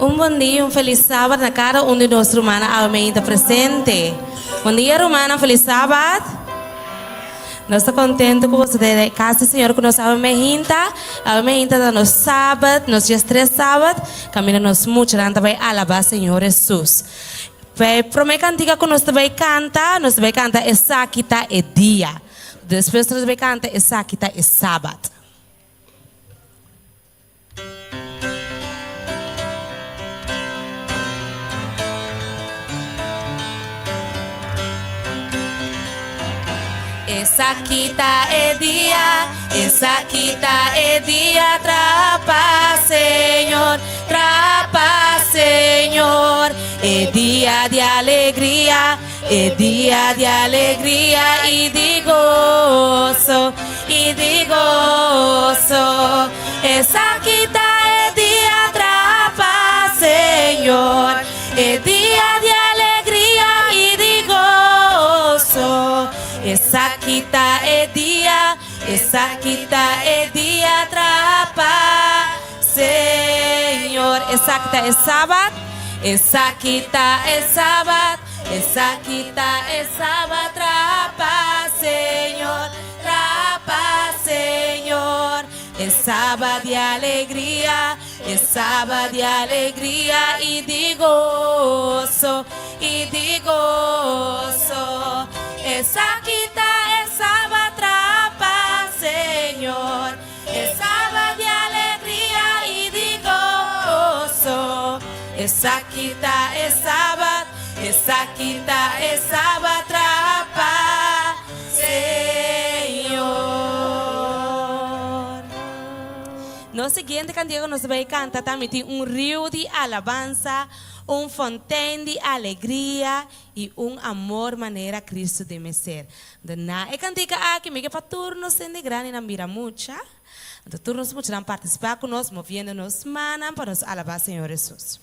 Un bon dia y un feliz Sabat na cada un di nos rumannan awe meinta presente. Bon dia rumannan, feliz Sabat. Nos ta contento cu boso ta den cas di Señor cu nos awe meinta. Awe meinta ta nos Sabat, nos diestres Sabat, caminda nos muchanan ta bay alaba Señor Jesus. P'e prome cantica cu nos ta bay canta, nos ta bay canta Esaki ta e dia. Despues nos ta bay canta Esaki ta e Sabat. Esaki ta e dia, esaki ta e dia, trapa Señor, trapa Señor. E dia di alegria, e dia di alegria i di goso, i di goso. Esaki ta e dia trapa Señor, e dia di alegria i di goso. Esaki ta e dia, esaki ta e dia trapa Señor. Esaki ta e sabat, esaki ta e sabat, esaki ta e sabat trapa Señor, trapa Señor. E sabat di alegria, e sabat di alegria i di goso, i di goso. Esaki ta e sabat trapa Señor, e sabat di alegria i di goso. Esaki ta e sabat, esaki ta e sabat trapa Señor. Nos siguiente cantica cu nos ta bay canta ta Mi tin un riu di alabansa, un fontein di alegria y un amor manera Cristo den mi ser. Enton na e cantica aki mi ke pa tur nos hende grandinan bira mucha, enton tur nos muchanan participa cu nos moviendo nos mannan pa nos alaba Señor Jesus.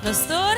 Nos tur.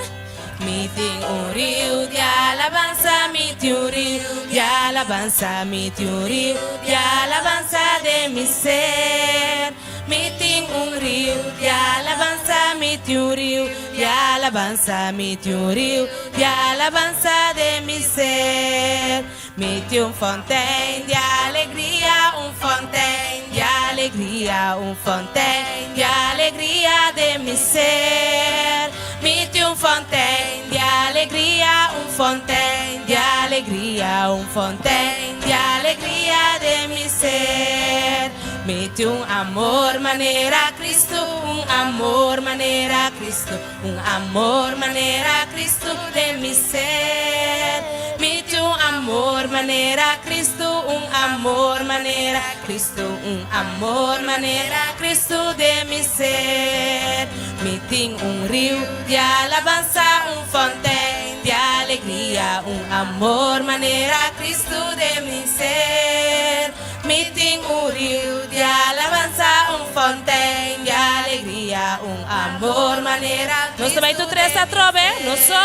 Mi tin un riu di alabansa, mi tin un riu di alabansa, mi tin un riu di alabansa den mi ser. Mi tin un riu di alabansa, mi tin un riu di alabansa, mi tin un riu di alabansa den mi ser. Mi tin un fontein di alegria, un fontein di alegria, un fontein di alegria den mi ser. Mi tin un fontein di alegria, un fontein di alegria, un fontein di alegria den mi ser. Mi tin un amor manera Cristo, un amor manera Cristo, un amor manera Cristo den mi ser. Mi tin un amor manera Cristo, un amor manera Cristo, un amor manera Cristo den mi ser. Mi tin un riu di alabansa, un fontein di alegria, un amor manera Cristo den mi ser. Mi tin un riu di alabansa, un fontein di alegria, un amor manera Nos ta bai tur tres atrobe, no so?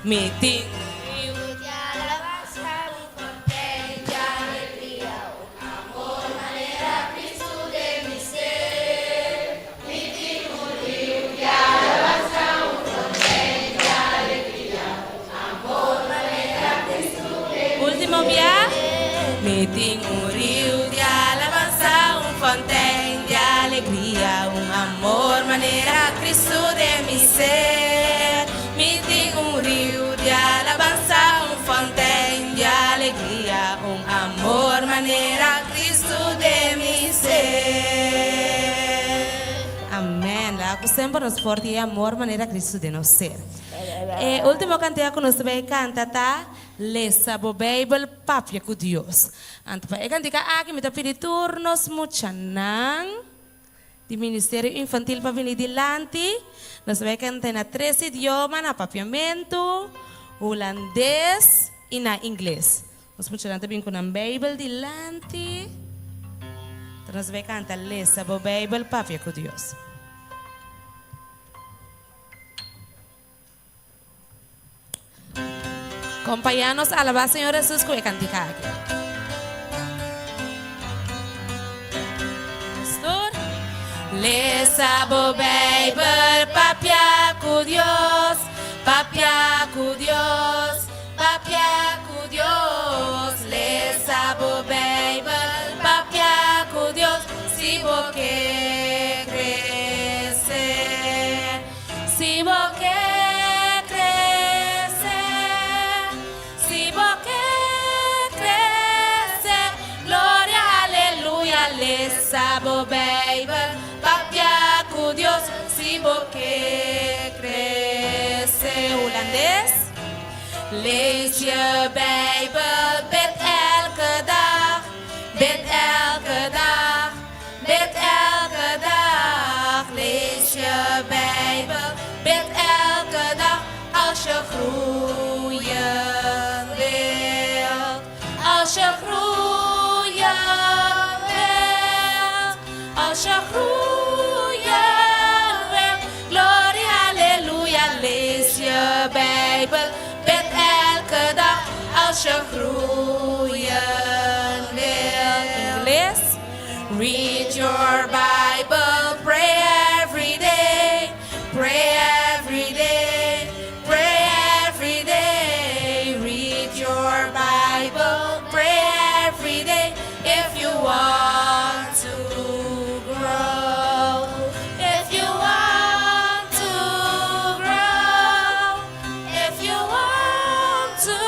Mi tin un riu di alabansa, un fontein di alegria, un amor manera Cristo den mi ser. Mi tin un riu di alabansa, un fontein di alegria, un amor manera Cristo den mi ser. Ultimo bia. Mi tin un riu di alabansa, un fontein di alegria, un amor manera Cristo den mi ser. Mi tin un riu di alabansa, un fontein di alegria, un amor manera Cristo den mi ser. Amen. Laga cu semper nos por tin e amor manera Cristo den nos ser. E ultimo cantica cu nos ta bay canta ta Lesa bo Bijbel, papia cu Dios. Anto pa e cantica aki mi ta pidi tur nos muchanan di Ministerio Infantil pa bini dilanti. Nos ta bay canta na tres idioma, na Papiamentu, Hulandes y na Ingles. Nos muchanan ta bin cu nan Bijbel dilanti. Anto nos ta bay canta Lesa bo Bijbel, papia cu Dios. Kompañá nos alabá Señor Hesus ku e kantika aki. Pastor, Lesa bo Bijbel, papia ku Dios, papia ku Dios, papia ku Dios. Lesa bo Bijbel, papia ku Dios, si bo ke krese. Si bo ke krese, si bo ke krese, gloria aleluya, lesa bo Bijbel, papia ku Dios, si bo ke krese. Hulandes, Lees je Bijbel, bid elke dag, bid elke dag. Bid elke dag, lees je Bijbel. Bid elke dag, als je groeien wilt. Als je groeien wilt. Als je groeien wilt. Gloria, halleluja, lees je Bijbel. Bid elke dag, als je groeien wilt. Ingles. Read your Bible, pray every day, pray every day, pray every day. Read your Bible, pray every day if you want to grow. If you want to grow, if you want to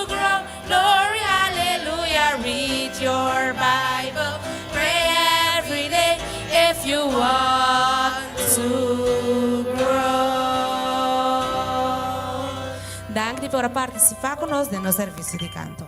grow, glory, hallelujah, read your Bible, pray every day if you want to grow. Danki pa partisipá ku nos den nos servisio di kanto.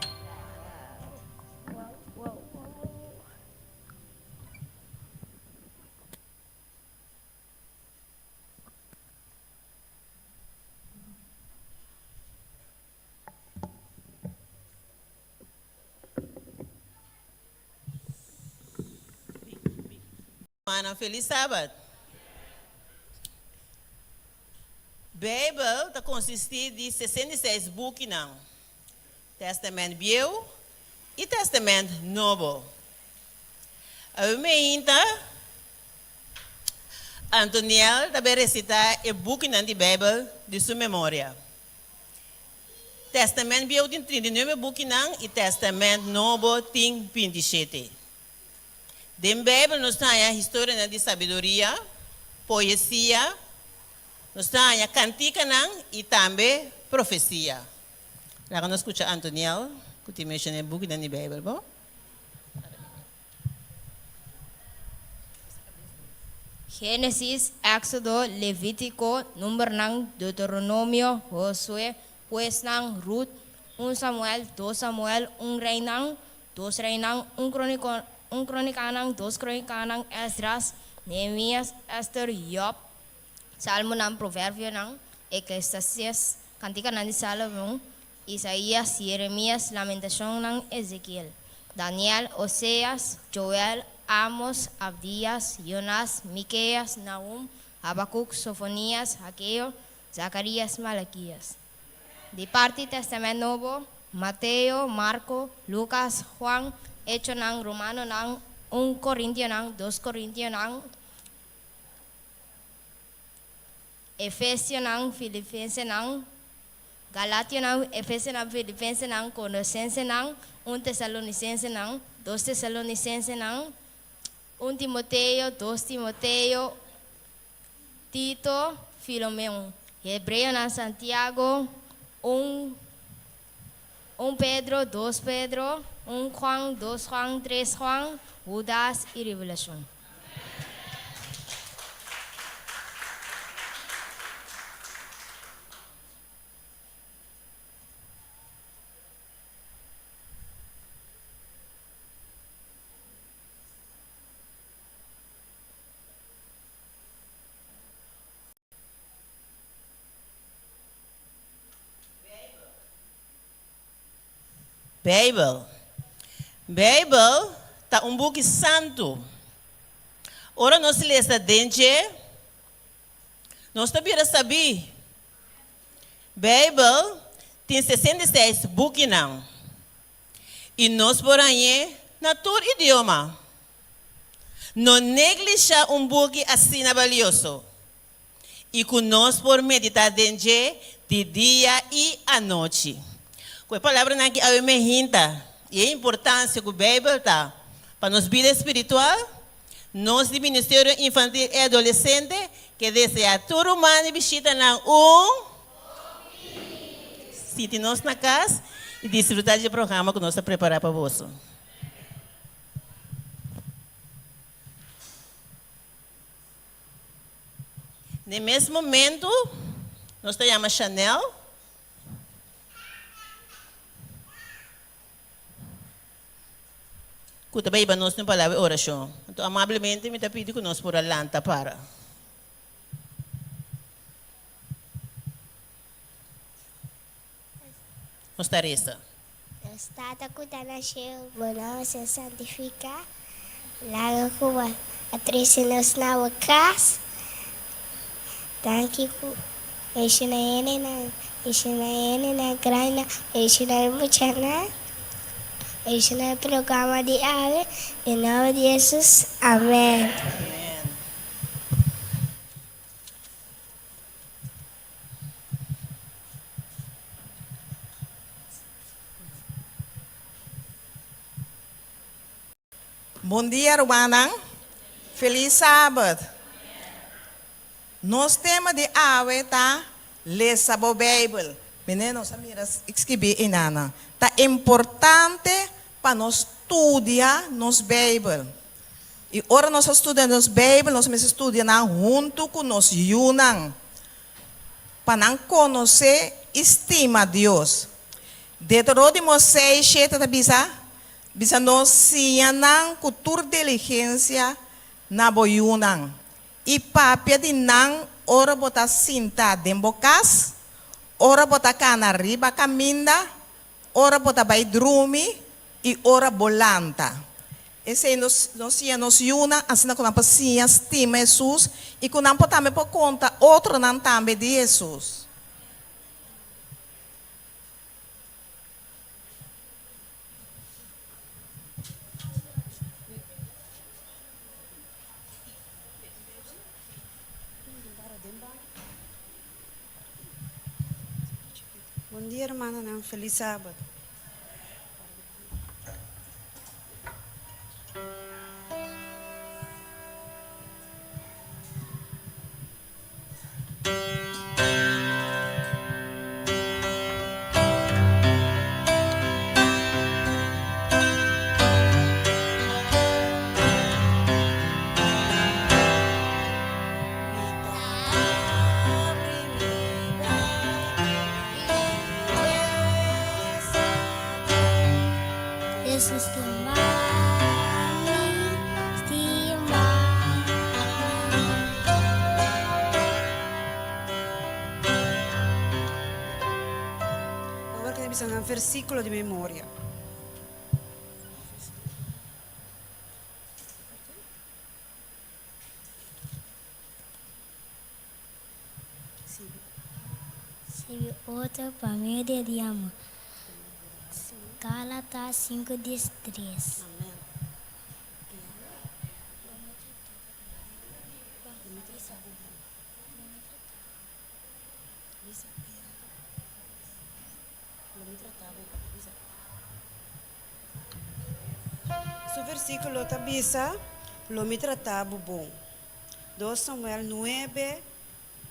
Rumannan felis sabat. Beibel ta konsistí di 66 bukinan, Tèstamènt Bieu i Tèstamènt Nobo. Awe meinta Antoniel ta bai resitá e bukinan di Beibel di su memoria. Tèstamènt Bieu tin 39 bukinan i Tèstamènt Nobo tin 27. Den Beibel nos ta haña historianan di sabiduria, poesia, nos ta haña kantikanan i tambe profesia. Laga nos skucha Antoniel ku tin menshoná e bukinan di Beibel, bo. Génesis, Éxodo, Levítico, Númbernan, Deuteronomio, Josué, Huesnan, Rut, Un Samuel, Dos Samuel, Un Reinan, Dos Reinan, Un Crónico, Un Crónicanan, Dos Crónicanan, Esdras, Nehemías, Ester, Job, Salmonan, Proverbionan, Eclesiastés, Canticanan di Salomon, Isaías, Jeremías, Lamentacionnan, Ezekiel, Daniel, Oseas, Joel, Amos, Abdías, Jonás, Miqueas, Nahum, Habacuc, Sofonías, Hageo, Zacarías, Malaquías. Di parti Testament Nobo, Mateo, Marco, Lucas, Juan, Echonan, Romanonan, Un Corintionan, Dos Corintionan, Efesionan, Filipensenan, Galationan, Efesionan, Filipensenan, Colosensenan, Un Tesalonicensenan, Dos Tesalonicensenan, Un Timoteo, Dos Timoteo, Tito, Filomeon, Hebreonan, Santiago, Un Un Pedro, Dos Pedro, Un Juan, Dos Juan, Tres Juan, Hudas i Revelashon. Beibel. Beibel ta un buki santu. Ora nos lesa den dje, nos ta bira sabí. Beibel. Tin 66 bukinan. I nos por hañ'é na tur idioma. No neglishá un buki asina balioso i ku nos por meditá den dje di dia i anochi. Ku e palabranan aki awe me hinta i e importansia ku Beibel ta pa nos bida espiritual, nos di Ministerio Infantil i Adolesente ke deseá tur ruman di bishitanan un Sinti nos na kas i disfrutá dje programa ku nos a prepará pa boso. Den mes momentu nos ta yama Chanel. Ku ta bai hiba nos den palabra di orashon. Anto amablemente mi ta pidi ku nos por a lanta para. Nos ta resa. Nos Tata ku ta na shelu, bo nòmber ser santifiká. Laga ku bo a trese nos na bo kas. Danki ku bendishoná hendenan, bendishoná hendenan grandinan, bendishoná e muchanan, bendishoná e programa di awe. Den nòmber di Hesus, amèn. Bon dia rumannan, felis sabat. Nos tema di awe ta Lesa bo Bijbel. Mene nos a mira skibí einanan. Ta importante pa nos studia nos Bijbel. I ora nos a studia nos Beibel, nos mester studia nan huntu ku nos yunan, pa nan konosé i stima Dios. Deuterónimo seis, shete ta bisa, Bisa nos siña nan ku tur diligensia na bo yunan, i papia di nan ora bo ta sinta den bo kas, ora bo ta kana riba kaminda, ora bo ta bai drumi i ora bo lanta. Esei nos nos siña nos yunan asina ku nan por siña stima Hesus i ku nan por tambe por konta otronan tambe di Hesus. Bon dia hermananan, felis sabat. Jesus stima mi, stima mi. Awor ke ta bisa nan versíkulo di memoria. Sirbi otro pa medio di amor. Gálatas sinku diestres. Su versíkulo ta bisa, Lo mi trata bo bon. Dos Samuel nuebe,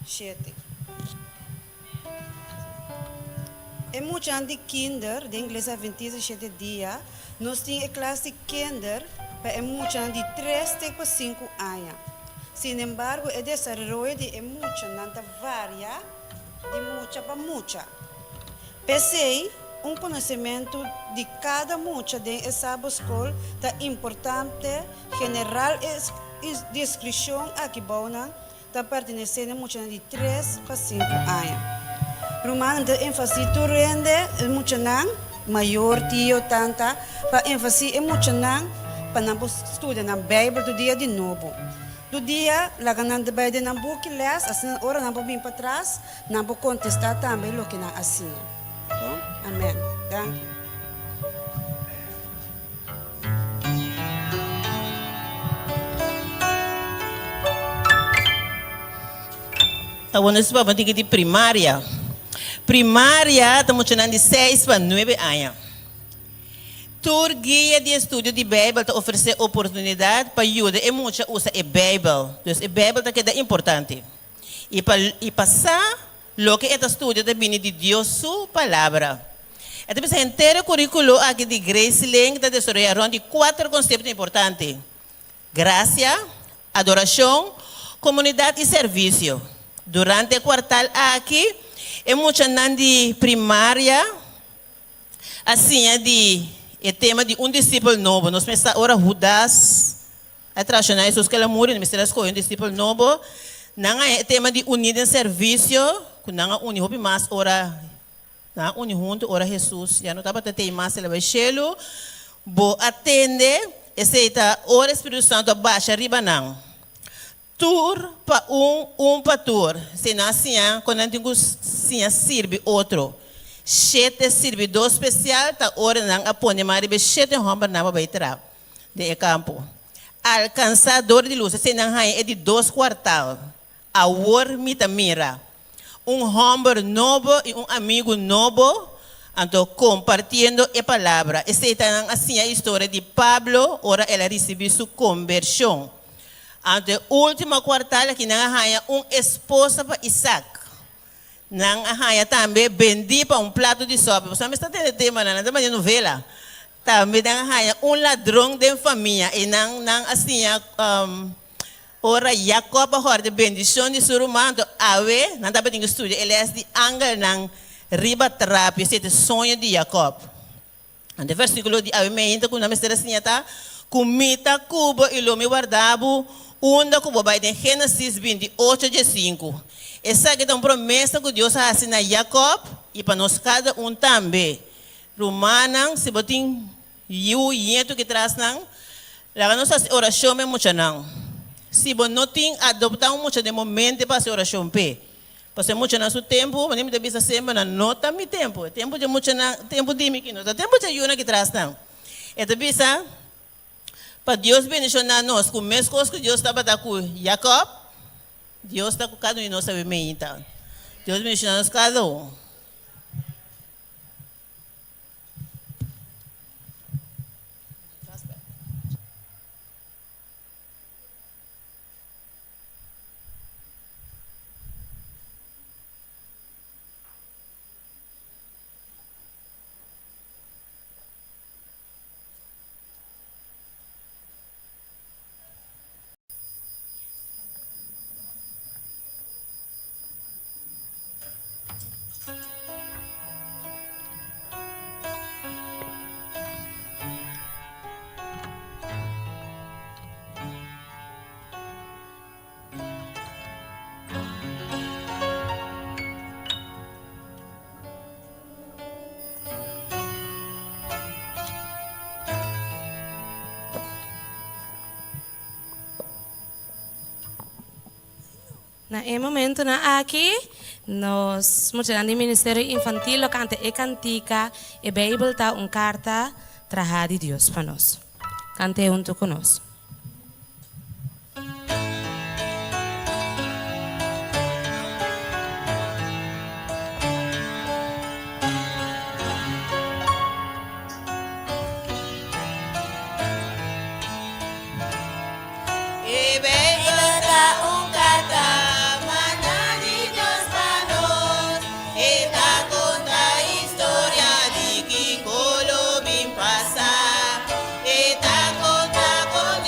shete. E muchanan di kinder den Iglesia Adventista di Shete Dia, nos tin e klas di kinder pa e muchanan di tres te pa sinku aña. Sinembargo, e desaroyo di e muchanan ta varia di mucha pa mucha. P'esei, un konosementu di kada mucha den e Sabotskol ta importante. General e deskripshon aki bounan ta pertenesé na muchanan di tres pa sinku aña. Rumannan ta enfasí tur hende, e muchanan, mayor, tio, tanta, pa enfasí e muchanan pa nan por studia nan Beibel tur dia di nobo. Tur dia laga nan ta bai den nan buki lès, asina ora nan por bin patras, nan por kontestá tambe loke nan a siña. Amen. Danki. Awor nos papia un tiki di primaria. Primaria ta muchanan di seis pa nuebe aña. Tur guia di estudio di Beibel ta ofresé oportunidat pa yuda e mucha usa e Beibel. Dus e Beibel ta keda importante. I pa i pa sa loke e ta studia ta bini di Dios su Palabra. E ta bisa henter e kuríkulo aki di Grace Link ta desaroyá rònt di kuater konsepto importante, Grasia, adorashon, komunidat i servisio. Durante e kuartal aki e muchanan di primaria a siña di e tema di un disipel nobo. Nos mester sa ora Hudas a trashoná Hesus ku el a muri, nos mester a skohe un disipel nobo. Nan a e tema di uní den servisio, ku nan a uni hopi mas ora nan a uni huntu ora Hesus ya no tabata tei mas, el a bai shelu. Bo a tende esei ta ora e Spiritu Santu a basha riba nan. Tur pa un, un pa tur. Si nan a siña kon nan tin ku siña sirbi otro. Shete sirbidó spesial ta ora nan a pone man riba e shete hòmbernan pa bai traha den e kampo. Alkansá dor di lus, esei nan haña e di dos kuartal. Awor mi ta mira un hòmber nobo i un amigu nobo, anto kompartiendo e palabra. Esei ta nan a siña e historia di Pablo ora el a risibí su kombershon. Anto e último kuartal aki nan a haña un esposa pa Isak. Nan a haña tambe bendí pa un plato di sòpi. Boso a mester tende temanan, nan ta manda novela. Tambe nan a haña un ladron den famia i nan nan a siña ora Jakòb a hòrda bendishon di su ruman. Anto awe nan tabatin ku studia e lès di angelnan riba trapi. Esei ta e soño di Jakòb. Anto e versíkulo di awe meinta ku nan mester a siña ta, Ku mi ta ku bo i lo mi warda bo unda ku bo bai den Génesis 28 diesinku. Esaki ta un promesa ku Dios a hasi na Jakòb i pa nos kada un tambe. Rumannan, si bo tin yu yetu ki tras nan, laga nos hasi orashon pa e muchanan. Si bo no tin, adoptá un mucha den momente pa hasi orashon p'e. Pasobra e muchanan su tempu, manera mi ta bisa semper, nan no ta mi tempu. E tempu dje muchanan, tempu di mi ki no ta tempu dje yunan ki tras nan. E ta bisa, Pa Dios bendishoná nos ku meskos ku Dios tabata ku Jakòb, Dios ta ku kada un di nos awe meinta. Dios bendishoná nos kada un. Na e momentonan aki, nos muchanan di Ministerio Infantil lo kanta e kantika E Beibel Ta un Karta Trahá di Dios pa Nos. Kant'é huntu ku nos. E Bijbel ta un karta mandá di Dios pa nos. E ta konta historia di kiko lo bin pasa. E ta konta kon.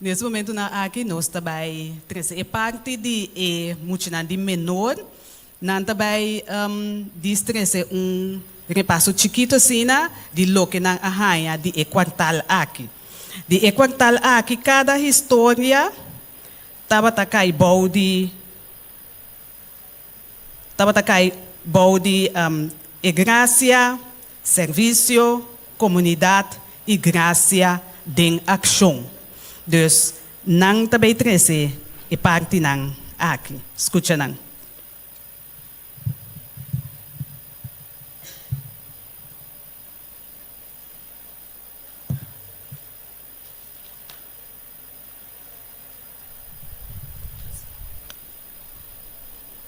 Nes momentunan aki nos ta bai trese e parti di e muchanan di menor. Nan ta bai dis trese un repaso chikito asina di loke nan a haña di e kuartal aki. Di e kuartal aki kada historia tabata kai bou di tabata kai bou di e grasia, servisio, komunidat i grasia den akshon. Dus nan ta bay trece e partinan aki. Scucha nan.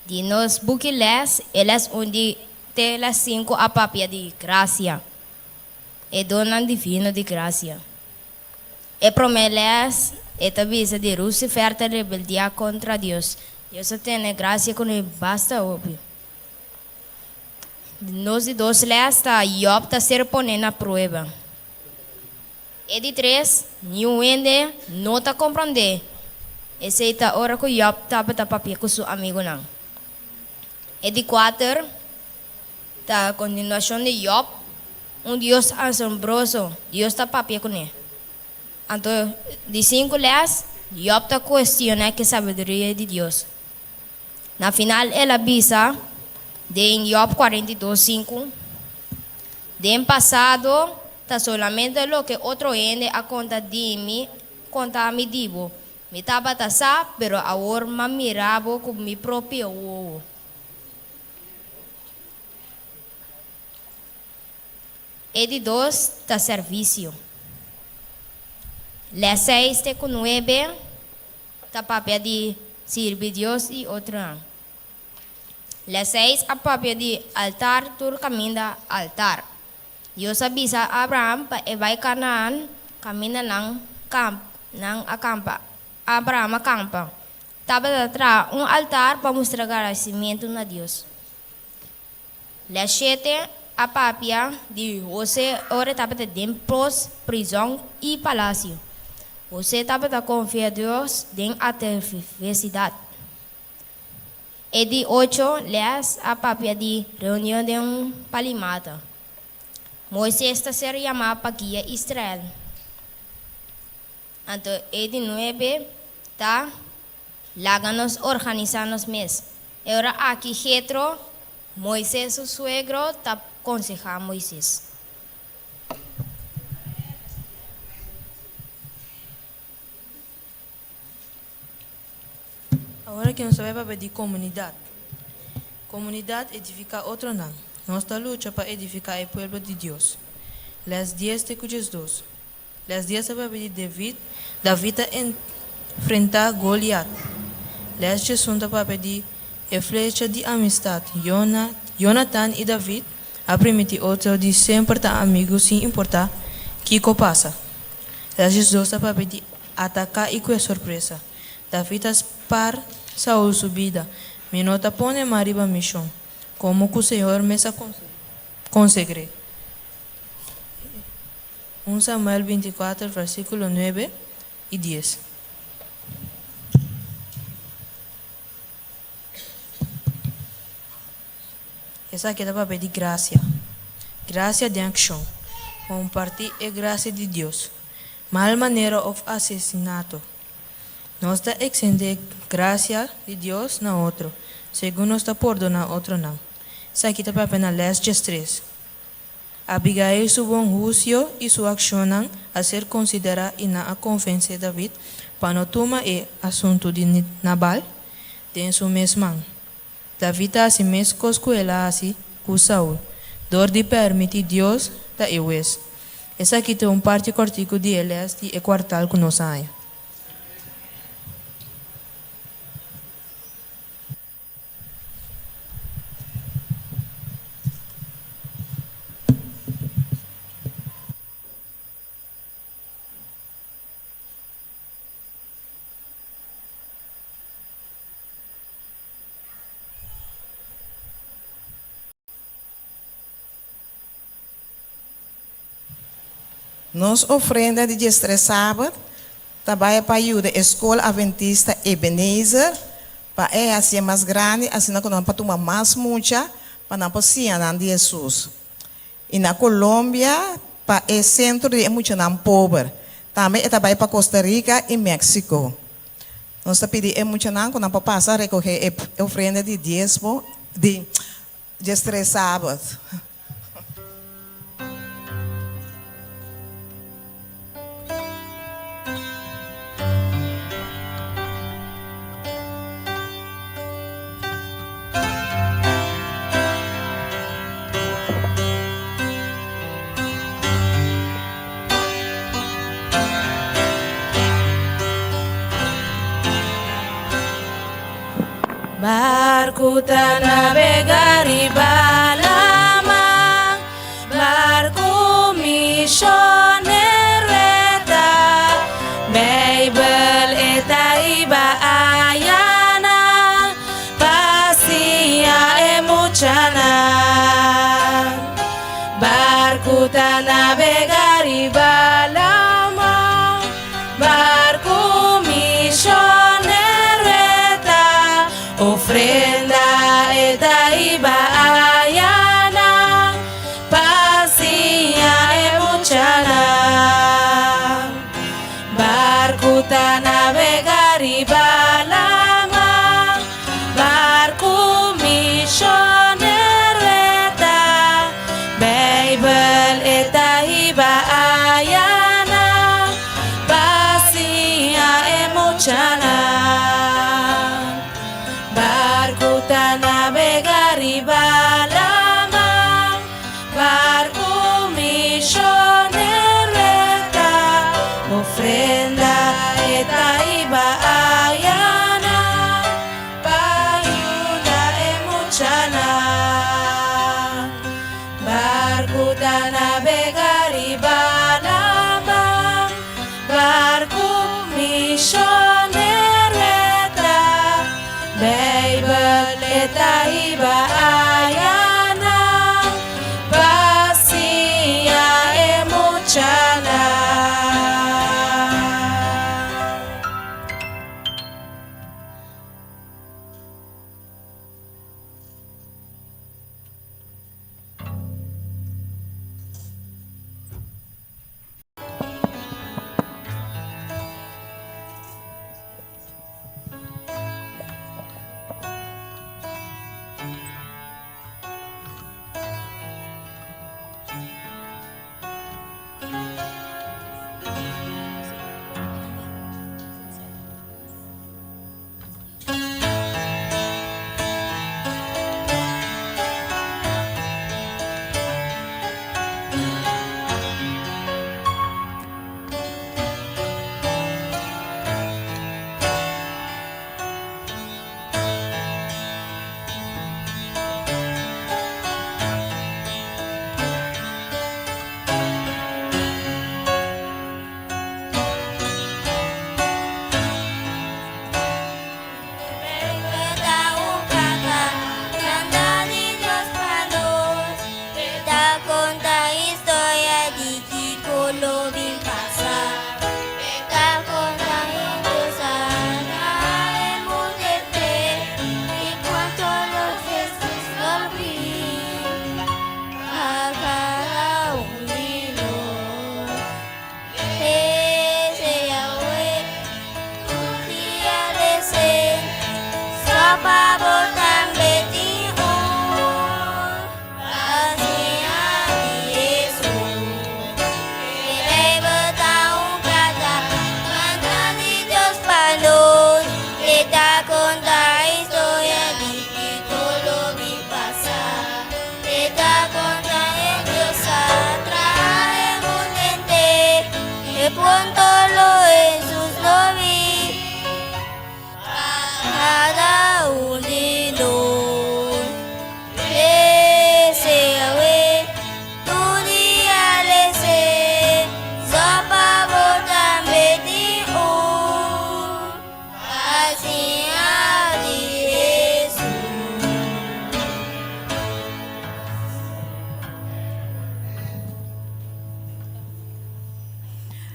Di nos buki les, e les un di te les sinku a papia di grasia, e donnan divino di grasia. E promé les, e ta bisa di Lucifer ta rebeldiá kontra Dios. Dios a tene grasia ku nos basta hopi. Nos di dos les ta Job ta ser poné na prueba. E di tres, niun hende no ta komprondé. Esei ta ora ku Job tabata papia ku su amigunan. E di kuater ta kontinuashon di Job, un Dios asombroso, Dios ta papia kuné. Anto di sinku lès, Job ta kuestioná ku e sabiduria di Dios. Na final el a bisa den Job 42, 5, Den pasado ta solamente loke otro hende a konta di mi konta mi di bo. Mi tabata sa, pero awor m'a mira bo ku mi propio wowo. E di dos ta servisio. Lès seis te ku nuebe ta papia di sirbi Dios i otronan. Lès seis a papia di altar tur kaminda altar. Dios a bisa Abraham pa e bai Kanaan kaminda nan kamp nan a kampa. Abraham a kampa. Tabata traha un altar pa mustra gradisimentu na Dios. Lès shete a papia di Hosé ora e tabata den pos, prizòn i palasio. Hosé tabata konfia Dios den atversidat. E di ocho lès a papia di reunion den un palimata. Moises ta ser yamá pa guia Israel. Anto e di nuebe ta laga nos organisá nos mes. E ora aki Jetro, Moises su suegro, ta konsehá Moises. Awor aki nos ta bai papia di komunidat. Komunidat edifiká otronan. Nos ta lucha pa edifiká e pueblo di Dios. Les dies te ku diesdos. Les dies ta papia di David. David ta enfrentá Goliat. Les diesun ta papia di e flecha di amistat. Yona, Yonatan i David a primintí otro di semper ta amigu sin importá kiko pasa. Les diesdos ta papia di ataká i kue sorpresa. David a spar Saul su bida. Mi no ta pone mas riba mi shon, komo ku Señor mes a konsegr'é. Un Samuel 24, versíkulo 9 i 10. Esaki ta papia di grasia. Grasia den akshon. Kompartí e grasia di Dios. Mal manera òf asesinato. Nos ta eksendé grasia di Dios na otro, segun nos ta pordoná otronan. Esaki ta papia na lès diestres. Abigail su bon husio i su akshonnan a ser konsiderá i nan a konvensé David pa no tuma e asuntu di Nabal den su mes man. David a hasi meskos ku el a hasi ku Saul, dor di pèrmití Dios ta e hues. Esaki ta un parti kòrtiku di e lès di e kuartal ku nos a haña. Nos ofrenda di diestres sabat. ta bai pa yuda e Skol Adventista Ebenezer pa e hasié mas grandi asina ku nan por tuma mas mucha pa nan por siña nan di Hesus. I na Colombia pa e sentro di e muchanan pober. Tambe e ta bai pa Costa Rica i Mexico. Nos ta pidi e muchanan ku nan por pasa rekohé e ofrenda di diesmo di diestres sabat. Barku ta nabega riba laman, barku misionero e ta, Bijbel e ta hiba ayanan, pa siña e muchanan. Barku ta nabega riba laman, Barku misionero e ta, Ofrenda e ta hiba ayanan, Pa siña e muchanan. Barku ta nabega riba laman, Barku misionero e ta, Bijbel e ta hiba ayanan, Pa siña e muchanan. Barku ta nabega riba laman, Barku misionero e ta, Ofrenda e ta hiba ayanan, Pa yuda e muchanan. Barku ta nabega riba laman, Barku misionero e ta, Bijbel e ta hiba ayanan, Pa siña e muchanan.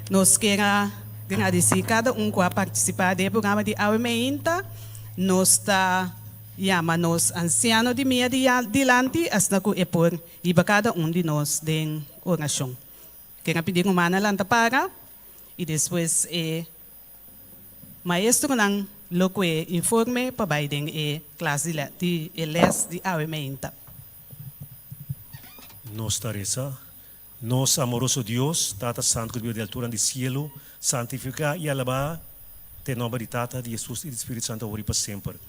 Nos kier a gradisí kada un ku a partisipá den e programa di awe meinta. Nos ta yama nos ansiano di mia di dilanti asina ku e por hiba kada un di nos den orashon. Ken a pidi rumannan lanta para i despues e maestronan lo kue informe pa bai den e klas di e lès di awe meinta. Nos ta resa, Nos amoroso Dios, Tata Santu ku ta biba di alturan di sielu, santifiká i alabá te nòmber di Tata, di Hesus i di Spiritu Santu awor i pa semper.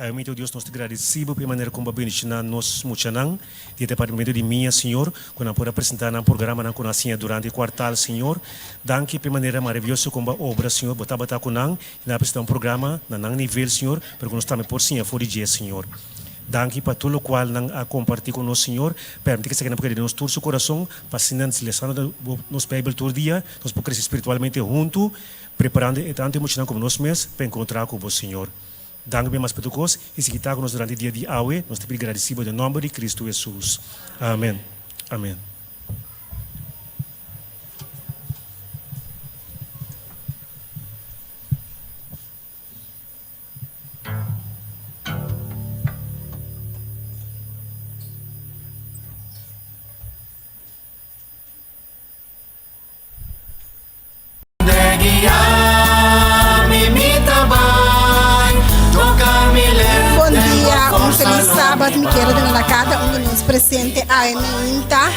Ayomito Dios nos ta gradisí Bo pa e manera kon Bo a bendishoná nos muchanan di e departamento di mia, Señor, ku nan por a presentá nan programanan ku nan a siña durante e kuartal, Señor. Danki pa e manera maravioso kon Bo a obra, Señor. Bo tabata ku nan i nan a presentá un programa na nan nivel, Señor, pero ku nos tambe por siña for di dje, Señor. Danki pa tur lokual nan a kompartí ku nos, Señor. Permití ku esaki nan por keda den nos tur su kurason, pa asina lesando nos Beibel tur dia, nos por krese spiritualmente huntu, preparando e tantu e muchanan komo nos mes pa enkontrá ku Bo, Señor. Danki pa e mas pa tur kos i sigui ta ku nos durante dia di awe. Nos ta pidi gradisí Bo den nòmber di Kristu Hesus. Amen. Amen. Bon dia, un feliz sabat mi kier duna na kada un di nos presente awe meinta.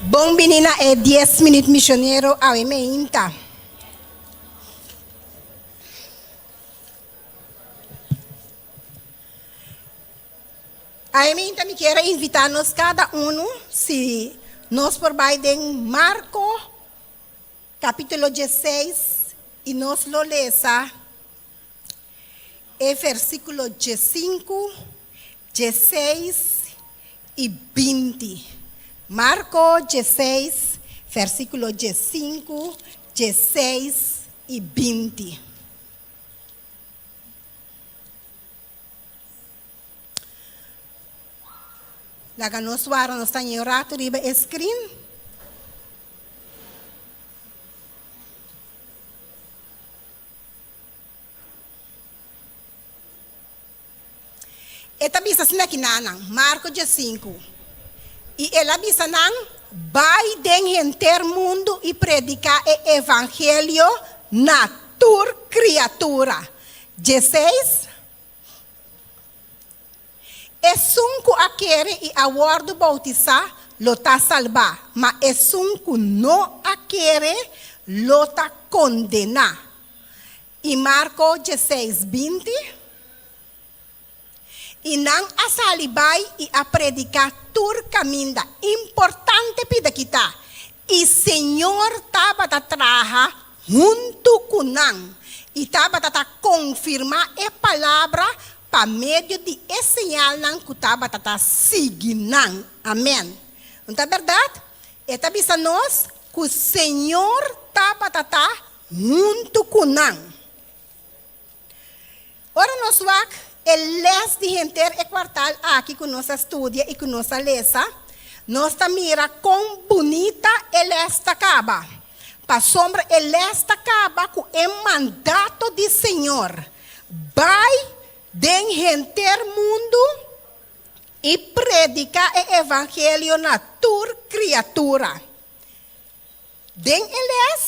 Bon bini na e dies minuut misionero awe meinta. Aeminta mi kier a invita nos kada unu si nos por bai den Marko kapitulo diesseis i nos lo lesa e versikulo diesinku, diesseis i binti. Marko diesseis versikulo diesinku, diesseis i binti. Laga nos wara nos ta ñe un ratu riba e screen. E ta bisa asina ki nanan, Marko diesinku, I el a bisa nan, Bai den henter mundu i prediká e evangelio na tur kriatura. Dieseis, Esun ku a kere i a wòrdu boutisá lo ta salbá, ma esun ku no a kere lo ta kondená. I Marko dieseis, 20, I nan a sali bai i a prediká tur kaminda. Importante pida kita, I Señor tabata traha huntu ku nan i tabata ta konfirmá e palabra pa medio di e señalnan ku tabata ta sigui nan. Amèn. No ta bèrdat? E ta bisa nos ku Señor tabata ta huntu ku nan. Ora nos wak e les di henter e kuartal aki ku nos a studia i ku nos a lesa, nos ta mira kon bunita e les ta kaba. Pasobra e les ta kaba ku e mandato di Señor, Bai den henter mundu i prediká e evangelio na tur kriatura. Den e les,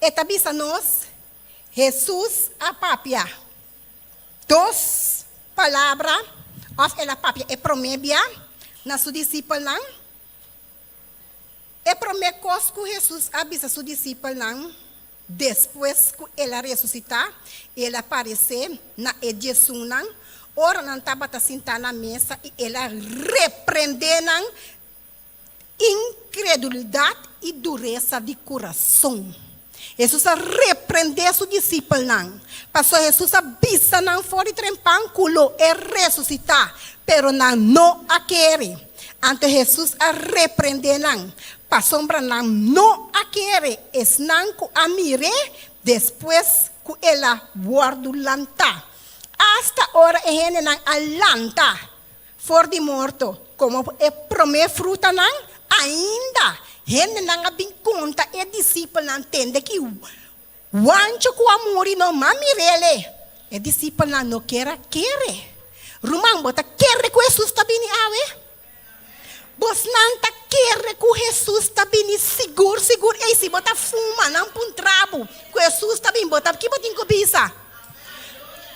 e ta bisa nos Hesus a papia dos palabra, òf el a papia e promé bia na su disipelnan. E promé kos ku Hesus a bisa su disipelnan despues ku el a resusitá i el a paresé na e diesunnan ora nan tabata sintá na mesa i el a reprendé nan Inkredulidat i duresa di kurason. Hesus a reprendé su disipelnan, pasobra Hesus a bisa nan for di trempan ku lo e resusitá, pero nan no a kere. Anto Hesus a reprendé nan, pasobra nan no a kere esnan ku a mir'é despues ku el a wòrdu lantá. Asta ora e hendenan a lanta, For di morto, komo e promé frutanan, ainda Hendenan a bin konta e disipelnan, Tende ki Wancho ku a muri no ma mir'el. E disipelnan no kier a kere. Ruman, bo ta kere ku Hesus ta bini awe? Bosnan ta kere ku Hesus ta bini sigur sigur? Ey, si bo ta fuma, nan puntra bo ku Hesus ta bini, bo ta ki bo tin ku bisa?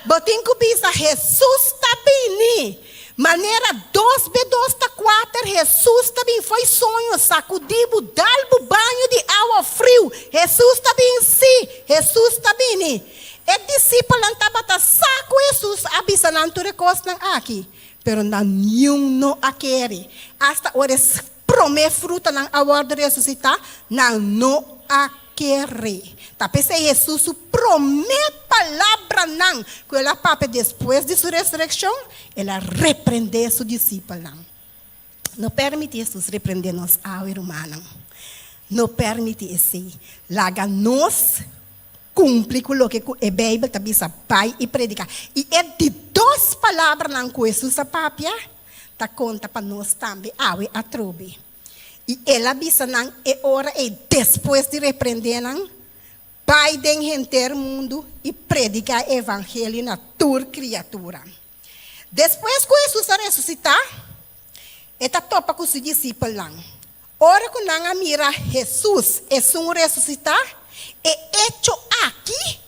Bo tin ku bisa, Hesus ta bini! Manera dos be dos ta kuater, Hesus ta bin fo'i soño, sakudí bo, dal bo baño di awa friu. Hesus ta bin? Sí, Hesus ta bini! E disipelnan tabata sa ku Hesus a bisa nan tur e kosnan aki, pero nan niun no a kere. Asta ora e promé frutanan a wòrdu resusitá, nan no a kere. Ta p'esei Hesus su promé palabranan ku el a papia despues di su resurekshon, el a reprendé su disipelnan. No permití Hesus reprendé nos awe, rumannan. No permití esei. Laga nos kumpli ku loke ku e Beibel ta bisa, bai i prediká. I e di dos palabranan ku Hesus a papia ta konta pa nos tambe awe atrobe. I el a bisa nan e ora ei despues di reprendé nan, Bai den henter mundu i prediká e evangelio na tur kriatura. Despues ku Hesus a resusitá, e ta topa ku su disipelnan. Ora ku nan a mira Hesus esun resusitá, e echo aki,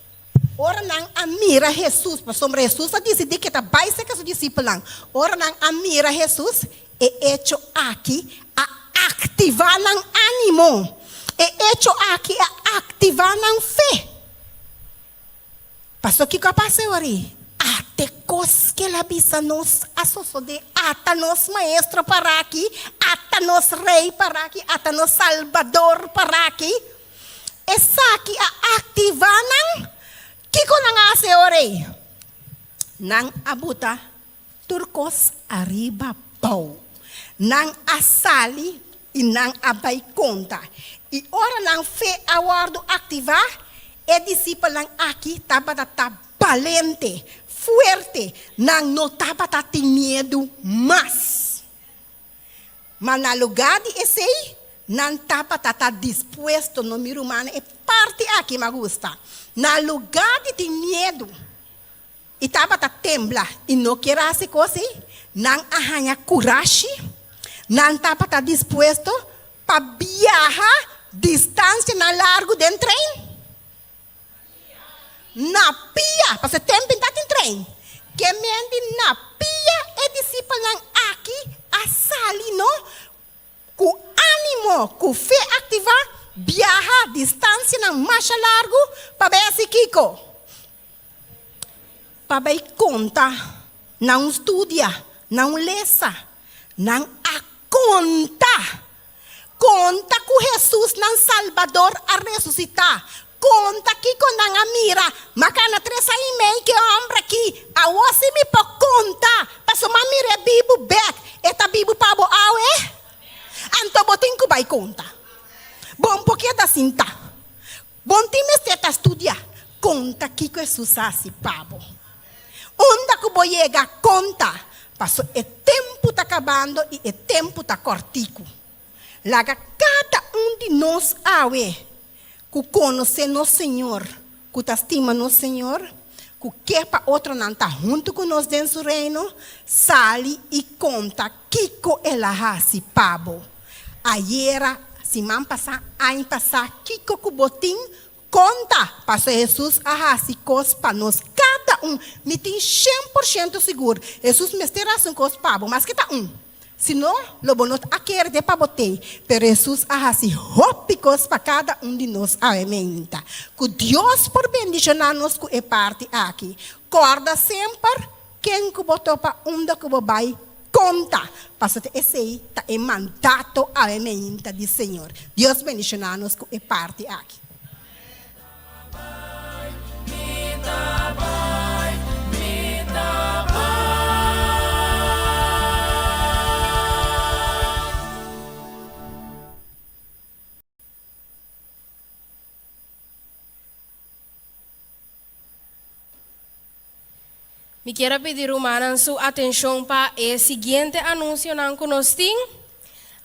Ora nan a mira Hesus, pasobra Hesus a disidí ku e ta bai serka su disipelnan, ora nan a mira Hesus, e echo aki a aktivá nan ánimo, e echo aki a aktivá nan fe. Pasobra kiko a pasa e ora ei? Ata e kos ku el a bisa nos a sosodé, ata nos Maestro pará aki, ata nos Rei pará aki, ata nos Salbador pará aki. Esaki a aktivá nan. Kiko nan a hasi e ora ei? Nan a buta tur kos ariba bou. Nan a sali i nan a bai konta. I ora nan fe a wòrdu aktivá, e disipelnan aki tabata ta balente, fuerte, nan no tabata tin miedu mas. Ma na lugá di esei, nan tabata ta dispuesto, no mi rumannan, e parti aki m'a gusta, na lugá di tin miedu i tabata tembla i no kier a hasi kos ei, nan a haña kurashi, nan tabata dispuesto pa biaha distansianan largu den trein. Na pia, pasobra e tempu ta tin trein. Ke men di na pia e disipelnan aki a sali no ku ánimo, ku fe aktivá, biaha distansianan masha largu pa bai hasi kiko? Pa bai konta na un studia, na un lesa. Nan a konta Konta ku Hesus nan Salbador a resusitá. Konta kiko nan a mira. Ma kana tres aña i mei ku e hòmber akí. Awor si mi por konta, pasobra mi a mir'é bibu bèk. E ta bibu pa bo awe? Anto bo tin ku bai konta. Bo no por keda sintá. Bo no tin mester ta studia. Konta kiko Hesus a hasi pa bo. Unda ku bo yega, konta, paso e tempu ta kabando i e tempu ta kòrtiku. Laga kada un di nos awe ku konosé nos Señor, ku ta stima nos Señor, ku ke pa otronan ta huntu ku nos den Su Reino, sali i konta kiko El a hasi pa bo. Ayera, siman pasá, aña pasá, kiko ku bo tin Konta, pasobra Hesus a hasi kos pa nos kada un. Mi tin shen por shento sigur, Hesus mester hasi un kos pa bo, maske ta un. Si no, lo bo no a kere te pa bo tei. Pero Hesus a hasi hopi kos pa kada un di nos awe meinta. Ku Dios por bendishoná nos ku e parti aki. Kòrda semper, ken ku bo topa unda ku bo bai, konta, pasobra esei ta e mandato awe meinta di Señor. Dios bendishoná nos ku e parti aki. Mi kier a pidi rumannan su atencion pa e siguiente anuncionan cu nos tin.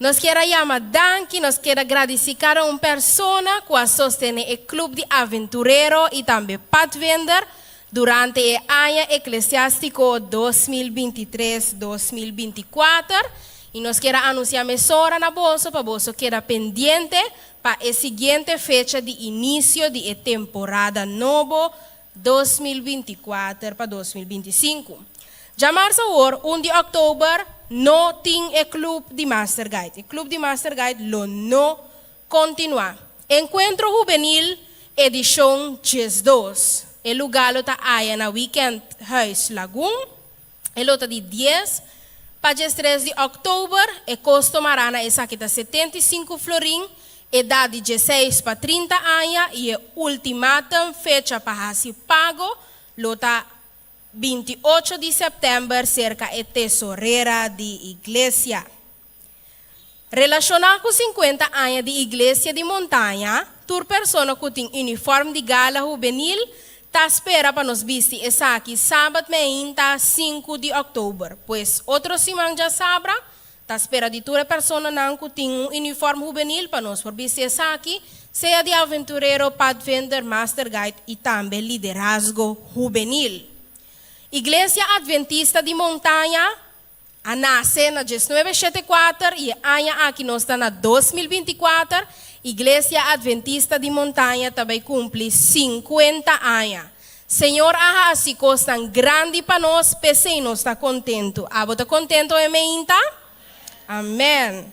Nos kier a yama danki, nos kier a gradici cada un persona cu a sostene e Club di Aventurero y tambe Padvinder durante e aña eclesiastico 2023, 2024 y nos kier a anuncia mesora na boso pa boso keda pendiente pa e siguiente fecha di inicio di e temporada nobo 2024 pa 2025. Djamarsa awor, 1 di òktober, no tin e Club di Master Guide. E Club di Master Guide lo no kontinuá. Enkuentro Hubenil edishon 12. E lugá lo ta aya na Weekend Huis Lagun. E lo ta di 10 pa 13 di òktober. E kosto mará na esaki ta 75 florin, edat di 16 pa 30 aña i e ultimatum fecha pa hasi pago lo ta 28 di sèptèmber serka e tesorera di iglesia. Relashoná ku 50 aña di Iglesia di Montaña, tur persona ku tin unifòrm di gala hubenil ta spera pa nos bisti esaki sabat meinta 5 di òktober. Pues otro siman djasabra ta spera di tur e personanan ku tin un unifòrm hubenil pa nos por bisti esaki, sea di aventurero, padvinder, master guide i tambe liderazgo hubenil. Iglesia Adventista di Montaña a nase na 1974 i e aña aki nos ta na 2024, Iglesia Adventista di Montaña ta bai kumpli 50 aña. Señor a hasi kosnan grandi pa nos, p'esei nos ta kontentu. Abo ta kontentu e meinta? Amèn.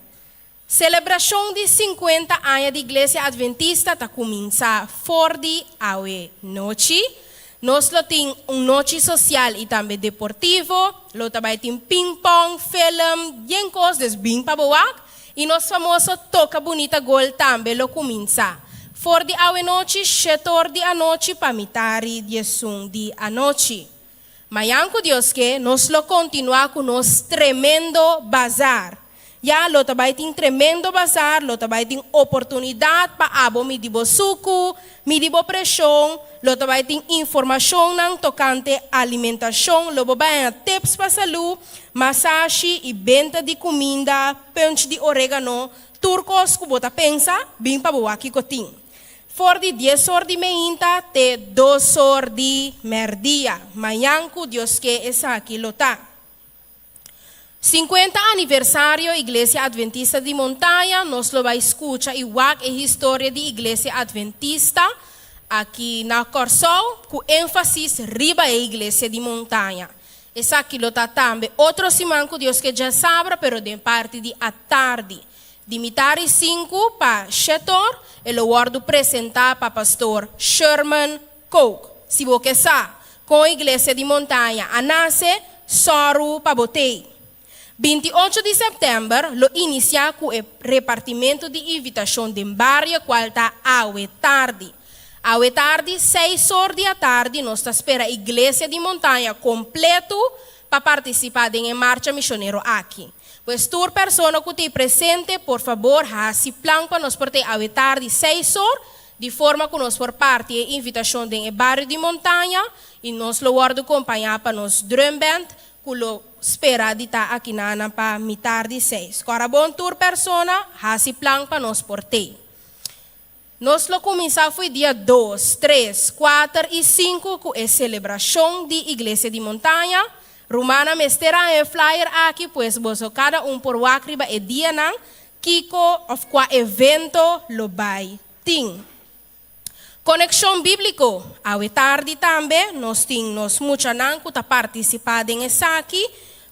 Selebrashon di 50 aña di Iglesia Adventista ta kuminsá for di awe nochi. Nos lo tin un nochi sosial i tambe deportivo, lo ta bai tin ping-pong, film, yen kos, dus bin pa bo wak. I nos famoso Toka Bunita Gol tambe lo kuminsá. For di awe nochi, 7 or di anochi pa mitari 11 di anochi. Mañan ku Dios ke, nos lo kontinuá ku nos tremendo bazar. Ya, lo ta bai tin tremendo bazar, lo ta bai tin oportunidat pa abo midi bo suku, midi bo preshon, lo ta bai tin informashonnan tokante alimentashon, lo bo bai haña tips pa salú, masashi i benta di kuminda, punch di oregano, tur kos ku bo ta pensa, bin pa bo wak kiko tin. For di 10 or di meinta te 2 or di mèrdia. Mañan ku Dios ke esaki lo ta. 50 aniversario Iglesia Adventista di Montaña, nos lo bai skucha i wak e historia di Iglesia Adventista aki na Kòrsou, ku énfasis riba e Iglesia di Montaña. Esaki lo ta tambe otro siman ku Dios ke djasabra, pero den parti di atardi. Di mitar di 5 pa 7 or, e lo wòrdu presentá pa pastor Sherman Kook. Si bo ke sa, kon Iglesia di Montaña a nase, sòru pa bo t'ei. 28 di sèptèmber lo inisiá ku e repartimentu di invitashon den bario kual ta awe tardi. Awe tardi, 6 or di atardi, nos ta spera Iglesia di Montaña kompleto pa partisipá den marcha misionero aki. Pues tur persona ku ta presente, por fabor, hasi plan pa nos por t'ei awe tardi 6 or, di forma ku nos por parti e invitashon den bario di Montaña i nos lo wòrdu kompañá pa nos drum band ku lo spera di ta aki na pa mitar di 6. Kòrda bon tur persona, hasi plan pa nos por t'ei. Nos lo kuminsá for di dia 2, 3, 4 i 5 ku e selebrashon di Iglesia di Montaña. Rumannan mester a flyer aki, pues boso kada un por wak riba e dianan, kiko òf kua evento lo bai tin. Konekshon bíbliko. Awe tardi tambe, nos tin nos muchanan ku ta partisipá den esaki,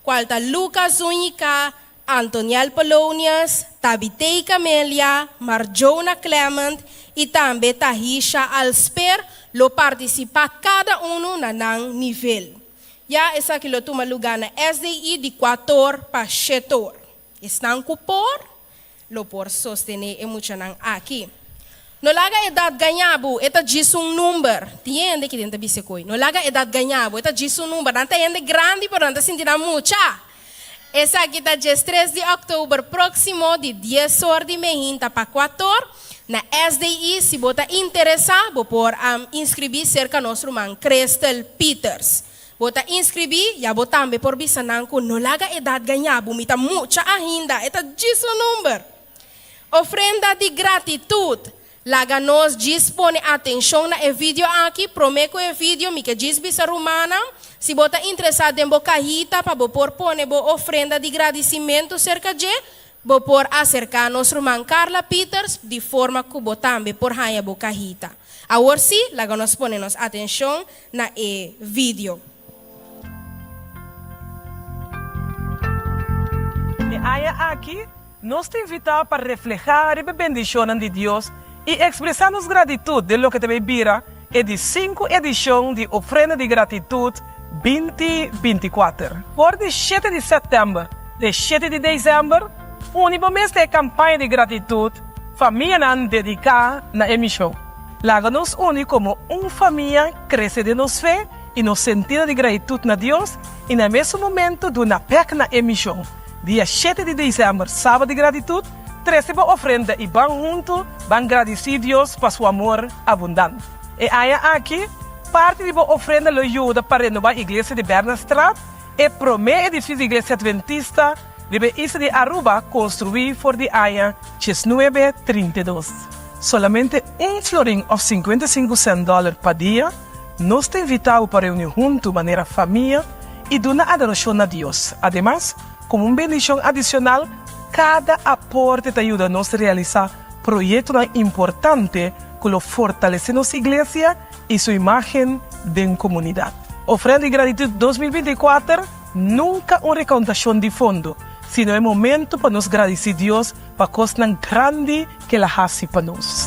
kual ta Lucas Zúñiga, Antoniel Polonius, Tabitei Camelia, Marjona Clement i tambe Tahisha Alsper lo partisipá kada un na nan nivel. Ya esaki lo tuma lugá na SDI di 4 pa 7 or. Esnan ku por, lo por sostené e muchanan aki. No laga edat gaña bo, e ta djis un number. Tin hende ku ta bisa koi. No laga edat gaña bo, e ta djis un number. Nan ta hende grandi, pero nan ta sinti nan mucha. Esaki ta 3 di òktober próksimo di 10 or di meinta pa 4 or. Na SDI, si bo ta interesá, bo por inskribí serka nos ruman Crystal Peters. Bo ta inskribí, ya bo tambe por bisa nan ku no laga edat gañá bo, mi ta mucha ainda, e ta djis un number. Ofrenda di gratitut. Laga nos djis pone atenshon na e video aki. Promé ku e video, mi ke djis bisa rumannan, si bo ta interesá den bo kahita pa bo por pone bo ofrenda di gradisimentu serka dje, bo por aserká nos ruman Carla Pieters di forma ku bo tambe por haña bo kahita. Awor sí, laga nos pone nos atenshon na e video. E aña aki, nos ta invitá pa reflehá riba e bendishonnan di Dios i ekspresá nos gratitut den loke ta bay bira e di sinku edishon di Ofrenda di Gratitut 2024. For di shete di sèptèmber te shete di desèmber, uni bo mes na e kampaña di gratitut Famianan Dediká na e Mishon. Laga nos uni komo un famia, krese den nos fe i nos sentido di gratitut na Dios i na e mesun momento duna bèk na e mishon. Dia shete di desèmber, Sabat di Gratitut, trese bo ofrenda i ban huntu ban gradisí Dios pa su amor abundant. E aña aki, parti di bo ofrenda lo yuda pa renobá Iglesia di Bernardstraat, e promé edifisio di Iglesia Adventista riba e isla di Aruba konstruí for di aña 1932. Solamente un florin òf 55 sènt dòler pa dia, nos ta invitá bo pa reuní huntu manera famia i duna adorashon na Dios. Ademas, komo un bendishon adisional, kada aporte ta yuda nos realisá proyektonan importante ku lo fortalesé nos iglesia i su imágen den komunidat. Ofrenda di Gratitut 2024 nunka un rekontashon di fondo, sino e momento pa nos gradisí Dios pa kosnan grandi ku el a hasi pa nos.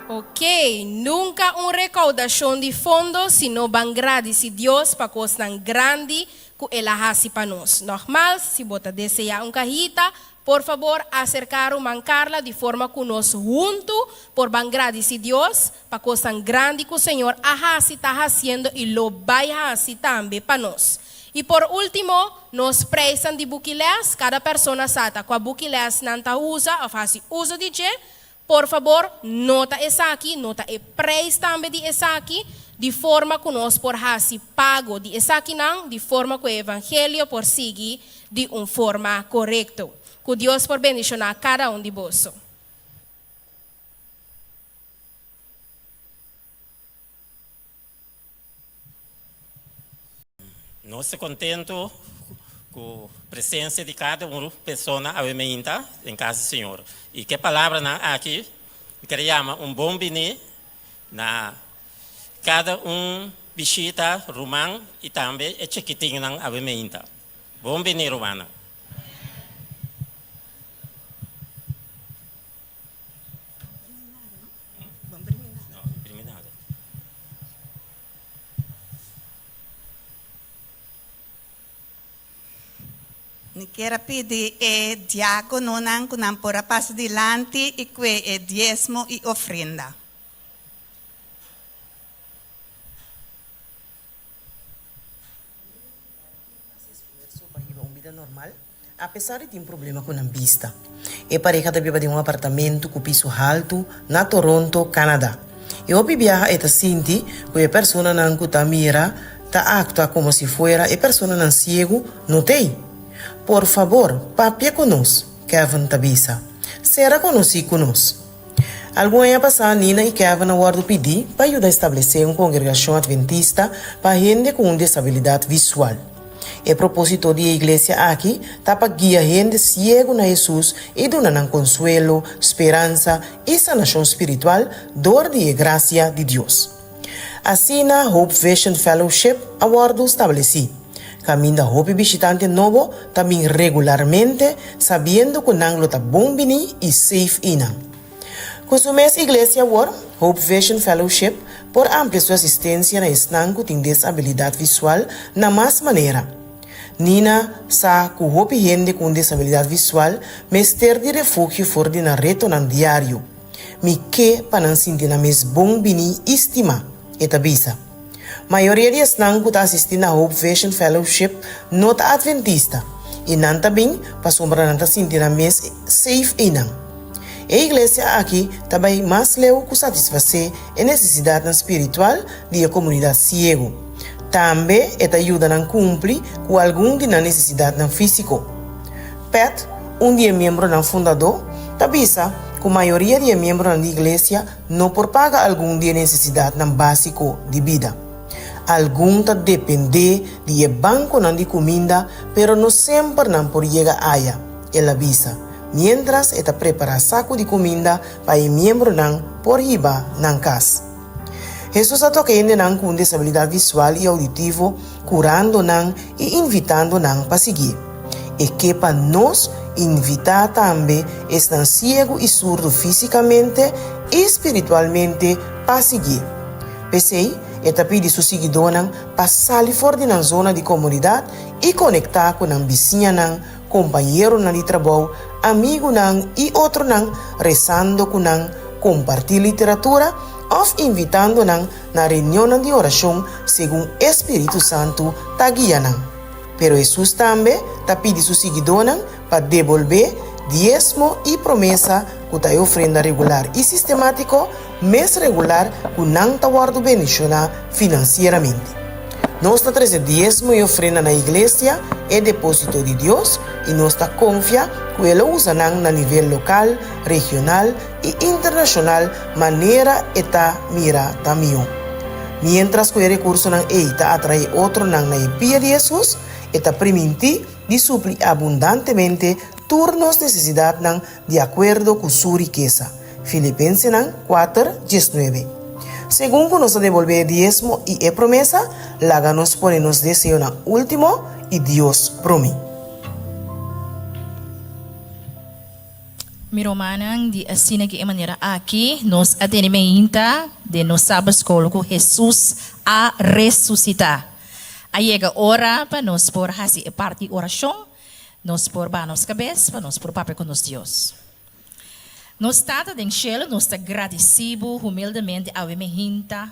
Ok, nunka un rekoudashon di fondo, sino ban gradisí Dios pa kosnan grandi ku el a hasi pa nos. Nogmals, si bo ta deseá un kahita, por fabor aserká ruman Carla di forma ku nos huntu por ban gradisí Dios pa kosnan grandi ku Señor a hasi, ta hasiendo i lo bai hasi tambe pa nos. I por último, nos preisnan di buki lès, kada persona sa ta kua buki lès nan ta usa òf hasi uso di dje, Por fabor, nota esaki, nota e prijs tambe di esaki, di forma ku nos por hasi pago di esakinan, di forma ku e evangelio por sigui di un forma korekto. Ku Dios por bendishoná kada un di boso. Nos ta contento cu presencia di cada un persona awe meinta den casa di Señor. Y cu e palabranan aki mi ker yama un bon bini na cada un bishita, ruman y tambe e chikitinnan awe meinta. Bon bini rumannan. Mi kier a pidi e diákononan ku nan por a pasa dilanti i kue e diesmo i ofrenda. Hasi esfuerso pa hiba un bida normal apesar di tin problema ku nan bista. E pareha ta biba den un apartamento ku piso haltu na Toronto, Canada. E hopi biaha e ta sinti ku e personanan ku ta mira ta aktua komo si fuera e personanan siegu no t'ei. Por fabor, papia ku nos, Kevin ta bisa. Sera konosí ku nos. Algun aña pasá Nina i Kevin a wòrdu pidí pa yuda establesé un kongregashon atventista pa hende ku un desabilidat visual. E propósito di e iglesia aki ta pa guia hende siegu na Hesus i duna nan konsuelo, speransa i sanashon spiritual dor di e grasia di Dios. Asina Hope Vision Fellowship a wòrdu stablesí, kaminda hopi bishitante nobo ta bin regularmente sabiendo ku nan lo ta bon biní i safe einan. Ku su mes iglesia awor, Hope Vision Fellowship por amplia su asistensia na esnan ku tin desabilidat visual na mas manera. Nina sa ku hopi hende ku un desabilidat visual mester di refugio for di nan retonan diario. Mi ke pa nan sinti nan mes bon bini i stimá, e ta bisa. Mayoria di esnan ku ta asistí na Hope Vision Fellowship no ta atventista, i nan ta bin pasobra nan ta sinti nan mes safe einan. E iglesia aki ta bai mas leu ku satisfasé e nesesidatnan spiritual di e komunidat siegu. Tambe e ta yuda nan kumpli ku algun di nan nesesidatnan físiko. Pat, un di e miembronan fundadó, ta bisa ku mayoria di e miembronan di iglesia no por paga algun di e nesesidatnan básiko di bida. Algun ta dependé di e bankonan di kuminda pero no semper nan por yega aya, el a bisa, miéntras e ta prepará saku di kuminda pa e miembronan por hiba nan kas. Hesus a toka hendenan ku un desabilidat visual i ouditivo, kurando nan i invitando nan pa siguié. E ke pa nos invitá tambe esnan siegu i surdu físikamente i spiritualmente pa siguié. P'esei, e ta pidi su siguidónan pa sali for di nan zona di komodidat i konektá ku nan bisiñanan, kompañeronan di trabou, amigunan i otronan, resando ku nan, kompartí literatura òf invitando nan na reunionnan di orashon segun e spiritu santu ta guia nan. Pero Hesus tambe ta pidi su siguidónan pa debolbé diesmo i promesa ku ta e ofrenda regular i sistemátiko mes regular ku nan ta wòrdu bendishoná finansieramente. Nos ta trese diesmo i ofrenda na iglesia, e depósito di Dios, i nos ta konfia ku E lo usa nan na nivel lokal, regional i internashonal manera E ta mira ta mihó. Miéntras ku e rekursonan ei ta atraé otronan na e pia di Hesus, E ta primintí di supli abundantemente tur nos nesesidatnan di akuerdo ku Su rikesa. Filipensenan kuater, diesnuebe. Segun ku nos ta debolbé e diesmo i e promesa, laga nos pone nos deseonan último i Dios promé. Mi rumannan, di asina ku e manera aki nos a tene meinta den nos Sabbatschool ku Hesus a resusitá. A yega ora pa nos por hasi e parti orashon, nos por baha nos kabes pa nos por papia ku nos Dios. Nos Tata den shelu, nos ta gradisí bo humildemente awe mehinta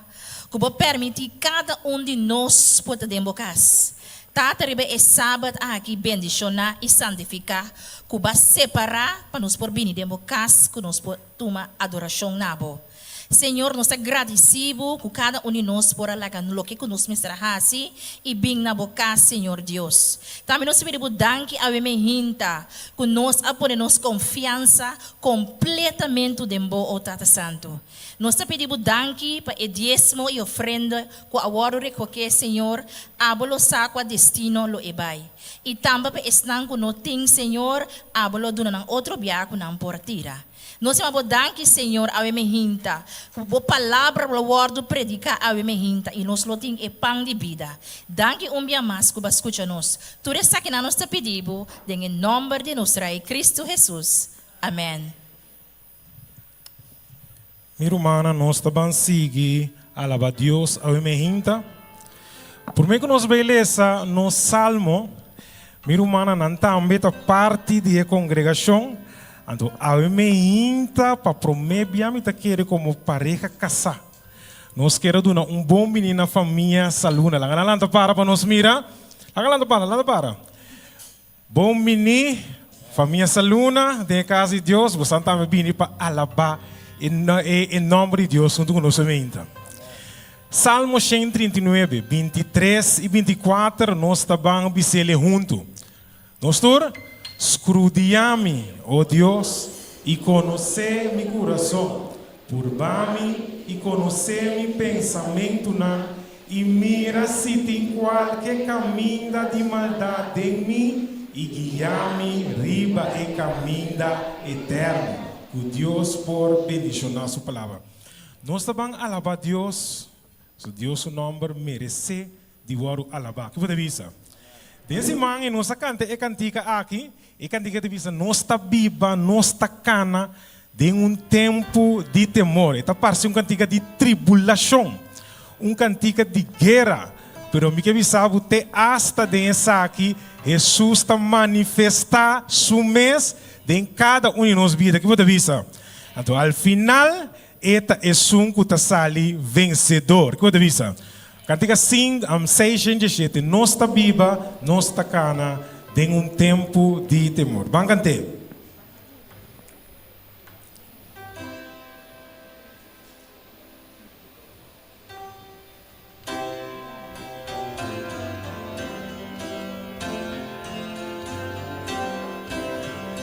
ku bo permití kada un di nos por ta den bo kas. Tata, riba e Sabat aki bendishoná i santifiká ku bo a separá pa nos por bini den bo kas ku nos por tuma adorashon na bo. Señor, nos ta gradisí bo ku kada un di nos por a laga loke ku nos mester a hasi i bin na bo kas, Señor Dios. Tambe nos ta pidi bo danki awe mehinta ku nos a pone nos konfiansa kompletamentu den bo, o Tata Santu. Nos ta pidi bo danki pa e diesmo i ofrenda ku a wòrdu rekoké, Señor, abo lo sa kua destino lo e bai. I tambe pa esnan ku no tin, Señor, abo lo duna nan otro bia ku nan por tira. Nos yama bo danki, Señor, awe mehinta, ku bo palabra lo wòrdu prediká awe mehinta i nos lo tin e pan di bida. Danki un bia mas ku bo a skucha nos. Tur esakinan nos ta pidi bo den e nòmber di nos Rei Kristu Hesus. Amèn. Mi rumannan, nos ta ban sigui alaba Dios awe mehinta. Promé ku nos bai lesa nos salmo, mi rumannan nan tambe ta parti di e kongregashon. Anto awe mehinta pa promé bia mi ta kere komo pareha kasá. Nos kere duna un bon bini na famia Saluna. Laga nan lanta para pa nos mira. Laga lanta para, lanta para. Bon bini famia Saluna den e kas di Dios. Bosan tambe bini pa alabá e nòmber di Dios huntu ku nos meinta. Salmo 139, 23 i 24 nos ta ban bis'el huntu. Nos tur, Skrudiá mi, o Dios, i konosé mi kurason. Purba mi i konosé mi pensamentunan, i mira si tin kualke kaminda di maldat den mi, i guia mi riba e kaminda eterno. Ku Dios por bendishoná su palabra. Nos ta ban alabá Dios, so Dios su nòmber meresé di wòrdu alabá. Ki bo ta bisa? Den siman i nos a kanta e kantika aki, e kantika ta bisa nos ta biba, nos ta kana den un tempu di temor. E ta parse un kantika di tribulashon, un kantika di guera. Pero mi ke bisa bo te asta den esaki Hesus ta manifestá su mes den kada un di nos bida. Ki bo ta bisa? Anto al final E ta esun ku ta sali vensedor. Kiko ta bisa? Kantika sing, 607, Nos ta biba, nos ta kana den un tempu di temor. Ban kant'é.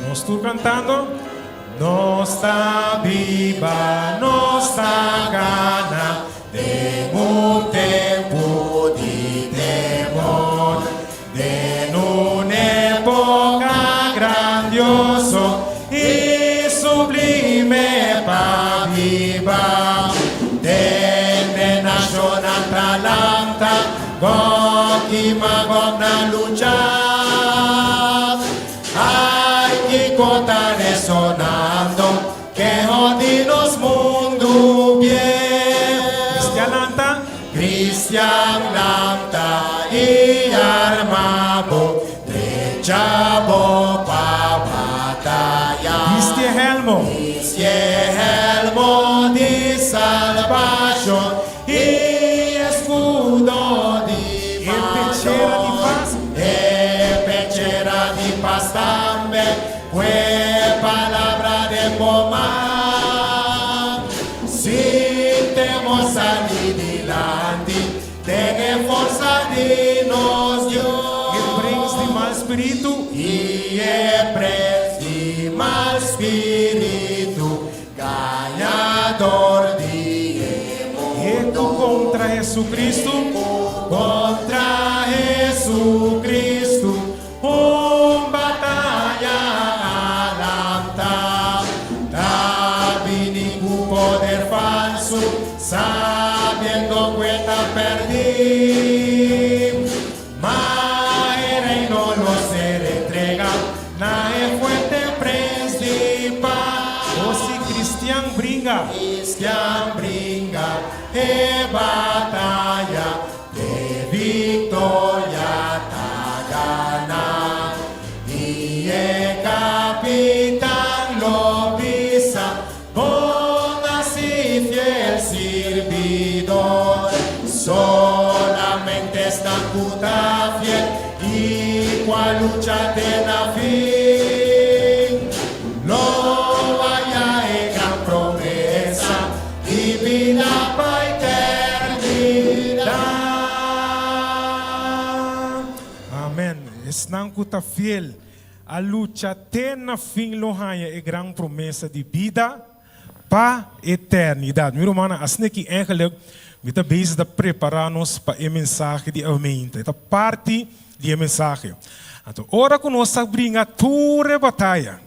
Nos tur kantando. Nos ta biba, nos ta gana den un tempu di temor, den un epoka grandioso i sublime pa biba. Tende nashonnan ta lanta, Gog i Magog na lucha. Ai, kiko ta resonando, keho di nos mundu bieu. Cristian lanta, Cristian lanta i arma bo, drecha bo pa bataya. Bisti e helmo. Bisti e helmo di salbashon i eskudo di E pechera di pas. E pechera di pas tambe ku e palabra den bo man. Sin temor sali dilanti den e forsa di nos Dios. E prens di mal spiritu. I e prens di mal spiritu Gañador di e mundo. Heku kontra Jesucristo. Kontra Jesucristo un bataya a lanta. Ta bini ku poder falsu, sabiendo ku e ta pèrdí. Ma e reino lo ser entrega na e fuerte Prens di Pas. O si cristian bringa. Cristian bringa e bataya, te victoria ta gana. I e capitan lo bisa, Bon hasi fiel sirbidor, solamente esnan ku ta fiel i ku a lucha te na fin, lo haya e gran promesa di bida pa eternidat. Amen. Esnan ku ta fiel A lucha te na fin lo haña e gran promesa di bida pa eternidat. Mi rumannan, asina ki eigenlijk mi ta bezig ta prepará nos pa e mensahe di aumento. E ta parti di e mensahe. Anto, ora ku nos ta bringa tur e bataya,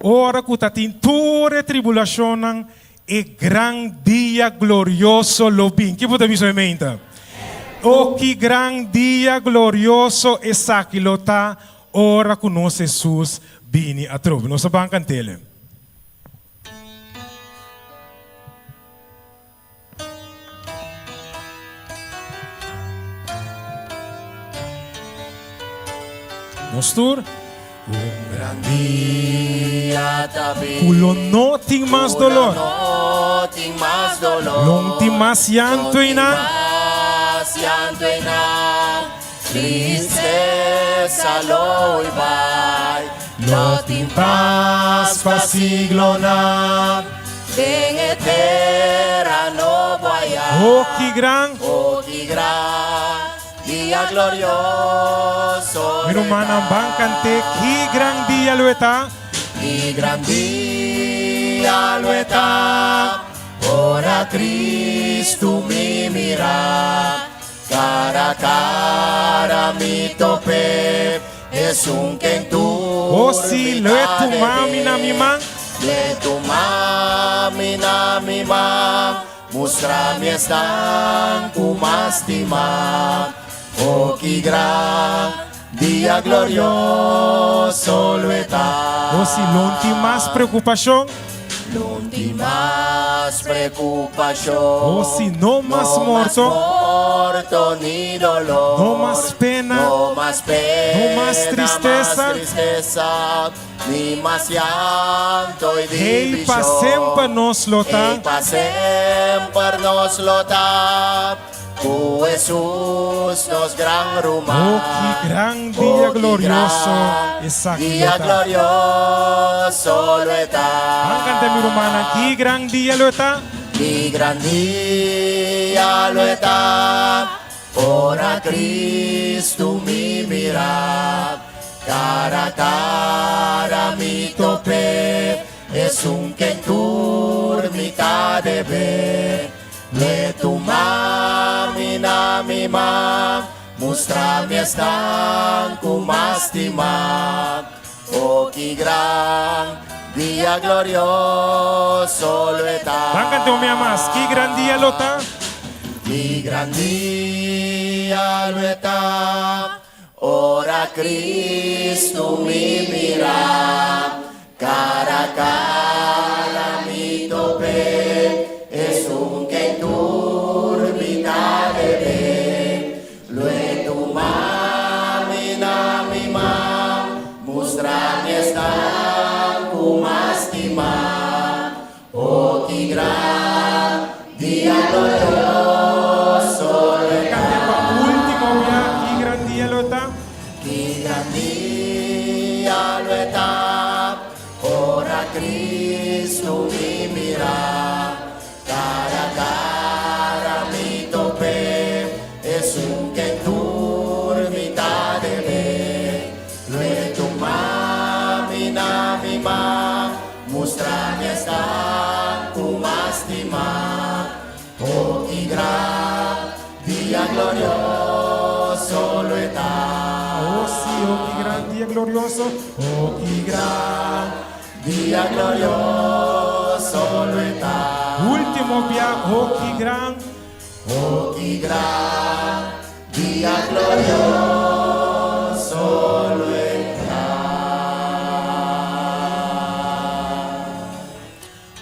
ora ku ta tin tur e tribulashonnan, E gran dia glorioso lo bin. Ki bo ta bisa menta? O ki gran dia glorioso esaki lo ta ora ku nos Hesus bini atrobe. Nos a ban kant'el. Nos tur. Un gran dia ta bin. Ku lo no tin mas dolor. Ku lo no tin mas dolor. Lo tin mas yantu einan. Lo tin mas yantu einan. Tristesa lo hui bai. Lo tin pas pa siglonan. Den e tera nobo aya. Oh ki gran. Oh ki gran. Dia glorioso Mi rumannan ban kant'é Ki gran dia lo e ta. Ki gran dia lo e ta Ora Cristo mi mira Cara cara mi top'é Esun ken tur Oh si, lo e tuma mi na mi man. Lo e tuma mi na mi man. Mustra mi esnan ku mas stima. O ki gran dia glorioso lo e ta. O si lo tin mas preokupashon. Lo tin mas preokupashon. O si no mas morto. No mas morto ni dolor. No mas pena. No mas pena. No mas tristesa. No mas tristesa. Ni mas llanto i Hey, pa divishon. semper nos lo ta. Hey, pa semper nos lo ta. Ku Hesus nos gran ruman. Oh, ki gran dia Oh, ki glorioso gran esaki lo dia ta. glorioso lo e ta. Ban kanta mi rumannan, ki gran dia lo e ta. Ki gran dia lo e ta. Ora Cristo mi mira, cara cara mi. mi tope, esun ken tur mi ta debe. Lo tuma mi na mi man, mustra mi esnan ku m'a stima. Oh, ki gran dia glorioso lo e ta. Ban canta un bia mas. Ki gran dia lo ta. Ki gran dia lo e ta. Ora Cristo mi mira, cara a cara mi top'é, esun ken tur mi ta debé. Lo e tuma mi na mi man, mustra mi esnan ku m'a stima. Oh, ki gran dia glorioso lo e ta. Canta pa ultimo bia, ki gran dia lo ta. Ki gran dia lo e ta, ora Cristo mi mira. Cara cara mi top'é, esun ken tur mi ta debé. Lo e tuma mi na mi man, mustra mi esnan ku m'a stima. Oh, ki gran dia glorioso lo e ta. Oh, sí, oh, ki gran dia glorioso. Oh, ki gran dia glorioso lo e ta. Último bia, oh, ki gran. Oh, ki gran dia glorioso lo e ta.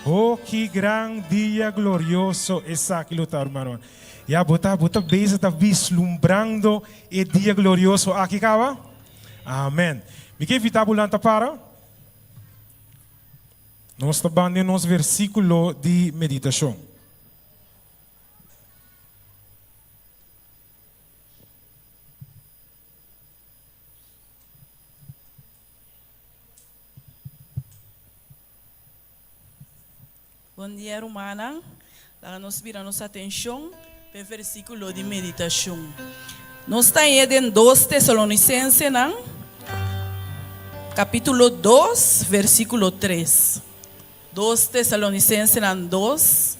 Oh, ki gran dia glorioso esaki lo ta, rumannan. Ya, bo ta, bo ta bezig ta vislumbrando e dia glorioso aki caba? Amen. Mi ke invita bo lanta para. Nos ta ban den nos versiculo di meditacion. Bon dia rumannan, laga nos bira nos atencion pa e versiculo di meditacion. Nos ta hañ'é den Dos Tesalonicensenan, capitulo dos, versiculo tres. Dos Tesalonicensenan dos,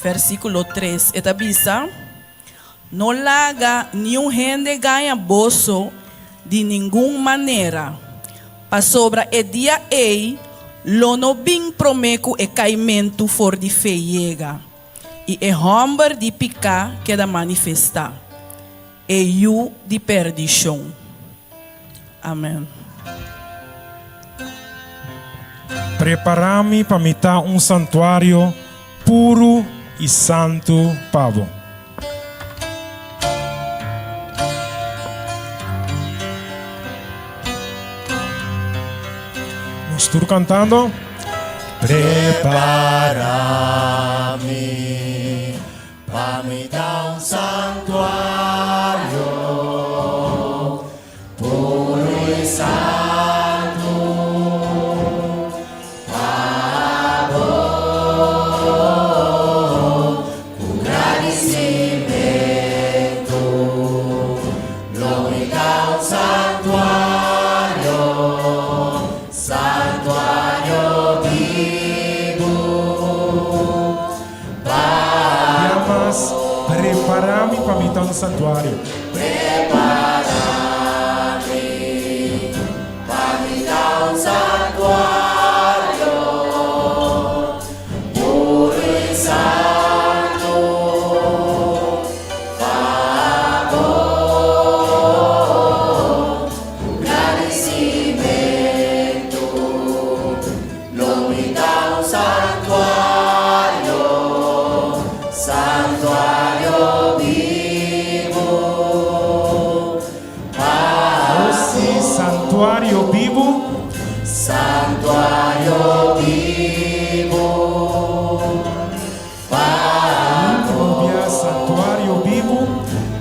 versíkulo tres, e ta bisa, No laga niun hende gaña boso di ningun manera, pasobra e dia ei lo no bin promé ku e kaimentu for di fe yega i e hòmber di piká keda manifestá, e yu di perdishon. Amen. Prepará mi pa mi ta un santuario puru i santu pa bo. Nos tur kantando. Prepará mi Pa mi ta un santuario puru i santu pa bo, ku gradisimentu lo mi ta un santuario, santuario bibu. Ya mas, prepara mi pa mi ta un santuario. Prepara mi pa mi ta un santuario puru i santu pa bo, ku gradisimentu. Lo mi ta un santuario, santuario bibu pa Oh sí, santuario bibu. Santuario bibu pa Último bia, santuario bibu.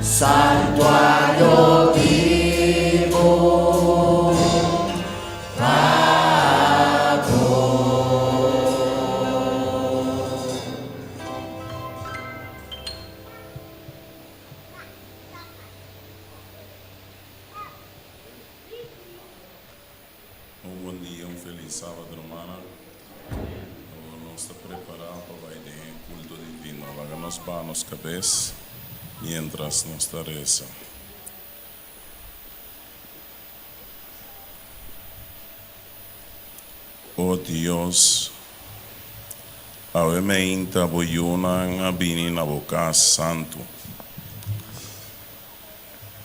Santuario bibu. Un bon dia, un felis sábado rumannan. Awor nos ta prepará pa bai den e kulto divino. Laga nos baha nos kabes miéntras nos ta resa. O Dios, awe meinta bo yunan a bini na bo kas santu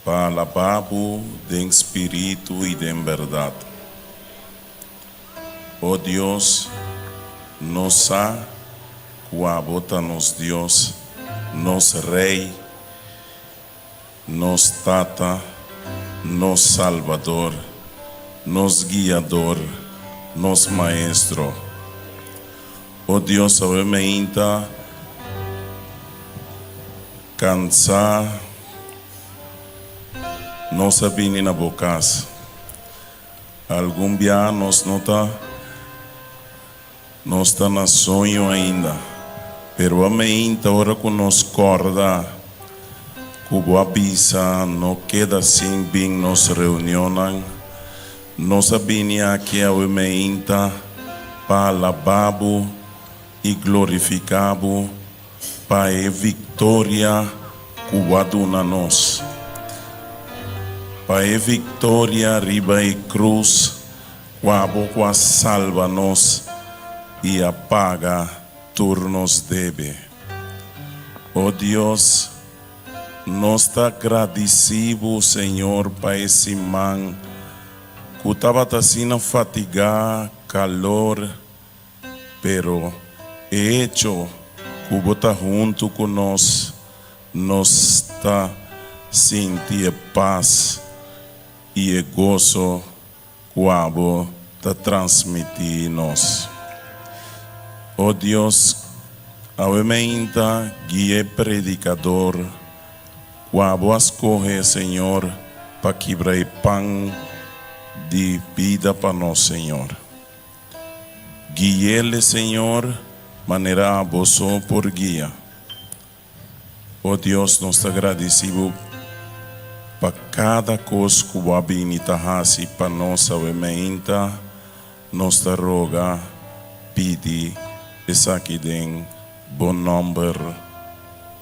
pa alabá bo den spiritu i den bèrdat. O Dios, nos sa ku abo ta nos Dios, nos Rei, Nos Tata, nos Salbador, nos Guiador, nos Maestro. O Dios awe meinta cansa nos a bini na bo cas. Algun bia nos no ta Nos ta na soño ainda, pero a meinta ora ku nos kòrda ku bo a bisa no keda sin bin nos reunionnan. Nos a bini aki awe meinta pa alabá bo i glorifiká bo pa e viktoria ku bo a duna nos, pa e viktoria riba e krus Kua bo ku a salba nos i a paga tur nos debe. O Dios, nos ta gradisí bo, Señor, pa e siman ku tabata asina fatigá, kalor, pero e echo ku bo ta huntu ku nos, nos ta sinti e pas i e goso ku abo ta transmití nos. O Dios, awe meinta guia e predikador ku abo a skohe, Señor, pa kibra e pan di bida pa nos, Señor. Gui'el, Señor, manera abo so por guia. O Dios, nos ta gradisí bo pa kada kos ku bo a bini ta hasi pa nos awe meinta. Nos ta roga, pidi esaki den bo nòmber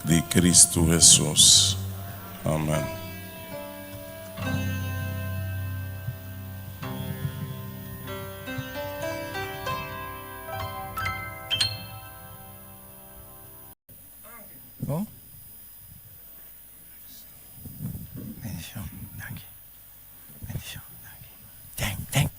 di Kristu Hesus. Amèn. Bon. Bendicion. Danki. Bendicion. Danki. Thank, thank.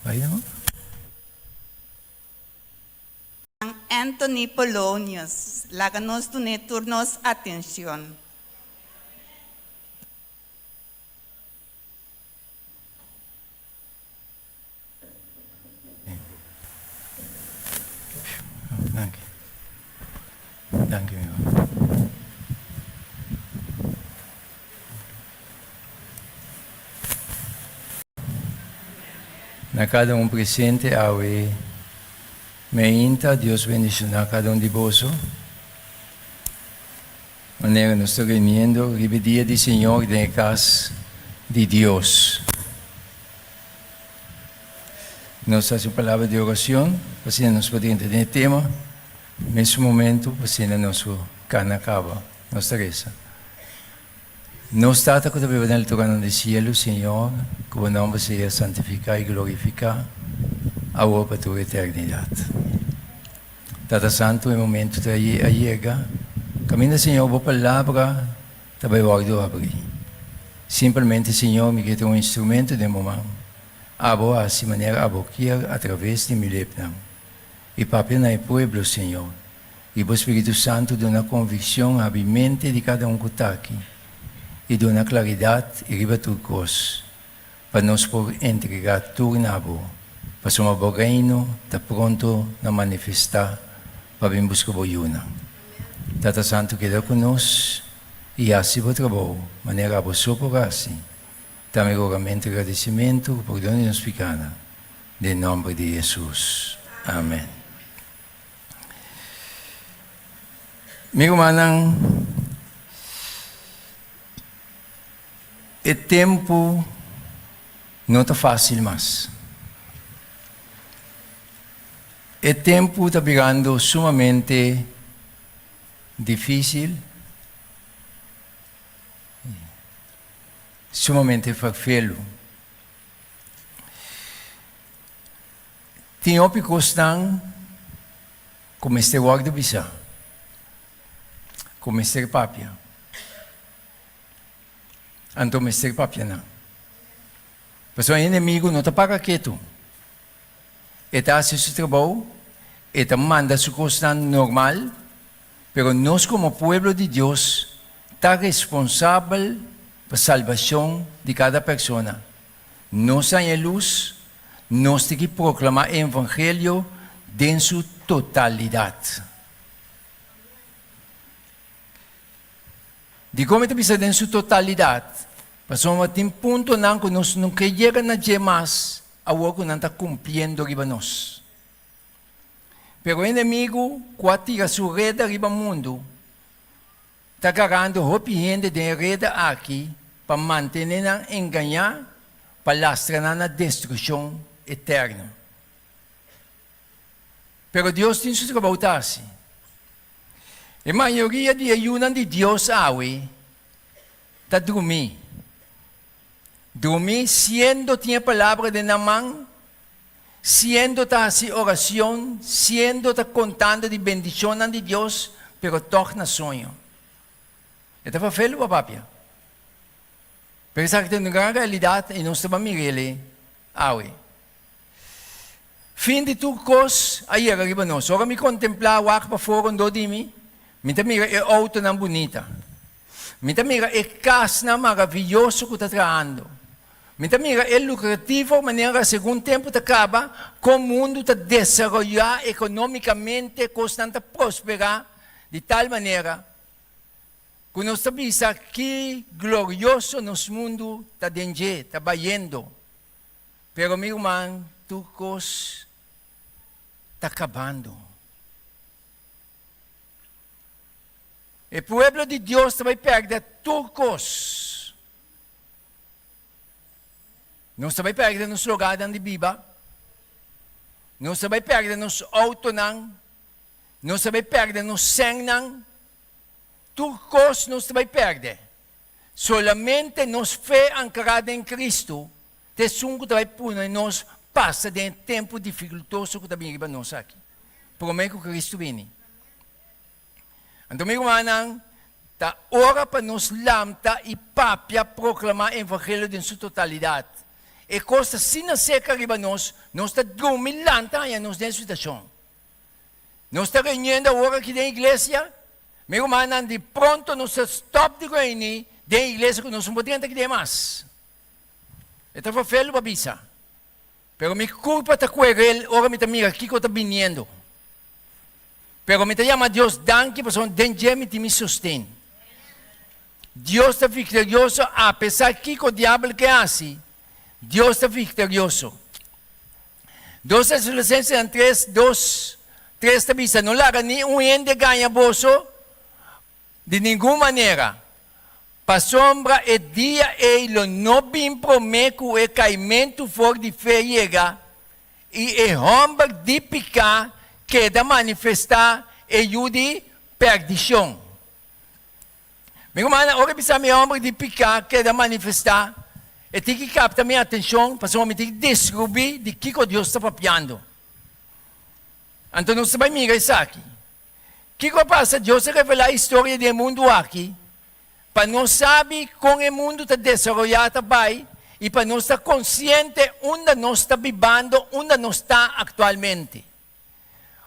Bai dan. Anthony Polonius, laga nos dun'é tur nos atencion. Danki. Danki mi man. Na kada un presente awe meinta Dios bendiciona kada un di boso. Manera nos ta reuniendo riba e dia di Señor den e cas di Dios. Nos ta haci un palabra di oracion pa asina nos por drenta den e tema mesun momento pa asina nos por cana caba. Nos ta reza. Nos Tata ku ta biba den alturannan di sielu, Señor, ku bo nòmber sea santifiká i glorifiká, awor pa tur eternidat. Tata Santu, e momentu ta a yega, kaminda, Señor, bo Palabra ta bai wòrdu abrí. Simpelmente, Señor, mi ke ta un instrumento den bo man. Abo hasi manera abo kier atraves di mi lepnan. I papia na e pueblo, Señor. I bo Spiritu Santu duna konvikshon habri mente di kada un ku ta aki, i duna klaridat i riba tur kos, pa nos por entregá tur na bo, pasobra bo Reino ta pronto na manifestá pa bin buska bo yunan. Tata Santu keda ku nos i hasi bo trabou manera abo so por hasi. Ta mi rogamentu i gradisimentu ku pordon di nos pikanan. Den nòmber di Hesus. Amen. Mi rumannan, e tempu no ta fásil mas. E tempu ta birando sumamente difísil, sumamente ferfelu. Tin hopi kosnan ku mester wòrdu bisá, ku mester papia. Anto mester papia nan. Pasobra e enemigu no ta para ketu. E ta hasi su trabou, e ta manda su kosnan normal, pero nos komo pueblo di Dios ta responsabel pa salbashon di kada persona. Nos haña e lus, nos tin ki proklamá e evangelio den su totalidat. Dikon mi ta bisa den su totalidat? Pasobra tin puntonan ku nos no ke yega na dje mas awor ku nan ta kumpliendo riba nos. Pero e enemigu ku a tira su reda riba mundu ta garando hopi hende den e reda aki pa mantene nan engañá pa lastra nan na destrukshon eterno. Pero Dios tin su trabou ta hasi. E mayoria di e yunan di Dios awe ta drumí. Drumí siendo tin e palabra den nan man, siendo ta hasi oracion, siendo ta contando di bendicionnan di Dios, pero tog na soño. E ta vervelu pa papia. Pero esaki ta un gran realidad y nos ta ban mir'el awe. Fin di tur kos a yega riba nos. Ora mi kontemplá wak pafó rondó di mi, mi ta mira e outonan bunita. Mi ta mira e kasnan maravioso ku ta trahando. Mi ta mira e lukrativo manera segun tempu ta kaba, kon mundu ta desaroyá ekonómikamente, kosnan ta prosperá di tal manera ku nos ta bisa ki glorioso nos mundu ta den dje, ta bayendo. Pero mi ruman, tur kos ta kabando. E pueblo di Dios ta bai pèrdè tur kos. Nos ta bai pèrdè nos logarnan di biba. Nos ta bai pèrdè nos outonan. Nos ta bai pèrdè nos sènnan. Tur kos nos ta bai pèrdè. Solamente nos fe ankrá den Kristu ta esun ku ta bai pone nos pasa den e tempu difikultoso ku ta bini riba nos aki, promé ku Kristu bini. Anto, mi rumannan, ta ora pa nos lamta i papia proklamá e evangelio den su totalidat. E kos ta asina serka riba nos, nos ta drumi lanta haña nos den e situashon. Nos ta reuniendo awor aki den iglesia. Mi rumannan, di pronto nos ta stop di reuni den iglesia ku nos no por drenta aki den mas. E ta vervelu pa bisa, pero mi kurpa ta kuerel ora mi ta mira kiko ta biniendo. Pero mi ta yama Dios danki pasobra den dje mi tin mi sosten. Dios ta viktorioso apesar kiko diabel ke hasi, Dios ta viktorioso. Dos Tesalonicensenan tres, dos, tres ta bisa, No laga ni un hende gaña boso di ningun manera, pasobra e dia ei lo no bin promé ku e kaimentu for di fe yega i e hòmber di piká keda manifestá, e yu di pèrdishon. Mi rumannan, ora bisa mi homber di piká keda manifestá, e tin ki kapta mi atenshon pasobra mi tin ki deskrubí di kiko Dios ta papiando. Anto nos ta bai mira esaki. Kiko a pasa? Dios a revelá historia di e mundu aki pa nos sabi kon e mundu ta desaroyá ta bai i pa nos ta konsiente unda nos ta bibando, unda nos ta aktualmente.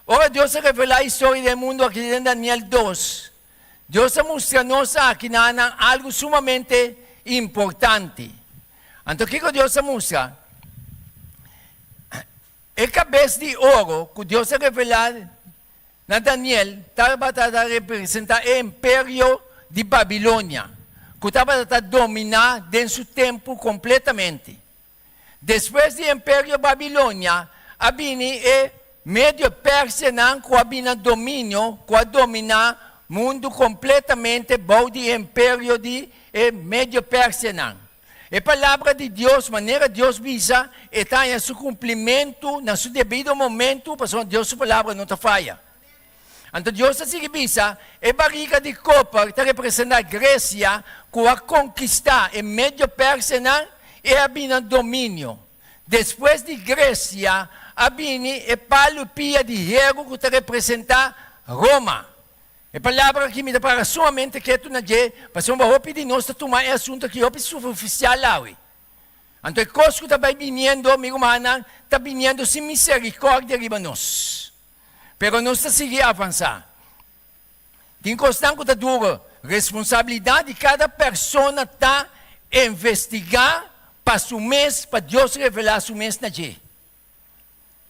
Ora Dios a revelá historia di e mundu aki den Daniel dos, Dios a mustra nos aki na nan algu sumamente importante. Anto kiko Dios a mustra? E kabes di oro ku Dios a revelá na Daniel tabata ta representá e imperio di Babilonia, ku tabata ta dominá den su tempu kompletamente. Despues di Imperio Babilonia a bini e Medio-Persianan ku a bini na dominio, ku a dominá mundu kompletamente bou di e imperio di e Medio-Persianan. E palabra di Dios, manera Dios bisa, e ta haña su kumplimentu na su debido momentu, pasobra Dios su palabra no ta faya. Anto Dios ta sigui bisa, E barika di koper ta representá Gresia ku a konkistá e Medio-Persianan i a bini na dominio. Despues di Gresia a bini e palu pia di heru ku ta representá Roma. E palabra aki mi ta para sumamente ketu na dje, pasobra hopi di nos ta tuma e asuntu aki hopi superfisial awe. Anto e kos ku ta bai biniendo, mi rumannan, ta biniendo sin miserikòrdia riba nos. Pero nos ta sigui avansá. Tin kosnan ku ta duro. Responsabilidat di kada persona ta investigá pa su mes pa Dios revelá su mes na dje.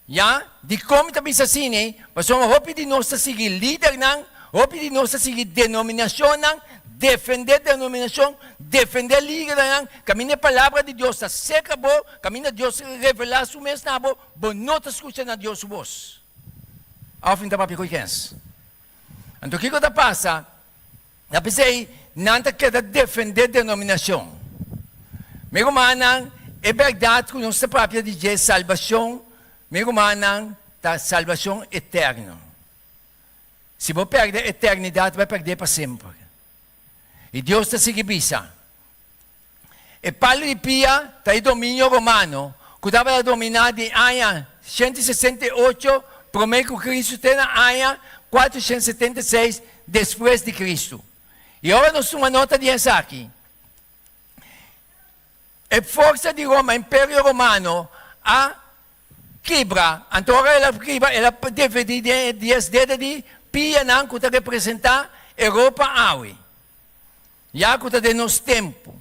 Ya, dikon mi ta bisa asina? Pasobra hopi di nos ta sigui lidernan, hopi di nos ta sigui denominashonnan, defendé denominashon, defendé lidernan, kaminda e palabra di Dios ta serka bo, kaminda Dios revelá su mes na bo, Bo no ta skucha na Dios su bos. Òf mi ta papia ku kens? Anto kiko ta pasa? Ta p'esei nan ta keda defendé denominashon. Mi rumannan, e bèrdat ku nos ta papia di dje, salbashon, mi rumannan, ta salbashon eterno. Si bo pèrdè eternidat, bo a pèrdè pa semper. I Dios ta sigui bisa, E palu di pia ta e dominio romano ku tabata dominá di aña 168 promé ku Kristu te na aña 476 despues di Kristu. I ora nos tuma nota di esaki, e forsa di Roma, Imperio Romano, a kibra. Anto ora el a kibra, el a dividí den e dies dede di pianan ku ta representá Europa awe. Ya ku ta den nos tempu.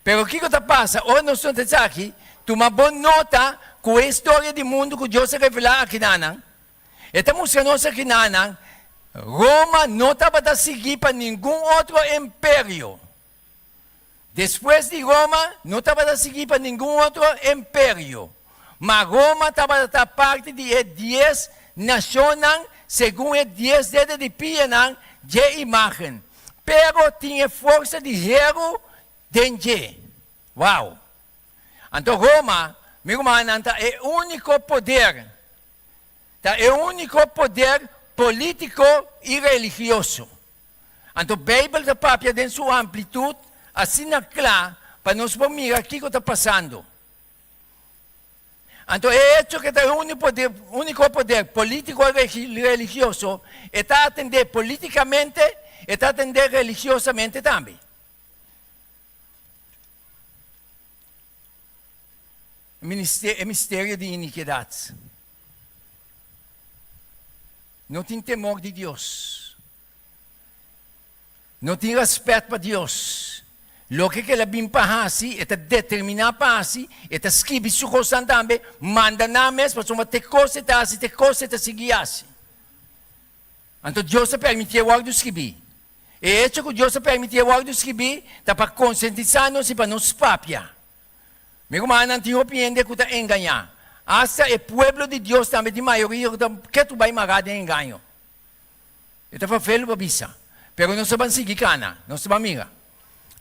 Pero kiko ta pasa ora nos nota esaki? Tuma bon nota ku e historia di mundu ku Dios a revelá akinanan, e ta mustra nos akinanan, Roma no tabata sigui pa ningun otro imperio. Despues di Roma no tabata sigui pa ningun otro imperio. Ma Roma tabata ta parti di e dies nashonnan segun e dies dede di pianan dje imágen. Pero tin e forsa di heru den dje. Wow! Anto Roma, mi rumannan, ta e úniko poder, ta e úniko poder polítiko i religioso. Anto Beibel ta papia den su amplitut asina kla pa nos por mira kiko ta pasando. Anto e echo ke ta e úniko poder polítiko i religioso, e ta atendé polítikamente, e ta atendé religiosamente tambe. E misterio di inikidat. No tin temor di Dios. No tin rèspèt pa Dios. Loke ku el a bin pa hasi, e ta determiná pa hasi, e ta skibi su kosnan tambe, manda nan mes, pasobra te kos e ta hasi, te kos e ta sigui hasi. Anto Dios a permití e wòrdu skibí. E echo ku Dios a permití e wòrdu skibí ta pa konsientisá nos i pa nos papia. Mi rumannan, tin hopi hende ku ta engañá. Asta e pueblo di Dios tambe tin mayoria ku ta ketu bai mará den engaño. E ta fafelu pa bisa, pero nos ta ban sigui kana, nos ta ban mira.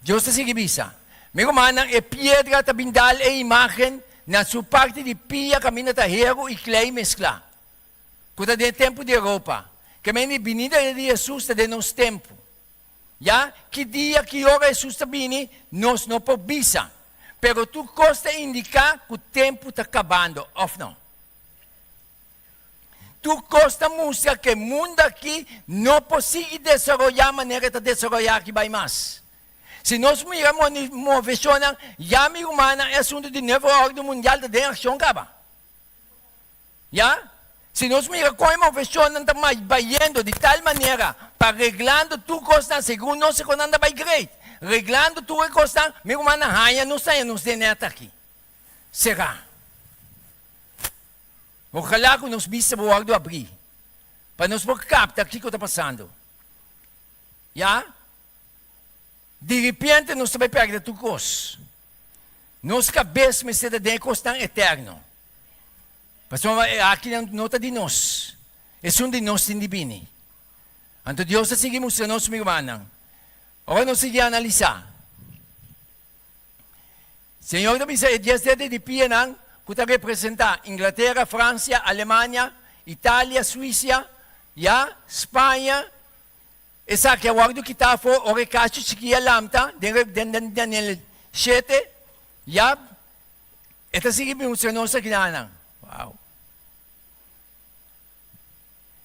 Dios ta sigui bisa, Mi rumannan, e piedra ta bin dal e imágen na su parti di pia kaminda ta heru i klei mesklá, ku ta den e tempu di Europa. Ke mende binida di Hesus ta den nos tempu. Ya, ki dia, ki ora Hesus ta bini, nos no por bisa. Pero tur kos ta indiká ku tempu ta kabando, òf no? Tur kos ta mustra ku e mundu akí no por sigui desaroyá manera e ta desaroyá aki bai mas. Si nos mira moveshonnan, ya mi rumannan e asuntu di nuevo órden mundial ta den akshon kaba. Ya. Si nos mira kon e moveshonnan ta bayendo di tal manera pa reglando tur kosnan segun nos e konan ta bai great, reglando tur e kosnan, mi rumannan haña nos haña nos den nèt aki. Será. Ojalá ku nos bista por wòrdu abrí pa nos por kapta kiko ta pasando. Ya, diripiente nos ta bai pèrdè tur kos. Nos kabes mester ta den e kosnan eterno. Pasobra e akinan no ta di nos. Esun di nos tin di bini. Anto Dios ta sigui mustra nos, mi rumannan. Ora nos sigui analisá, Señor ta bisa e dies dede di pianan ku ta representá Inglatera, Fransia, Alemania, Italia, Suisia, ya, Spaña, esaki a wòrdu kitá afó ora e kachu chikí a lamta den Daniel shete, ya, e ta sigui mustra nos akinanan. Wow!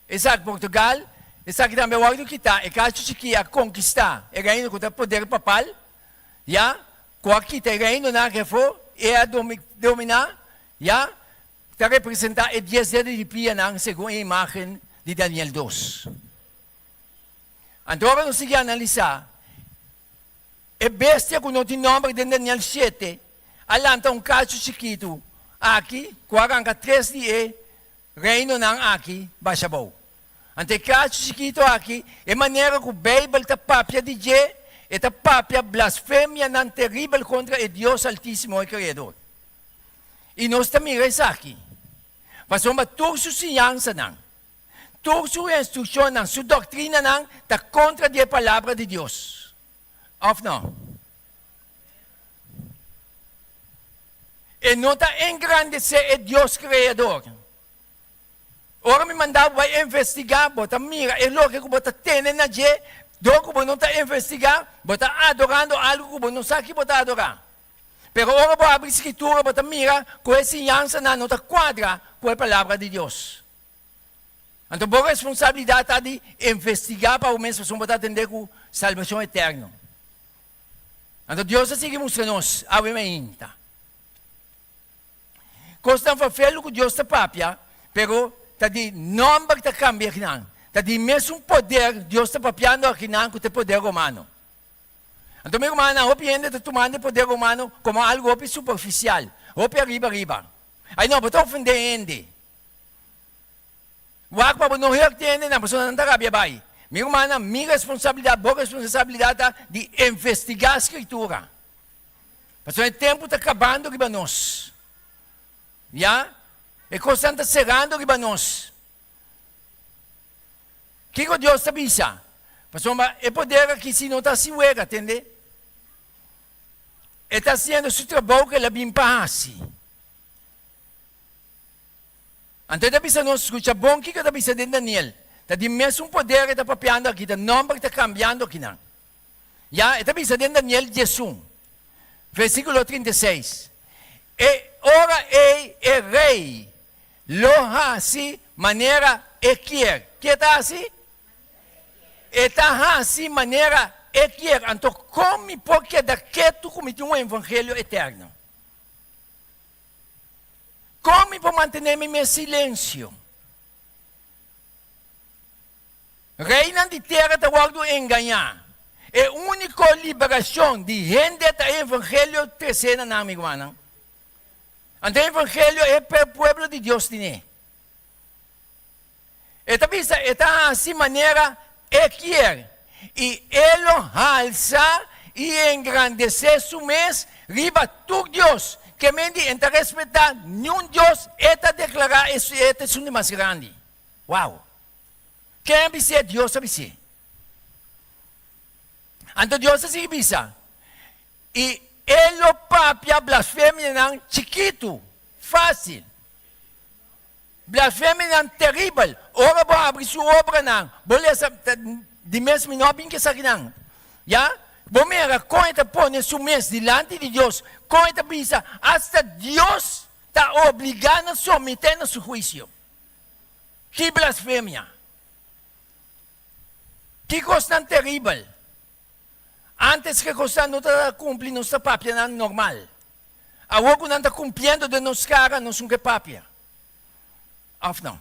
Esaki Portugal, esaki tambe a wòrdu kitá, e kachu chikí a konkistá e reino ku ta poder papal, ya, ku a kita e reinonan aki afó, e a dominá, ya, ta representá e dies dedo di pianan segun e imágen di Daniel dos. Anto ora nos sigui analisá, e bestia ku no tin nòmber den Daniel shete a lanta un kachu chikitu aki ku a ranka tres di e Reinonan aki basha bou. Anto e kachu chikitu aki, e manera ku Beibel ta papia di dje, e ta papia blasfemianan teribel kontra e Dios Altísimo, e Kreador. I nos ta mira esaki, pasobra tur su siñansanan, tur su instrukshonnan, su doktrinanan ta kontra di e Palabra di Dios. Òf no? E no ta engrandesé e Dios Kreador. Ora mi manda bo bai investigá, bo ta mira e loke ku bo ta tene na dje, dor ku bo no ta investigá, bo ta adorando algu ku bo no sa ki bo ta adorá. Pero ora bo abri Skritura, bo ta mira ku e siñansanan no ta kuadra ku e Palabra di Dios. Anto bo responsabilidat ta di investigá pa bo mes pasobra bo ta atendé ku salbashon eterno. Anto Dios a sigui mustra nos awe mainta. Kosnan fafelu ku Dios ta papia, pero ta di nòmber ta kambia akinan. Ta di mesun poder Dios ta papiando akinan ku ta e poder romano. Anto mi rumannan, hopi hende ta tumando e poder romano komo algu hopi superfisial, hopi ariba ariba. Ai no, bo ta ofendé hende. Wak pa bo no hurti hendenan, pasobra nan ta rabia bai. Mi rumannan, mi responsabilidat, bo responsabilidat ta di investigá Skritura. Pasobra e tempu ta kabando riba nos. Ya, e kosnan ta serando riba nos. Kiko Dios ta bisa? Pasobra e poder aki si no ta hasi wega, tende? E ta hasiendo su trabou ku el a bin pa hasi. Anto e ta bisa nos, Skucha bon kiko ta bisa den Daniel. Ta di mesun poder e ta papiando aki, ta nomber ta kambiando akinan. Ya, e ta bisa den Daniel diesun, versikulo 36, E ora ei e rei lo hasi manera e kier. Ke ta hasi? E ta hasi manera e kier. Anto kon mi por keda ketu ku mi tin un evangelio eterno? Kon mi por mantené mi mes silensio? Reinan di tera ta wòrdu engañá. E úniko liberashon di hende ta e evangelio tresé na nan, mi rumannan. Anto e evangelio e pueblo di Dios tiné. E ta bisa e ta hasi manera e kier, i e lo halsa i engrandesé su mes riba tur dios. Ke men di e no ta respetá niun dios, e ta deklará e ta esun di mas grandi. Wow! Ken a bis'é? Dios a bis'é. Anto Dios a sigui bisa, I e lo papia blasfemianan chikitu, fásil. Blasfemianan teribel. Ora bo habri su obranan, bo lesa di mes mi no a bin ku esakinan. Ya? Bo mira kon e ta pone su mes dilanti di Dios, kon e ta bisa asta Dios ta obligá na someté na su huisio. Ki blasfemia! Ki kosnan teribel! Antes ku e kosnan no ta kumpli nos ta papia nan normal. Awor ku nan ta kumpliendo den nos kara nos no ke papia. Òf no?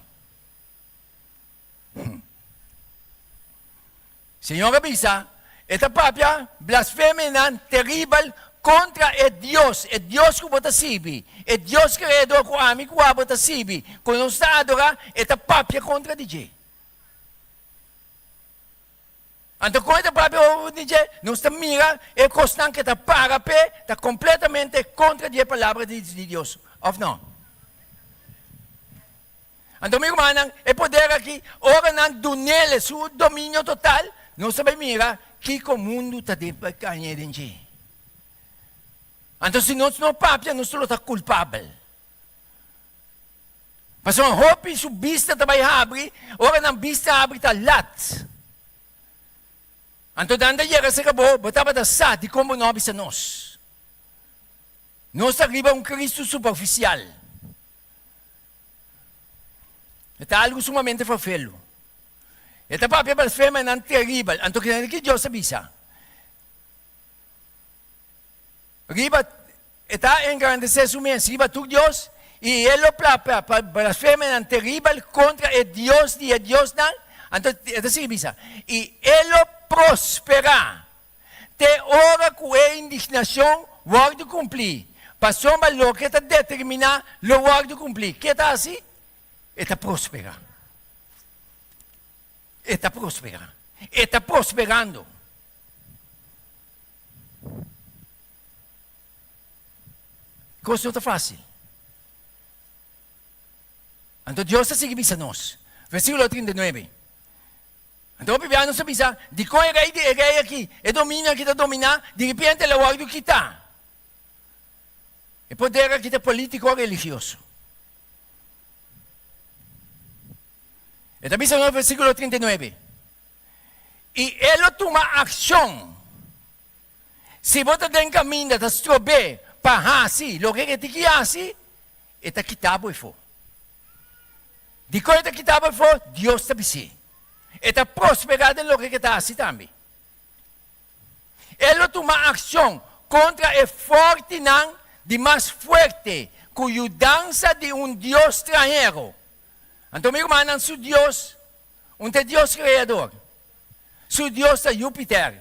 Señor a bisa, E ta papia blasfemianan teribel kontra e Dios, e Dios ku bo ta sirbi, e Dios Kreador ku ami ku abo ta sirbi, ku nos ta adorá, e ta papia kontra di dje. Anto kon e ta papia over di dje? Nos ta mira e kosnan ke ta para p'e ta kompletamente kontra di e palabra di Dios, òf no? Anto mi rumannan, e poder aki, ora nan dun'el su dominio total, nos ta bai mira kiko mundu ta den pa kañ'é den dje. Anto si nos no papia, nos lo ta kulpabel. Pasobra hopi su bista ta bai habri, ora nan bista habri ta lat. Anto nan ta yega serka bo, bo tabata sa dikon bo no a bisa nos. Nos ta riba un Kristu superfisial. E ta algu sumamente ferfelu. E ta papia blasfemanan teribel. Anto ki Dios a bisa? Riba e ta engrandesé su mes riba tur dios, i e lo papia pa blasfemianan teribel kontra e Dios di e diosnan, anto e ta sigui bisa, i e lo prosperá te ora ku e indignashon wòrdu kumplí, pasobra loke ta determiná lo wòrdu kumplí. Ke ta hasi? E ta prosperá. E ta prosperá. E ta prosperando. Kos no ta fásil. Anto Dios ta sigui bisa nos. Versíkulo 39. Anto hopi bia nos ta bisa, dikon e rei di e rei aki, e dominio aki ta dominá, diripiente el a wòrdu kitá. E poder aki ta polítiko religioso. E ta bisa nos versíkulo 39. I e lo tuma akshon. Si bo ta den kaminda ta strob'é pa hasi loke ke tin ki hasi, e ta kita bo efo. Dikon e ta kita bo efo? Dios ta bis'é. E ta prosperá den loke ke ta hasi tambe. E lo tuma akshon kontra e fòrtinan di mas fuerte ku yudansa di un dios stranhero. Anto mi rumannan, su Dios Un ta e Dios Kreador. Su Dios ta Jupiter.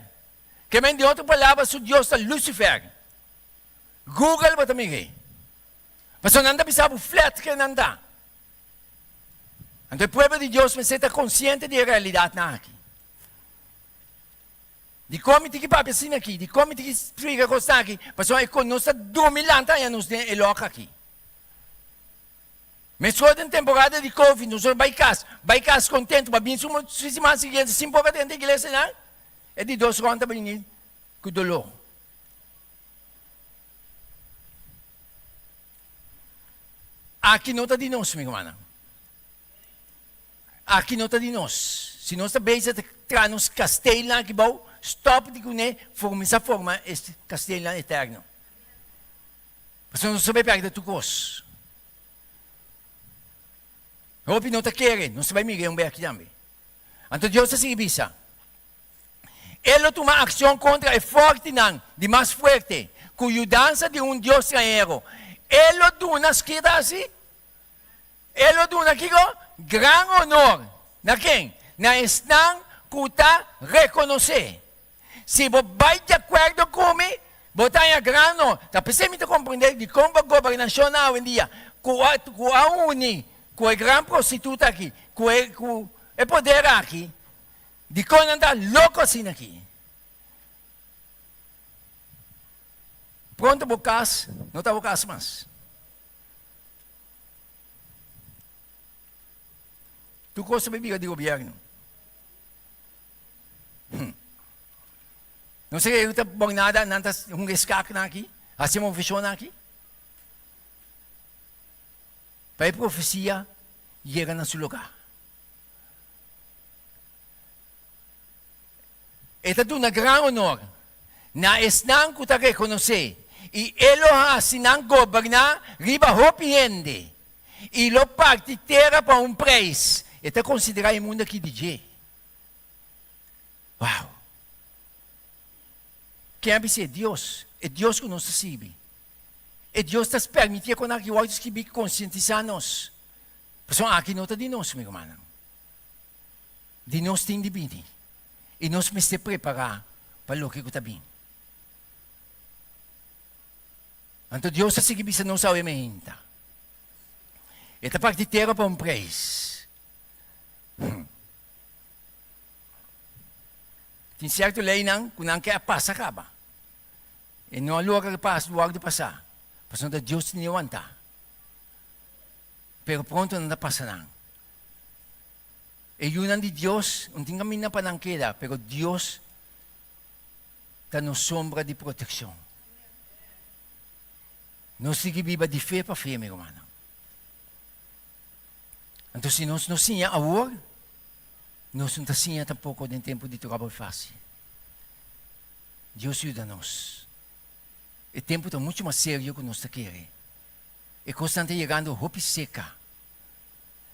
Ke men di otro palabra su Dios ta Lucifer. Google bo ta mir'é. Pasobra nan ta bisa bo flat ke nan ta. Anto e pueblo di Dios mester ta konsiente di e realidatnan aki. Dikon mi tin ki papia asina aki? Dikon mi tin ki splika kosnan aki? Pasobra e kon nos ta drumi lanta haña nos den e lòk aki. Meskos den temporada di covid nos a bai kas, bai kas kontentu pa bin su siman siguiente sin por a drenta iglesia nan, e di dos rond ta bini ku doló. Aki no ta di nos, mi rumannan. Aki no ta di nos. Si nos ta bezig ta traha nos kastelnan aki bou, stòp di kuné, kuminsá forma e kastelnan eterno. Pasobra nos ta bai pèrdè tur kos. Hopi no ta kere, nos ta bai mira e homber aki tambe. Anto Dios ta sigui bisa, E lo tuma akshon kontra e fòrtinan di mas fuerte, ku yudansa di un dios stranhero. E lo duna, skita hasi? E lo duna kiko? Gran onor. Na ken? Na esnan ku ta rekonosé. Si bo bai di akuerdo ku mi, bo ta haña gran onor. Ta p'esei mi ta komprendé dikon bo gobernashonnan awendia ku a ku a uni ku e gran prostituta aki, ku e ku e poder aki, dikon nan ta loko asina aki. Pronto bo kas no ta bo kas mas. Tur kos ta bay bira di gobierno. Hm. No se eu ta bon nada, nan ta hunga skaknan aki, hasi moveshonnan aki. Pa e profesia yega na su lugá. E ta duna gran honor na esnan ku ta rekonosé, i e lo hasi nan goberná riba hopi hende, i lo parti tera pa un preis. E ta konsiderá e mundu akí di dje. Wow! Ken a bis'é? Dios, e Dios ku nos ta sirbi. E Dios ta permitié kon aki wòrdu skibí konsientisá nos. Pasobra aki no ta di nos, mi rumannan. Di nos tin di bini i nos mester prepará pa loke ku ta bin. Anto Dios a sigui bisa nos awe meinta, E ta parti tera pa un preis. Tin sierto leinan ku nan ke a pasa kaba. E no a logra pas wòrdu pasá, pasobra ta Dios tin e wantá. Pero pronto nan ta pasa nan. E yunan di Dios no tin kaminda pa nan keda, pero Dios ta nos sombra di protekshon. Nos sigui biba di fe pa fe, mi rumannan. Anto si nos no siña awor, nos no ta siña tampoko den tempu di tròbel fásil. Dios yuda nos. E tempu ta muchu mas serio ku nos ta kere. E kosnan ta yegando hopi seka.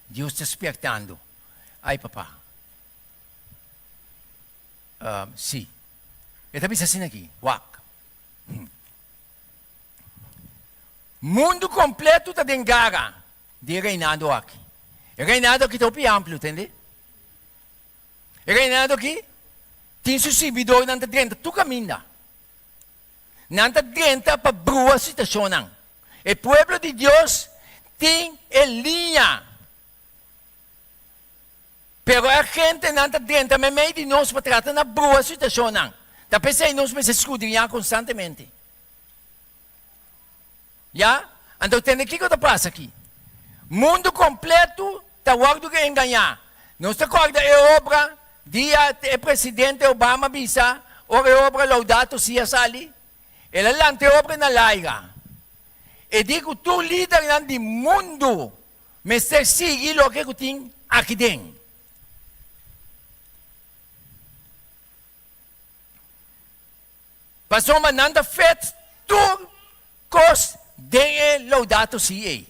Dios ta spiertando. Ai papa. Sí. E ta bisa asina aki, Wak. Mundu kompletu ta den gara di e reinado aki. E reinado aki ta hopi amplio, tende? E reinado aki tin su sirbidornan ta drenta tur kaminda. Nan ta drenta pa brua situashonnan. E pueblo di Dios tin e liña. Pero e gentenan ta drenta meimei di nos pa trata na brua situashonnan. Ta p'esei nos mester skudriñá konstantemente. Ya? Anto tende kiko ta pasa aki. Mundu kompletu ta wòrdu engañá. Nos ta kòrda e obra dia e presidente Obama bisa ora e obra Laudato Si a sali? El a lanta e obra na laira. E di ku tur lidernan di mundu mester sigui loke ku tin aki den. Pasobra nan ta fet tur kos den e Laudato Si ei.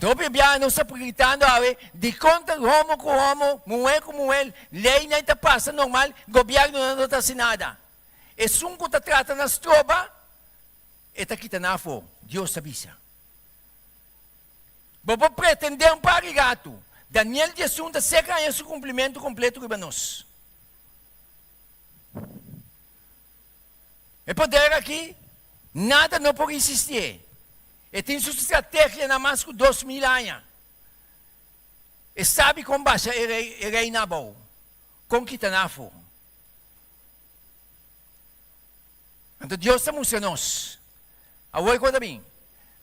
Hopi biaha nos ta gritando awe, dikon ta homo ku homo, muhé ku muhé, leinan ta pasa normal, gobièrnunan no ta hasi nada. Esun ku ta trata na stroba, e ta kita nan afó, Dios ta bisa. Bo por pretendé un par di ratu, Daniel 11 ta seka haña su kumplimentu kompletu riba nos. E poder aki, nada no por risistié. E tin su strategia na mas ku 2000 aña. E sabi kon basha e rei, e reina abou, kon kita nan afó. Anto Dios ta mustra nos. Awor kua ta bin?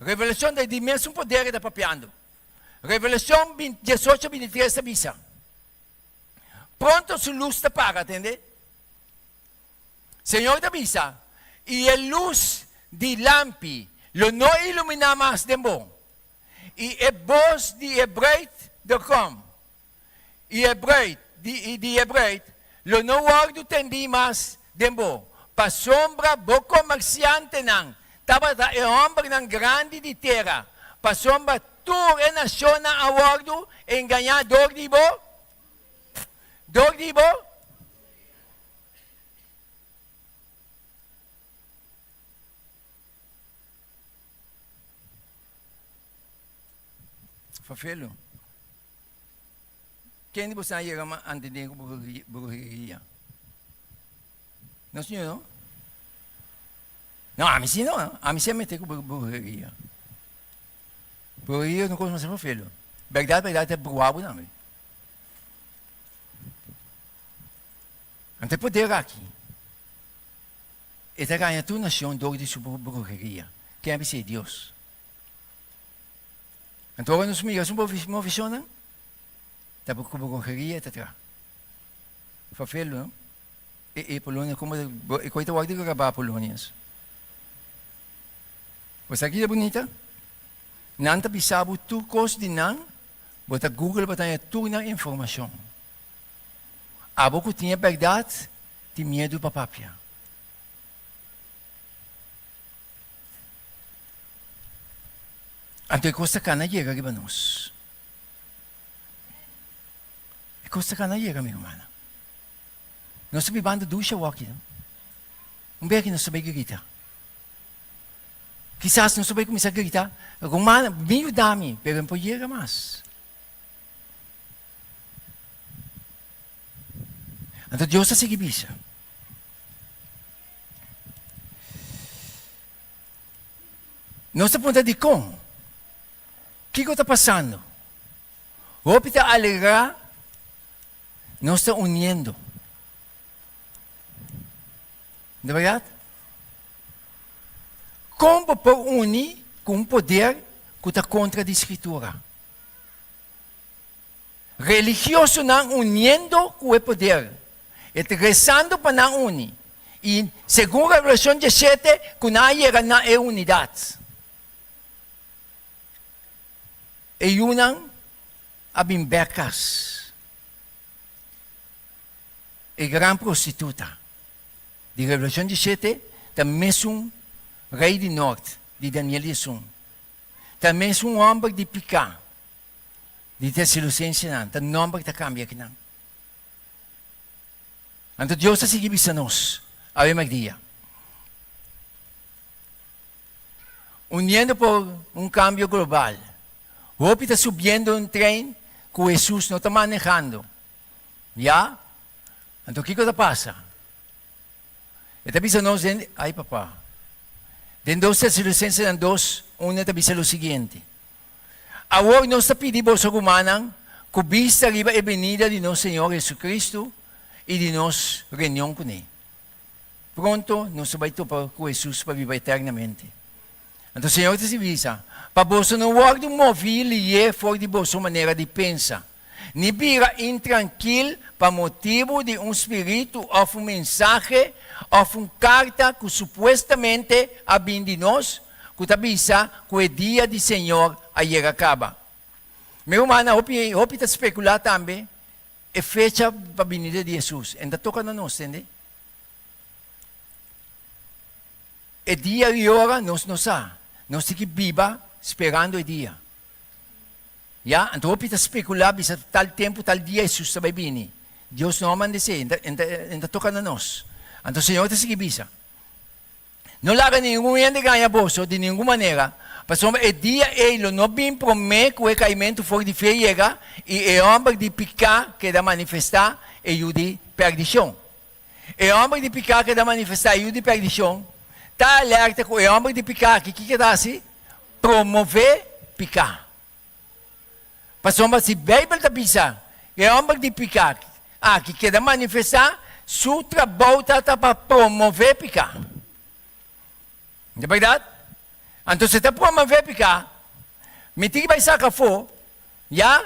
Revelashon ta di mesun poder e ta papiando. Revelashon 18, 23 ta bisa. Pronto su lus ta paga, tende? Señor ta bisa, I e lus di lampi lo no iluminá mas den bo, i e bos di e bruid de kom, i e bruid di i di e bruid lo no wòrdu tendí mas den bo, pasobra bo komersiantenan tabata e hòmbernan grandi di tera, pasobra Tur e nashonnan a wòrdu engañá dor di bo, dor di bo. Fafelo, ken di boso a yega mas antes den ku bruheria? No, señor, no? No, ami si no, ami si a mete ku bruheria. Bruheria no kos mas fafelo. Bèrdat, bèrdat ta bruha bo tambe. Anto e poder aki, e ta gaña tur nashon dor di su bruheria. Ken a bisa e Dios? Anto ora nos mira su movishonnan, ta ku bruheria e ta traha. Fafelo, no? E e Polonia como e coi ta wak di grabá Polonias. Bo sa ki ta bunita? Nan ta bisa bo tur cos di nan, bo ta google bo ta haña tur nan informacion. Abo cu tin e berdad tin miedu pa papia. Anto e cos ta cana yega riba nos. E cos ta cana yega mi hermana. Nos ta bibando dushi awoki, no? Un bes aki nos ta bai grita. Kisas nos ta bai kuminsá grita, Rumannan, bin yuda mi, pero mi por yega mas. Anto Dios ta sigui bisa. Nos ta puntra dikon? Kiko ta pasando? Hopi ta alegrá Nos ta uniendo. No ta bèrdat? Kon bo por uni ku un poder ku ta kontra di Skritura? Religiosonan uniendo ku e poder, e ta rezando pa nan uni, i segun Revelashon diesshete ku nan a yega na e unidat. E yunan a bin bèk kas. E gran prostituta di Revelashon diesshete ta mesun rei di nòrt di Daniel diesun. Ta mesun hòmber di piká di Tesalonicensenan, ta nòmber ta kambia akinan. Anto Dios ta sigui bisa nos awe mèrdia. Uniendo por un kambio global. Hopi ta subiendo un trein ku Hesus no ta manehando. Ya? Anto kiko ta pasa? E ta bisa nos den, ai papa. Den dos Tesalonicensenan dos, un e ta bisa lo siguiente. Awor nos ta pidi boso rumannan ku bista riba e benida di nos Señor Jesucristo i di nos reunion kuné. Pronto nos ta bai topa ku Hesus pa biba eternamente. Anto Señor ta bisa, Pa boso no wòrdu moví lié for di boso manera di pensa, ni bira intrankil pa motibu di un spiritu òf un mensahe òf un karta ku supuestamente a bin di nos, ku ta bisa ku e dia di Señor a yega kaba. Mi rumannan, hopi hopi ta spekulá tambe e fecha pa binida di Hesus. E no ta toka na nos, tende? E dia i ora nos no sa. Nos tin ki biba sperando e dia. Ya, anto hopi ta spekulá bisa tal tempu, tal dia Hesus ta bai bini. Dios no a manda esei, e ta toka na nos. Anto Señor ta sigui bisa, No laga ningun hende gaña boso di ningun manera, pasobra e dia ei lo no bin promé ku e kaimentu for di fe yega i e hòmber di piká keda manifestá, e yu di pèrdishon. E hòmber di piká keda manifestá, e yu di pèrdishon. Ta alerta ku e hòmber di piká aki kiko ta hasi? Promové piká. Pasobra si Beibel ta bisa ku e hòmber di piká aki keda manifestá, su trabou ta ta pa promové piká. No ta bèrdat? Anto si e ta promové piká, mi tin ki bai saka afó ya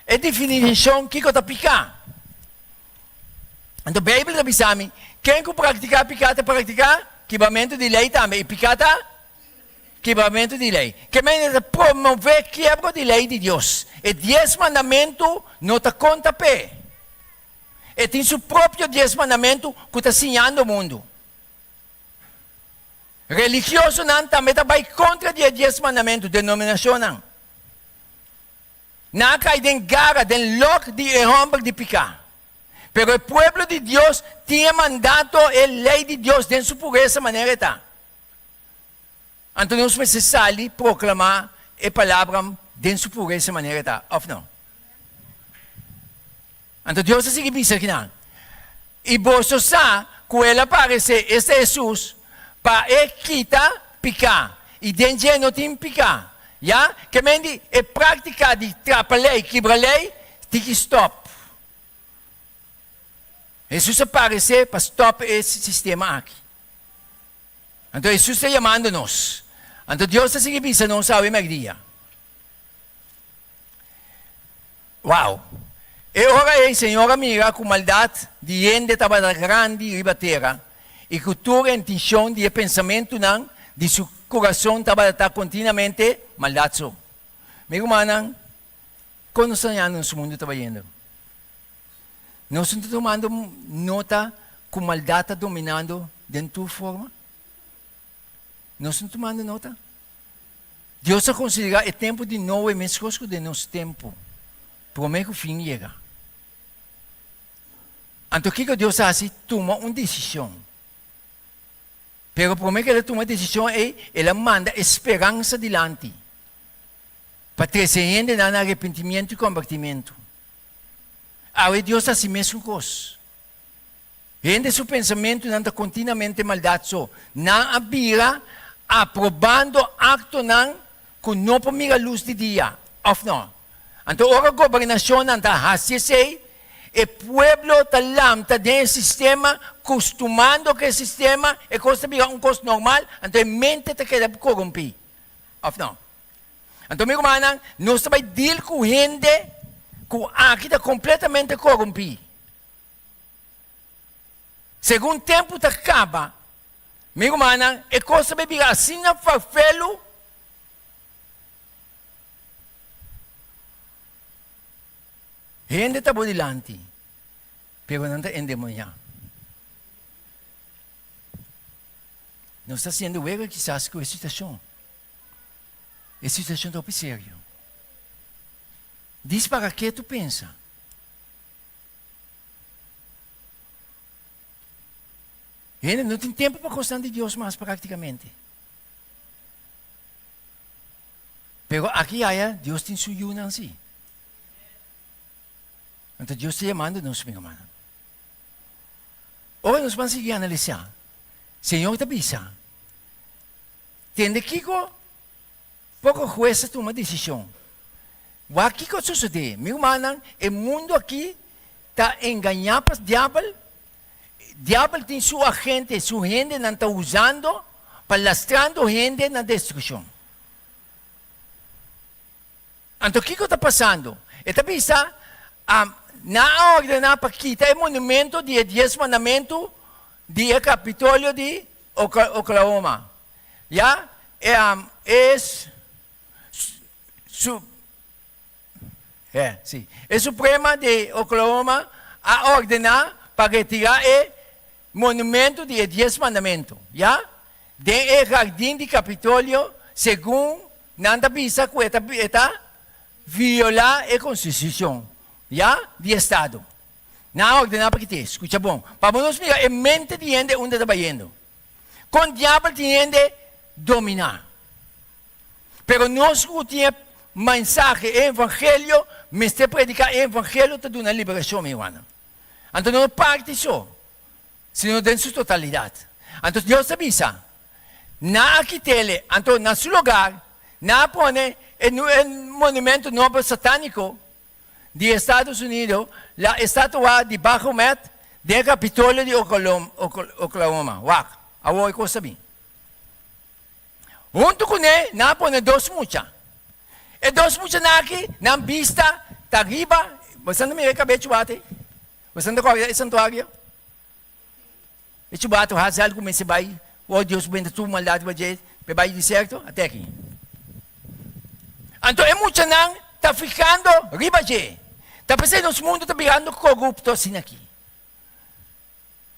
e definishon kiko ta piká. Anto Beibel ta bisa mi, ken ku praktiká piká ta praktiká kibramentu di lei tambe, i piká ta Kibramentu di lei. Ke manera ta promové kiebro di lei di Dios? E Dies Mandamentu no ta konta p'e. E tin su propio Dies Mandamentu ku ta siñando mundu. Religiosonan tambe ta bai kontra di e Dies Mandamentu, denominashonnan. Nan a kai den gara, den lòk di e hòmber di piká. Pero e pueblo di Dios tin e mandato, e lei di Dios den su puresa manera e ta. Anto nos mester sali proclama e palabra den su puresa manera e ta, of no? Anto Dios a sigui bisa kinan, I boso sa cu el a parece, esta Jesus, pa e kita pica, i den dje no tin pica. Ya? Ke men di e practica di trapa ley, kibra ley, tin ki stop. Jesus a parece pa stop e sistema aki. Anto Hesus ta yamando nos. Anto Dios ta sigui bisa nos awe mèrdia. Wow! E ora ei Señor a mira ku maldat di hende tabata grandi riba tera i ku tur e intenshon di e pensamentunan di su kurason tabata ta kontinuamente maldat so. Mi rumannan, kon nos ta hañando nos mundu ta bayendo? Nos no ta tumando nota ku maldat ta dominando den tur forma? Nos no ta tumando nota? Dios a konsiderá e tempu di Noe meskos ku den nos tempu, promé ku fin yega. Anto kiko Dios a hasi? Tuma un desishon. Pero promé ku el a tuma e desishon ei, el a manda e speransa dilanti pa trese hendenan na arepentimiento i kombertimentu. Awe Dios ta hasi mesun kos. Hende su pensamentunan ta kontinuamente maldat so. Nan a bira aprobando aktonan ku no por mira lus di dia, òf no? Anto ora gobernashonnan ta hasi esei, e pueblo ta lamta den e sistema. kustumando ku e sistema, e kos ta bira un kos normal, anto e mente ta keda korumpí. Òf no? Anto mi rumannan, nos ta bai deal ku hende ku aki ta kompletamente korumpí. Segun tempu ta kaba, mi rumannan, e kos ta bai bira asina farfelu. Hende ta bo dilanti, pero nan ta endemoniá. Nos ta hasiendo wega kisas ku e situashon. E situashon ta hopi serio. Dis para ke tu pensa? Hende no tin tempu pa kosnan di Dios mas praktikamente. Pero aki aya Dios tin su yunan si. Anto Dios ta yamando nos, mi rumannan. Ora nos ban sigui analisá, Señor ta bisa, Tende kiko poko hues a tuma desishon. Wak kiko a sosodé. Mi rumannan, e mundu aki ta engañá pa diabel. Diabel tin su agente, su hendenan ta usando pa lastrando hende na destrukshon. Anto kiko ta pasando? E ta bisa, Nan a ordená pa kita e monumento di e Dies Mandamentu di e Kapitolio di Oklahoma. Ya, e su, si, e Suprema di Oklahoma a ordená pa retirá e monumento di e Dies Mandamentu, ya, den e hardin di Kapitolio, segun Nan ta bisa ku e ta e ta violá e konstitushon, ya, di estado. Nan a ordená pa kit'é. Skucha bon. Pa bo nos mira e mente di hende unda ta bayendo. Kon diabel tin hende dominá. Pero nos ku tin e mensahe, e evangelio, mester prediká e evangelio ta duna liberashon, mi rumannan. Anto no parti so, sino den su totalidat. Anto Dios ta bisa, Nan a kit'ele, anto na su lugar nan a pone e monumento nobo satanico di Estados Unido, la estatua di Baphomet den e Capitolio di Oklahoma. Wak, awor e cos ta bin. Hunto cune nan a pone dos mucha. E dos muchanan aki, nan bista ta riba, boso ta mira e cabecho wak ei? Boso ta corda e santuario? E chubatu hasi algu mester bai, ora Dios benta tur maldat riba dje p'e bai diserto, ate aki. Anto e muchanan ta fijando riba dje. Ta p'esei nos mundu ta birando korupto asina aki.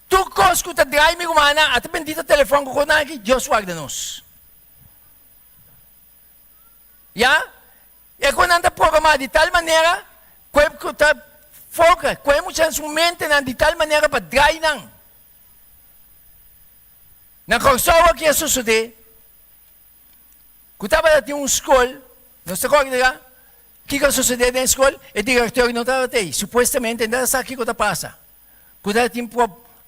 Tur kos ku ta drai mi rumannan, ata bendito telefòn ku konan aki, Dios warda nos. Ya, e ku nan ta programá di tal manera ku e ku ta foka, ku e muchanan su mentenan di tal manera pa drai nan. Na Kòrsou aki a sosodé ku tabata tin un skol, nos ta kòrda kiko a sosodé den e skol, e direktor no tabata ei, supuestamente no ta sa kiko ta pasa, ku tabata tin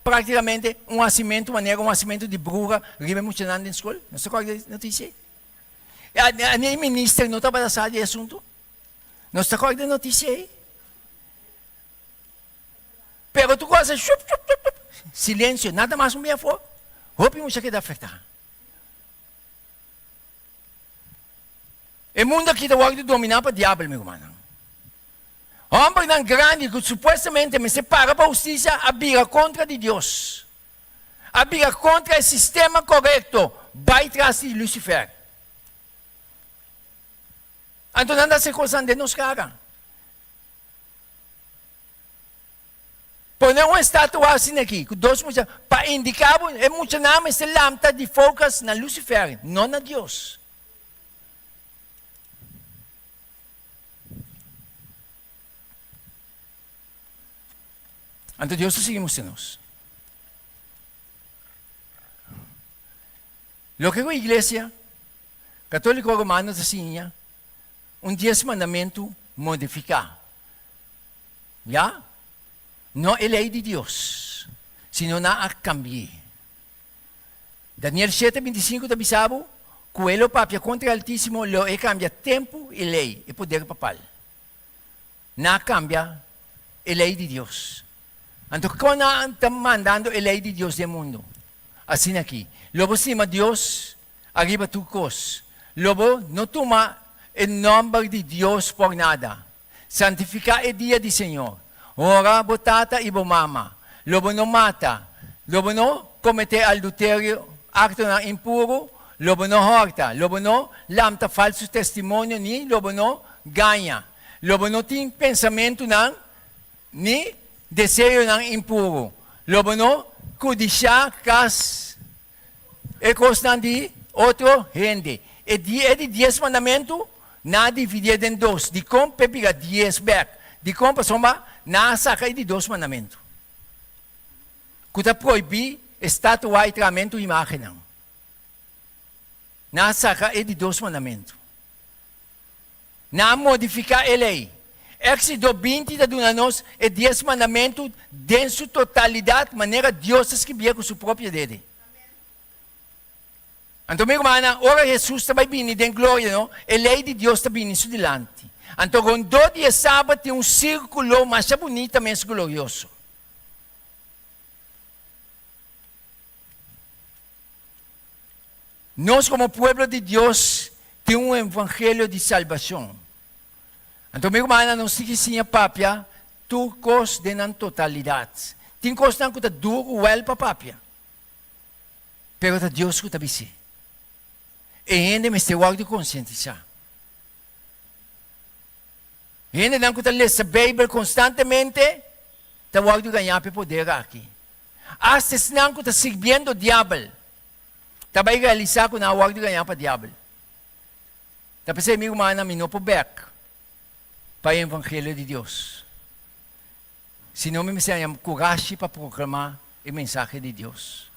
praktikamente un hasimentu manera un hasimentu di bruha riba e muchanan den skol, nos ta kòrda e notisia ei? Ni e minister no tabata sa di e asuntu. Nos ta kòrda e notisia ei. Pero tur kos a shup, shup, shup, shup. Silensio, nada mas un bia afó. Hopi mucha keda afektá. E mundu aki ta wòrdu dominá pa diabel, mi rumannan. Hòmbernan grandi ku supuestamente mester para pa hustisia a bira kontra di Dios. A bira kontra e sistema korekto, bai tras di Lucifer. Anto nan ta hasi kosnan den nos kara. Pone un estatua asina aki, ku dos mucha, pa indiká bo, e muchanan mester lamta di focus na Lucifer, no na Dios. Anto Dios ta sigui mustra nos. Loke ku Iglesia Katoliko Romano ta siña, un dies mandamentu modifiká. Ya, no e lei di Dios, sino nan a kambi'é. Daniel shete 25 ta bisa bo ku e lo papia kontra e Altísimo, lo e kambia tempu i lei, e poder papal. Nan a kambia e lei di Dios. Anto kon nan ta mandando e lei di Dios den mundu? Asina aki, lo bo stima Dios ariba tur kos. Lo bo no tuma e nòmber di Dios por nada. Santifiká e dia di Señor. Honra bo tata i bo mama. Lo bo no mata. Lo bo no kometé alduterio, aktonan impuru. Lo bo no hòrta. Lo bo no lamta falsu testimonio ni lo bo no gaña. Lo bo no tin pensamentunan ni deseonan impuru. Lo bo no kudishá kas e kosnan di otro hende. E di e di dies mandamentu nan a dividié den dos. Dikon p'e bira dies bèk? Dikon? Pasobra nan a saka e di dos mandamentu, ku ta prohibí estatua i trahamentu imágennan. Nan a saka e di dos mandamentu. Nan a modifiká e lei. Éxodo 20 ta duna nos e Dies Mandamentu den su totalidat manera Dios ta skribié ku su propio dede. Anto mi rumannan, ora Hesus ta bai bini den gloria, no, e lei di Dios ta bini su dilanti. Anto rondó di e Sabat tin un sírkulo masha bunita mes glorioso. Nos komo pueblo di Dios tin un evangelio di salbashon. Anto mi rumannan nos tin ki siña papia tur kos den nan totalidat. Tin kosnan ku ta duru wèl pa papia, pero ta Dios ku ta bis'é. E hende mester wòrdu konsientisá. Hendenan ku ta lesa Beibel konstantemente ta wòrdu gañá pa e poder aki. Asta esnan ku ta sirbiendo diabel ta bai realisá ku nan a wòrdu gañá pa diabel. Ta p'esei, mi rumannan, mi no por bèk pa e evangelio di Dios, sino mi mester haña kurashi pa proklamá e mensahe di Dios.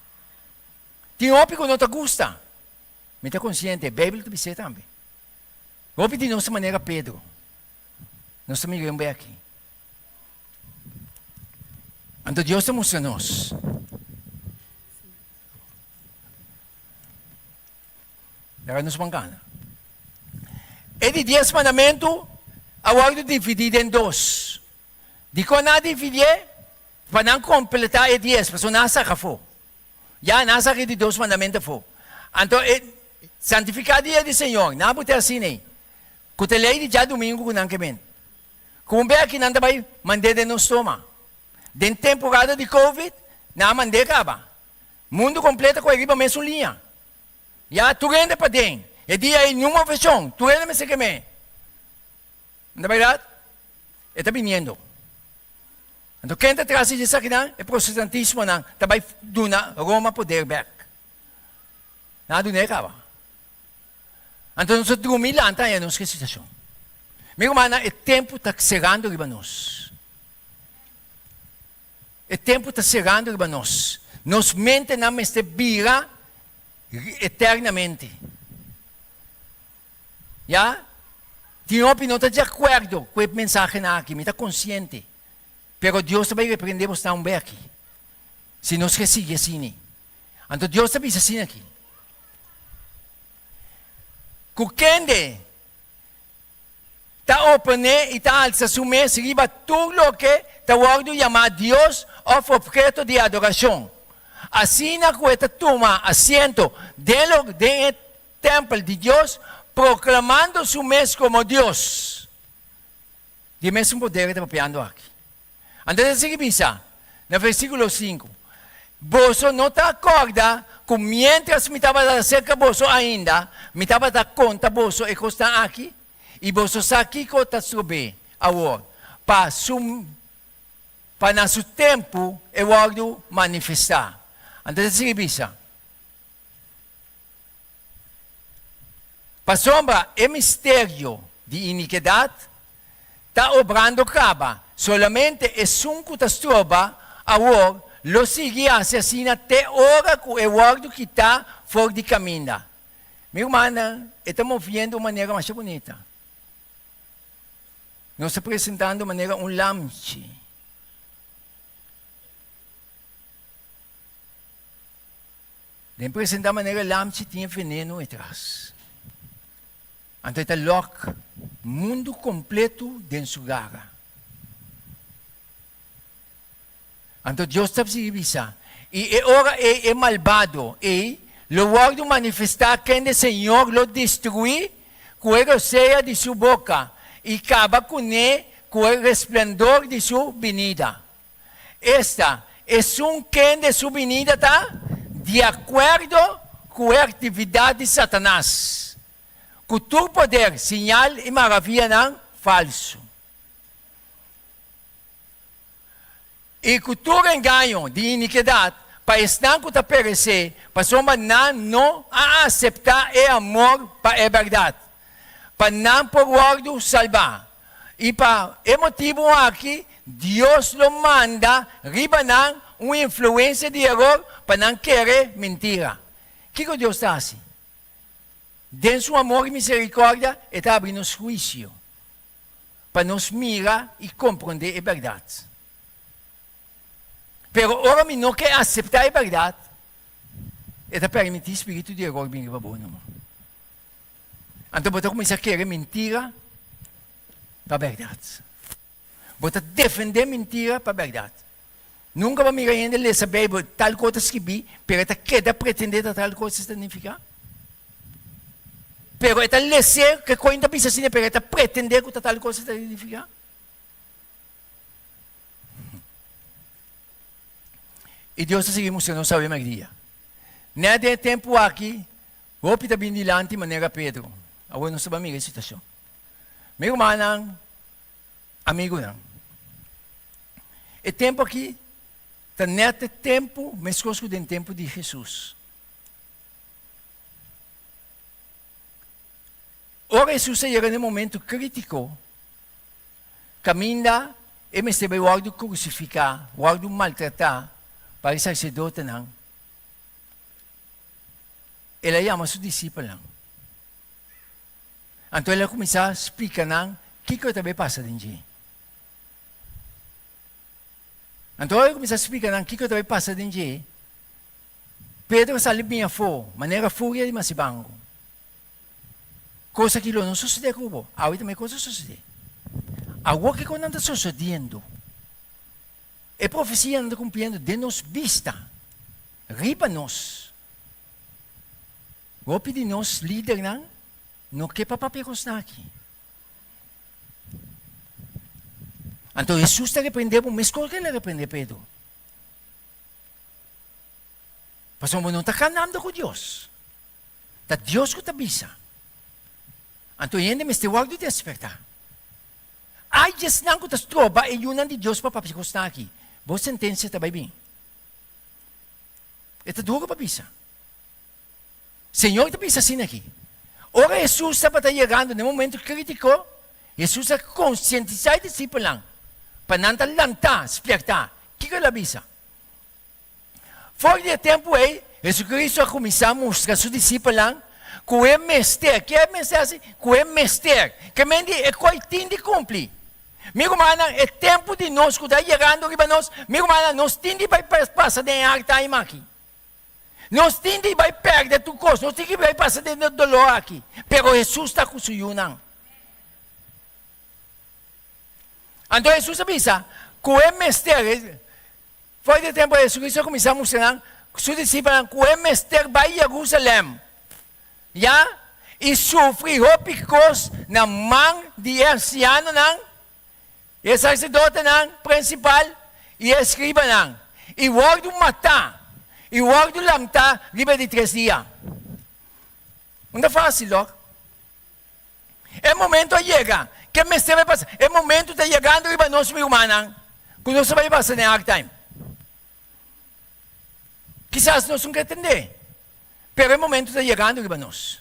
Tin hopi ku no ta gusta. Mi ta konsiente, e Beibel ta bis'é tambe. Hopi di nos ta manera Pedro. Nos ta mira un bèki. Anto Dios ta mustra nos. Laga nos ban gana. E di dies mandamentu a wòrdu dividí den dos. Dikon nan a dividié? Pa nan kompletá e dies, pasobra nan a saka afó. Ya nan a saka e di dos mandamentu afó. Anto e santifiká dia di Señor, nan a bot'é asina ei, ku ta e lei di djadumingu ku nan ke men. Ku un bek nan ta bai mand'é den nos stoma. Den temporada di Covid, nan a mand'é kaba. Mundu kompleto ku e riba mesun liña. Ya, tur hende paden. E dia ei niun moveshon, tur hende mester kem'é. No ta bèrdat? E ta biniendo. Anto ken ta tras di esakinan? E protestantismonan ta bai duna Roma poder bèk. Nan a dun'é kaba. Anto nos a drumi lanta haña nos ku e situashon. Mi rumannan, e tempu ta serando riba nos. E tempu ta serando riba nos. Nos mentenan mester bira eternamente. Ya? Tin hopi no ta di akuerdo ku e mensahenan aki, mi ta konsiente. Pero Dios ta bai reprende bosnan un beki si nos ke sigui asina. Anto Dios ta bisa asina aki, Ku kende ta oponé i ta alsa su mes riba tur loke ta wòrdu yamá dios òf opheto di adorashon, asina ku e ta tuma asiento den lo den e tèmpel di Dios, proklamando su mes komo Dios. Di e mesun poder e ta papiando aki. Anto e ta sigui bisa na versíkulo sinku, Boso no ta kòrda ku miéntras mi tabata serka boso ainda, mi tabata konta boso e kosnan aki? I boso sa kiko ta strob'é awor, pa su pa na su tempu e wòrdu manifestá. Anto e ta sigui bisa, Pasobra e misterio di inikidat ta obrando kaba, solamente esun ku ta stroba awor lo sigui hasi asina te ora ku e wòrdu kitá for di kaminda. Mi rumannan, e ta moviendo un manera masha bunita. Nos ta presentando manera un lamchi. Den presentá manera lamchi tin e veneno etras. Anto e ta lòk mundu kompletu den su gara. Anto Dios ta sigui bisa, I e ora ei e malbado ei lo wòrdu manifestá kende Señor lo destruí ku e rosea di su boka i kaba kuné ku e resplendor di su binida. Esta, esun kende su binida ta di akuerdo ku e aktividat di Satanas, ku tur poder, siñal i maravianan falsu. I ku tur engaño di inikidat pa esnan ku ta peresé, pasobra nan no a aseptá e amor pa e bèrdat, pa nan por wòrdu salbá. I pa e motibu aki Dios lo manda riba nan un influensia di eror pa nan kere mintira. Kiko Dios ta hasi? Den su amor i miserikòrdia e ta habri nos huisio pa nos mira i komprondé e bèrdat. Pero ora mi no ke aseptá e bèrdat, e ta permití spiritu di eror bin riba bo numa. Anto bo ta kuminsá kere mintira pa bèrdat. Bo ta defendé mintira pa bèrdat. Nunka bo a mira hende lesa Beibel tal kos ta skibí, pero e ta keda pretendé ta tal kos ta nifiká? Pero e ta les'é ke kos ta bisa asina, pero e ta pretendé ku ta tal kos ta nifiká? I Dios ta sigui mustra nos awe merdia. Nèt den e tempu aki, hopi ta bini dilanti manera Pedro. Awor nos ta bai mira e situashon. Mi rumannan, Amigunan, e tempu aki ta nèt e tempu meskos ku den tempu di Hesus. Ora Hesus a yega na e momentu krítiko, kaminda e mester bai wòrdu krusifiká, wòrdu maltratá pa e saserdotenan, el a yama su disipelnan. Anto el a kuminsá splika nan kiko e ta bai pasa den dje. Anto ora el a kuminsá splika nan kiko ta bai pasa den dje, Pedro a sali bin afó manera furia di masibangu. Kos aki lo no sosodé ku bo. Awe tambe kos a sosodé. Awor kiko nan ta sosodiendo? E profesianan ta kumpliendo den nos bista, riba nos. Hopi di nos lidernan no ke pa papia kosnan aki. Anto Hesus ta reprende bo meskos ku el a reprende Pedro. Pasobra bo no ta kanando ku Dios. Ta Dios ku ta bisa. Anto hende mester wòrdu despertá. Ai di esnan ku ta stroba e yunan di Dios pa papia kosnan aki. Bo sentensia ta bai bin. E ta duru pa bisa. Señor ta bisa asina aki, Ora Hesus tabata yegando na e momento kritiko, Hesus a konsientisá e disipelnan pa nan ta lantá, spiertá. Kiko el a bisa? For di e tempu ei, Hesukristu a kuminsá mustra su disipelnan ku e mester, ke e mester hasi? Ku e mester, ke men di e koi tin di kumpli. Mi rumannan, e tempu di nos ku ta yegando riba nos, mi rumannan, nos tin di bai pasa den e hard time aki. Nos tin di bai pèrdè tur kos, nos tin ki bai pasa den e doló aki, pero Hesus ta ku su yunan. Anto Hesus a bisa ku e mester, for di e tempu Hesus a kuminsá mustra nan, su disipelnan, ku e mester bai Yerusalèm, ya, i sufri hopi kos na man di e ansianonan, E saserdotenan prinsipal i e eskribanan, i wòrdu matá, i wòrdu lamtá riba e di tres dia. No ta fásil, lòk. E momento a yega ke mester bai pasa. E momento ta yegando riba nos, mi rumannan, ku nos ta bai pasa den hard time. Kisas nos no ke tendé, pero e momento ta yegando riba nos.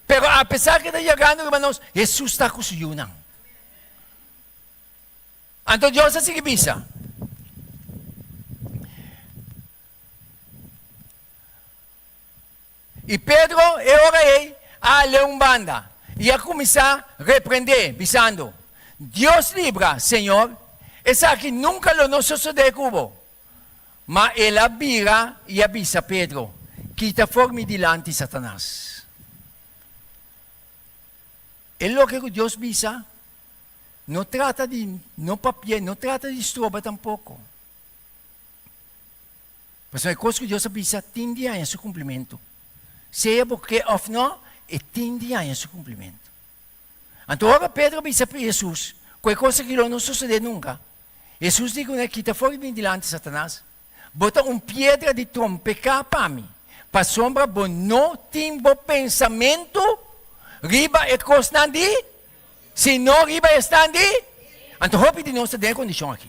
Pero apesar ke ta yegando riba nos, Hesus ta ku su yunan. Anto Dios a sigui bisa, I Pedro e ora ei a hal'é un banda i a kuminsá reprend'é, bisando, Dios libra, Señor, esaki nunka lo no sosodé ku bo. Ma el a bira i a bisa Pedro, Kita for mi dilanti, Satanas! E loke ku Dios bisa no trata di no papia, no trata di stroba tampoko. Pasobra e kos ku Dios a bisa tin di haña su kumplimentu. Sea bo ke òf nò, e tin di haña su kumplimentu. Anto ora Pedro a bisa Hesus ku e kos aki lo no sosodé nunka, Hesus di kuné, Kita for di mi dilanti, Satanas! Bo ta un piedra di trompeká pa mi, pasobra bo no tin bo pensamentu riba e kosnan di, sino riba esnan di. Anto hopi di nos ta den e kondishon aki.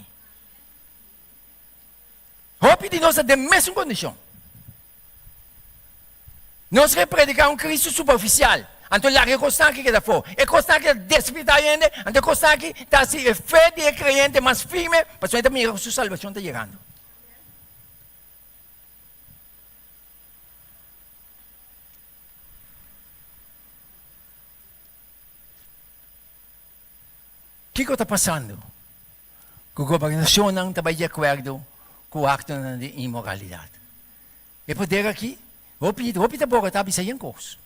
Hopi di nos ta den mesun kondishon. Nos ke prediká un Kristu superfisial, anto laga e kosnan aki keda afó. E kosnan aki ta despirtá hende, anto e kosnan aki ta hasi e fe di e kreyente mas firme, pasobra e ta mira ku su salbashon ta yegando. Kiko ta pasando ku gobernashonnan ta bai di akuerdo ku aktonan di inmoralidat? E poder aki, hopi hopi ta bogota bisa yen kos.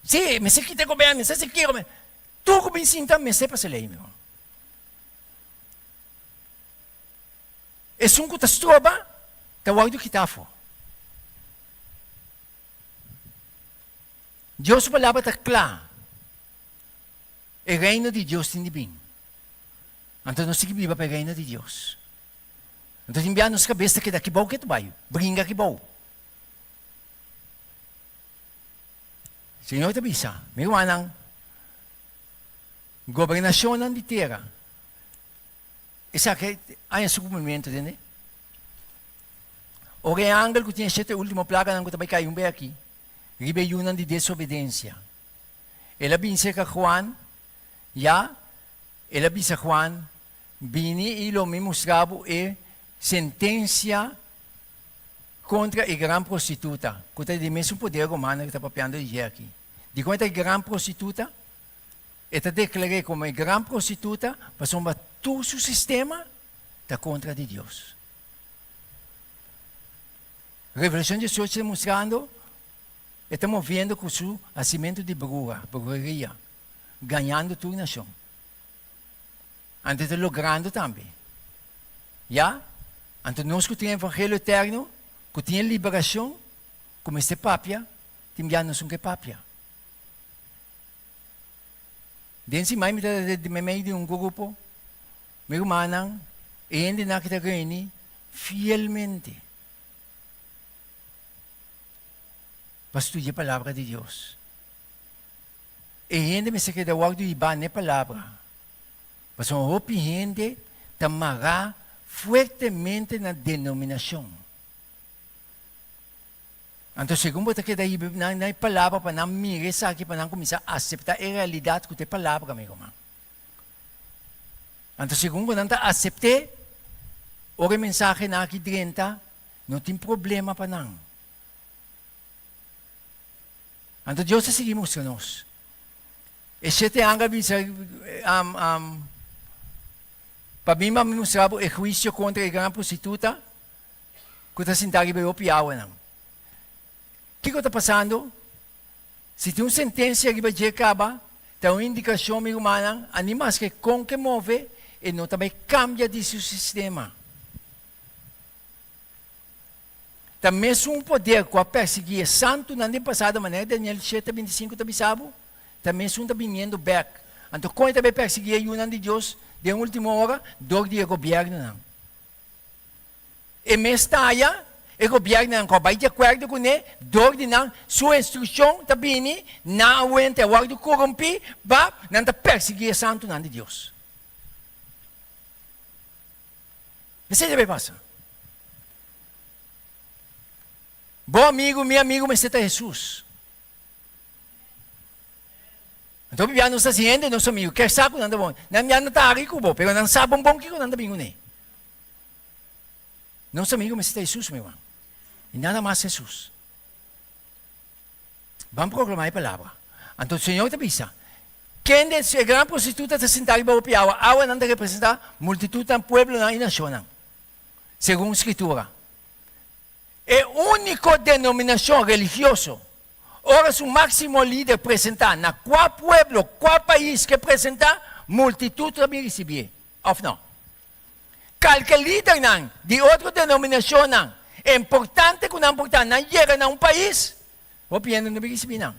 Si, mester kita e gobierno, mester si kiko, tur ku bin sinta mester pasa lei, mi hermano. Esun ku ta stroba ta wòrdu kita afó. Dios su palabra ta kla, e reino di Dios tin di bin. Anto nos tin ki biba pa e reino di Dios. Anto tin bia nos kabes ta keda kibou ke ta bai, bringa kibou. Señor ta bisa, Mi rumannan, gobernashonnan di tera, esaki haña su kumplimentu, tende? Ora e angel ku tin e shete ultimo plaganan ku ta bai kai un be aki, riba e yunan di desobedensia. El a bin serka Juan, ya, el a bisa Juan, Bini i lo mi mustra bo e sentensia kontra e gran prostituta, ku ta di mesun poder romano ku ta papiando di dje aki. Dikon e ta e gran prostituta? E ta deklar'é komo e gran prostituta pasobra tur su sistema ta kontra di Dios. Revelashon diesocho ta mustrando e ta moviendo ku su hasimentu di bruha, bruheria, gañando tur nashon. Anto e ta logrando tambe. Ya? Anto nos ku tin e evangelio eterno, ku tin e liberashon, ku mester papia, tin bia nos un ke papia. Den siman mi ta meimei di un grupo, mi rumannan, e hendenan ki ta reuní fielmente pa studia e Palabra di Dios. E hende mester keda wòrdu hibá n'e palabra, pasobra hopi hende ta mará fuertemente na denominashon. Anto segun bo ta keda hiba nan na e palabra pa nan mira esaki, pa nan kuminsá aseptá e realidat ku ta e palabra, mi ruman. Anto segun ku nan ta asept'é, ora e mensahenan aki drenta, no tin problema pa nan. Anto Dios ta sigui mustra nos. E shete angel bisa, Pa mi m'a mustra bo e huisio kontra e gran prostituta ku ta sintá riba e hopi awanan. Kiko ta pasando? Si tin un sentensia riba dje kaba, ta un indikashon, mi rumannan, a ni maske kon ke move, e no ta bai kambia di su sistema. Ta mesun poder ku a persiguí e santunan den pasado, manera Daniel shete 25 ta bisa bo, ta mesun ta biniendo bèk. Anto kon e ta bai persiguí e yunan di Dios den último ora? Dor di e gobièrnunan. E mes ta aya, e gobièrnunan ku a bai di akuerdo kuné, dor di nan, su instrukshon ta bini, nan a wenta, a wòrdu korumpí, pa nan ta persiguí e santunan di Dios. Esei ta bay pasa. Bo amigu, mi amigu mester ta Hesus. Anto bibia nos ta hasi hende nos amigu, ker sa ku nan ta bon. Nan ya no ta ari ku bo, pero nan sa bon bon kiko nan ta bin kuné. Nos amigu mester ta Hesus, mi ruman. I nada mas Hesus. Ban proclama e palabra. Anto Señor ta bisa, Kende e gran prostituta ta sinta riba hopi awa? Awanan ta representa multitudnan, pueblonan i nacionnan, segun Scritura. E unico denominacion religioso, ora su maximo lider presenta na cua pueblo, cua pais ke presenta, multitud ta bin ricibié, of no? Kalke lidernan di otro denominashonnan, importante ku nan por ta, nan yega na un pais, hopi hende no bin risibí nan.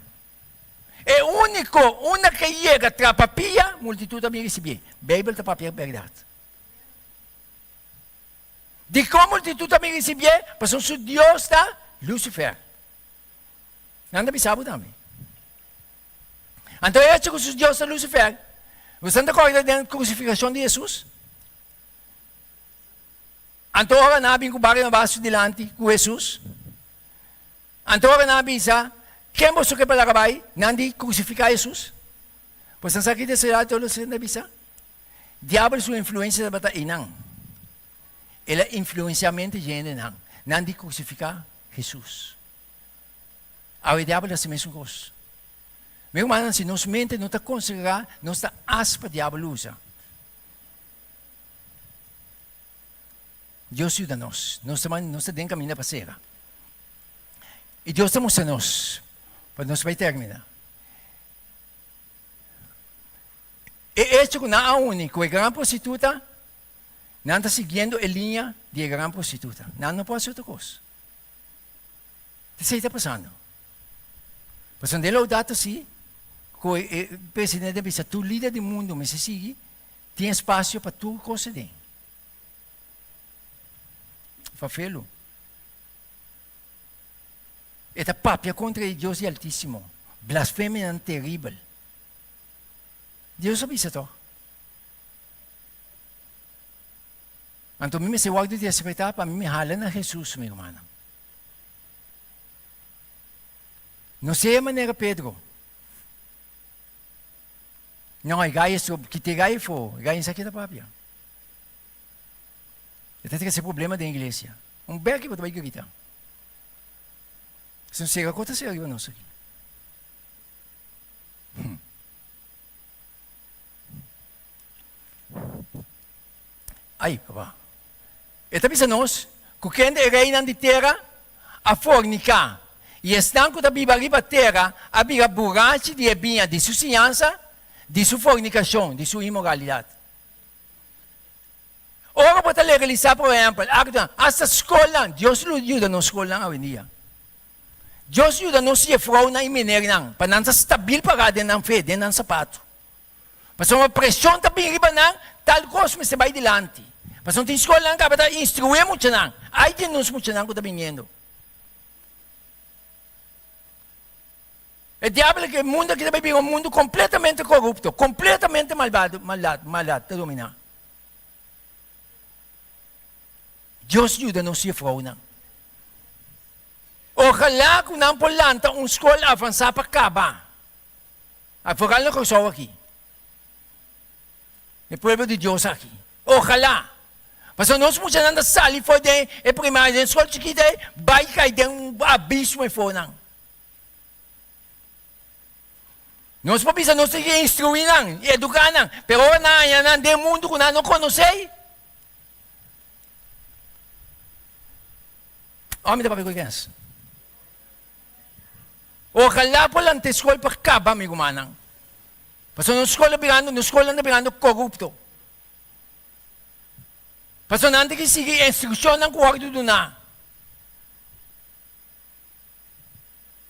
E úniko unda ke yega trapa pia, multitut a bin risibié. Beibel ta papia bèrdat. Dikon multitut a bin risibié? Pasobra su dios ta Lucifer. Nan ta bisa bo tambe. Anto e echo ku su dios ta Lucifer, boso ta kòrda den krusifikashon di Hesus? Anto ora nan a bin ku Barnabas su dilanti ku Hesus, anto ora nan a bisa, Ken boso ke pa laga bai? Nan di, Krusifiká Hesus. Pues nan sa ki deseá todo loke nan ta bisa? Diabel su influensia tabata einan. El a influensiá mente dje hendenan. Nan di krusifiká Hesus. Awe diabel ta hasi mesun kos. Mi rumannan, si nos mente no ta konsagrá, nos ta as pa diabel usa. Dios yuda nos. Nos ta nos ta den kaminda pa sera. I Dios ta mustra nos pa nos bai terminá. E echo ku nan a uni ku e gran prostituta, nan ta siguiendo e liña di e gran prostituta. Nan no por hasi otro kos. Esei ta pasando. Pasobra den Laudato Si, ku e presidente a bisa tur lider di mundu mester sigui, tin espasio pa tur kos aden. Fafelu. E ta papia kontra e Dios di Altísimo, blasfemianan teribel. Dios a bisa tòg. Anto mi mester wòrdu despertá pa mi hala na Hesus, mi rumannan. No sea manera Pedro. No, e gai eso, kita e gai afó, e gai no sa kita papia. E ta trese problema den iglesia. Un beki bo ta bai grita. Si no sera kos ta sera riba nos aki. Hmm. Ai, papá. E ta bisa nos ku kende e reinan di tera a forniká, i esnan ku ta biba riba tera a bira burachi di e biña di su siñansa, di su fornikashon, di su inmoralidat. Ora bo ta legalisá, por ehèmpel, aktonan, asta skolnan, Dios lo yuda nos skolnan awendia. Dios yuda nos jefrounan i menernan pa nan ta stabil pará den nan fe, den nan sapatu. Pasobra preshon ta bin riba nan, tal kos mester bai dilanti. Pasobra tin skolnan kaba ta instruí muchanan. Ai di nos muchanan ku ta biniendo. E diabel aki, e mundu aki ta bai bira un mundu kompletamente korupto, kompletamente malbado, maldat, maldat ta dominá. Dios yuda nos jefrounan. Ojalá ku nan por lanta un skol avansá pa kaba. A foral na Kòrsou aki. E pueblo di Dios aki. Ojalá. Pasobra nos muchanan ta sali for den e primaria, den skol chikito ei, bai kai den un abismo efonan. Nos por bisa nos tin ke instruí nan i eduká nan, pero ora nan haña nan den mundu ku nan no konosé, ora mi ta papia ku e kens. Ojalá por lanta e skol pa kaba, mi rumannan. Pasobra nos skol ta birando, nos skolnan ta birando korupto. Pasobra nan tin ke sigui e instrukshonnan ku wòrdu duná.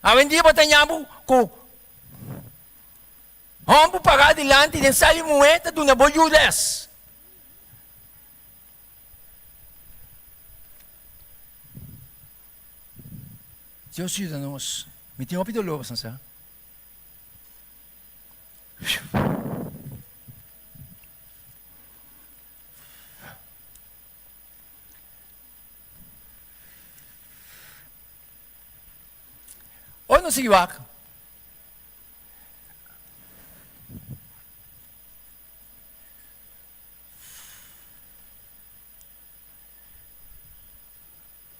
Awendia bo ta ña bo ku hòmber pará dilanti den sal di muhé ta duna bo yu lès. Dios yuda nos. Mi tin hopi dolor, boso sa. Ora nos sigui wak.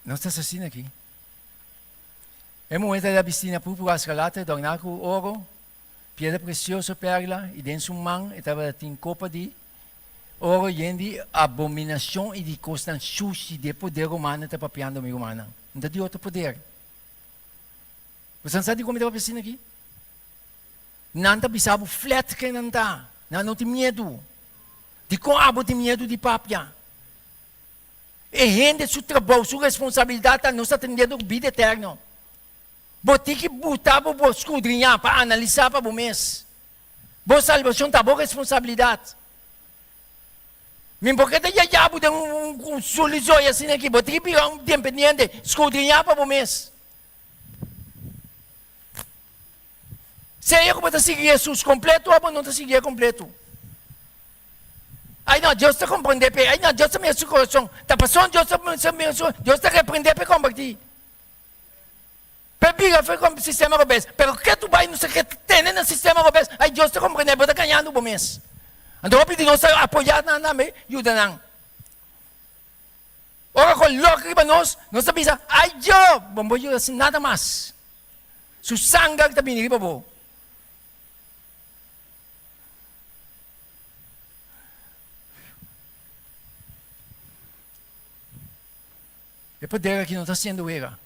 Nos ta asesina aki. E muhé ta da bisti na púrpura escarlata, dòrná ku oro, piedra presioso, pèrla, i den su man e tabata tin kopa di oro yen di abominashon i di kosnan shushi di e poder romano ta papiando, mi rumannan. No ta di otro poder. Bo sa dikon mi ta papia asina aki? Nan ta bisa bo flat ken nan ta. Nan no tin miedu. Dikon abo tin miedu di papia? E hende su trabou, su responsabilidat ta nos ta atendiendo ku bida eterno. Bo tin ki buta bo bo skudriñá pa analisá pa bo mes. Bo salbashon ta bo responsabilidat. Mi por ke ta yaya bo den un sulizoy asina aki. Bo tin ki bira un dependiente, skudriñá pa bo mes. Sea ku bo ta sigui Hesus kompletu òf bo no ta siguié kompletu. Ai no, Dios ta komprendé p'e. Ai no, Dios ta mira su kurason. Ta pasobra Dios ta mira su, Dios ta reprendé p'e kombertí. P'e bira for di sistema robes. Pero ke tu bai no sa ke tene na sistema robes, ai Dios ta komprendé, bo ta gañando bo mes. Anto hopi di nos ta apoyá nan tambe, yuda nan. Ora ku lòk riba nos, nos ta bisa, Ai Dios, bo no por yuda sin nada mas. Su sanger ta bini riba bo. E poder aki no ta hasiendo wega.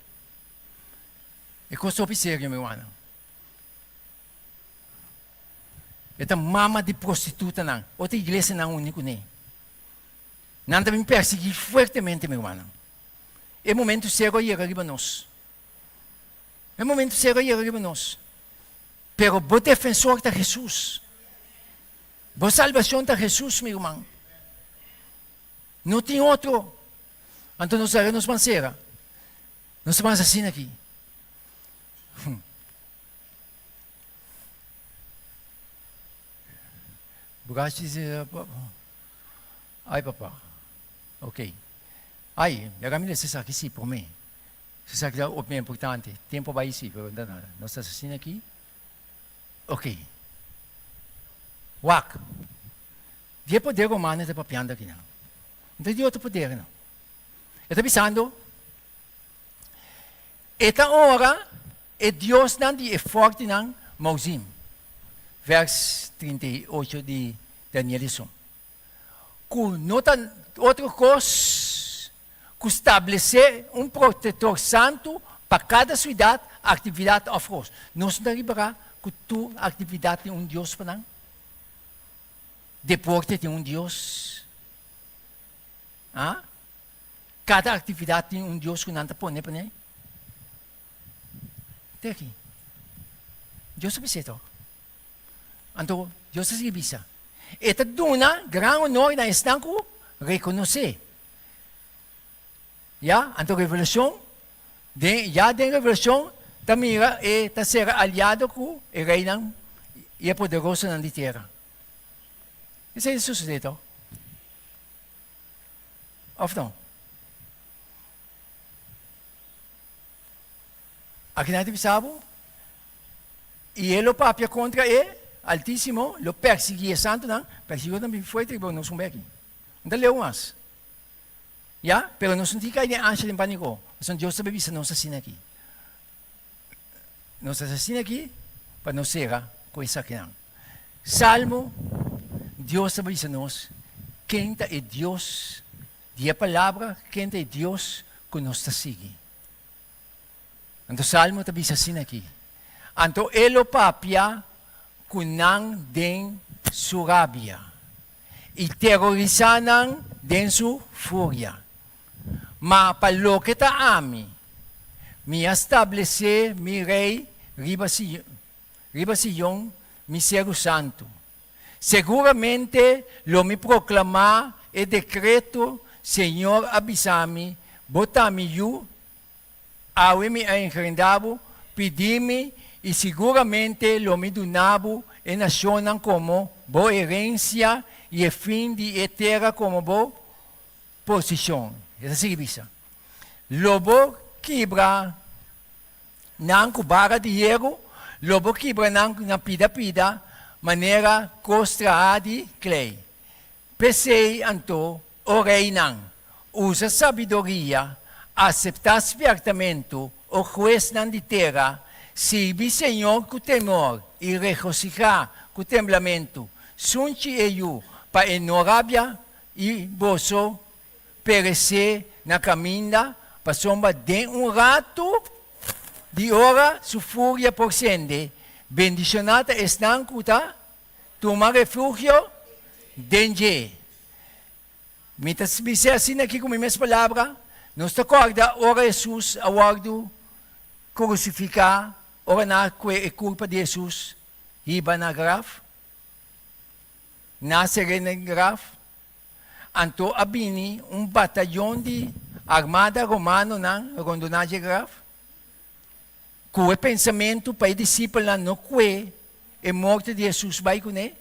E kos hopi serio, mi rumannan. E ta mama di prostitutanan. Otro iglesianan uni kuné. Nan ta bin persiguí fuertemente, mi rumannan. E momento serio a yega riba nos. E momento serio a yega riba nos. Pero bo defensor ta Hesus. Bo salbacion ta Hesus, mi ruman. No tin otro. Anto nos laga nos mansera. Nos ta mas asina aki. Burachi dice, Ai papa. Ok. Ai, laga mi lesa esaki si prome. Esaki ta hopi importante. Tempo a bai si, pero no ta nada. Nos ta asina aki. Ok. Wak. Di e poder romano e ta papiando aki nan. No ta di otro poder no. E ta bisando, e ta ora e diosnan di e fortenan Mauzim. Vers 38 di Daniel esun. Ku no ta otro kos ku stablesé un protektor santu pa kada siudat, aktividat òf kos. Nos no ta ripará ku tur aktividat tin un dios pa nan? Deporte tin un dios. Ah? Kada aktividat tin un dios ku nan ta pone pa nan. Te aki. Dios ta bis'é tòg. Anto Dios ta sigui bisa, E ta duna gran honor na esnan ku rekonosé. Ya, anto Revelashon, den, ya den Revelashon ta mira e ta sera aliado ku e reinan i e poderosonan di tera. Esei ta sosodé tòg? Òf no? Aki nan ta bisa bo, I e lo papia kontra e Altísimo, lo persiguí e santunan, persiguió nan bin fuerte riba nos un beki. No ta leu mas. Ya, pero nos no tin kai den ansha den pániko, pasobra Dios ta bisa nos asina aki. Nos ta asina aki pa nos sera ku esakinan. Salmo, Dios ta bisa nos ken ta e Dios di e palabra, ken ta e Dios ku nos ta sigui. Anto Salmo ta bisa asina aki, Anto e lo papia ku nan den su rabia, i terorisá nan den su furia. Ma pa loke ta ami, mi a stablesé mi rei riba riba Sion, mi seru santu. Seguramente lo mi proklamá e dekreto, Señor a bisa mi, Bo ta mi yu, Awe mi a engrendá bo, pidí mi, i siguramente lo mi duna bo e nashonnan komo bo herensia i e fin di e tera komo bo posishon. E ta sigui bisa, Lo bo kibra nan ku bara di heru, lo bo kibra nan na pida pida manera kos trahá di klei. P'esei anto, o reinan, usa sabiduria, aseptá spièrtamentu, o huesnan di tera, sirbi Señor ku temor i regosihá ku temblamentu. Sunchi e yu pa e no rabia i boso peresé na kaminda, pasobra den un ratu di ora su furia por sende. Bendishoná ta esnan ku ta Tuma refugio den dje. Mi ta bis'é asina aki ku mi mes palabra, nos ta kòrda ora Hesus a wòrdu krusifiká, ora nan a kue e kurpa di Hesus hiba na graf, nan a ser'é den graf, anto a bini un batayon di armada romanonan rondoná dje graf, ku e pensamentu pa e disipelnan no kue e morto di Hesus bai kuné.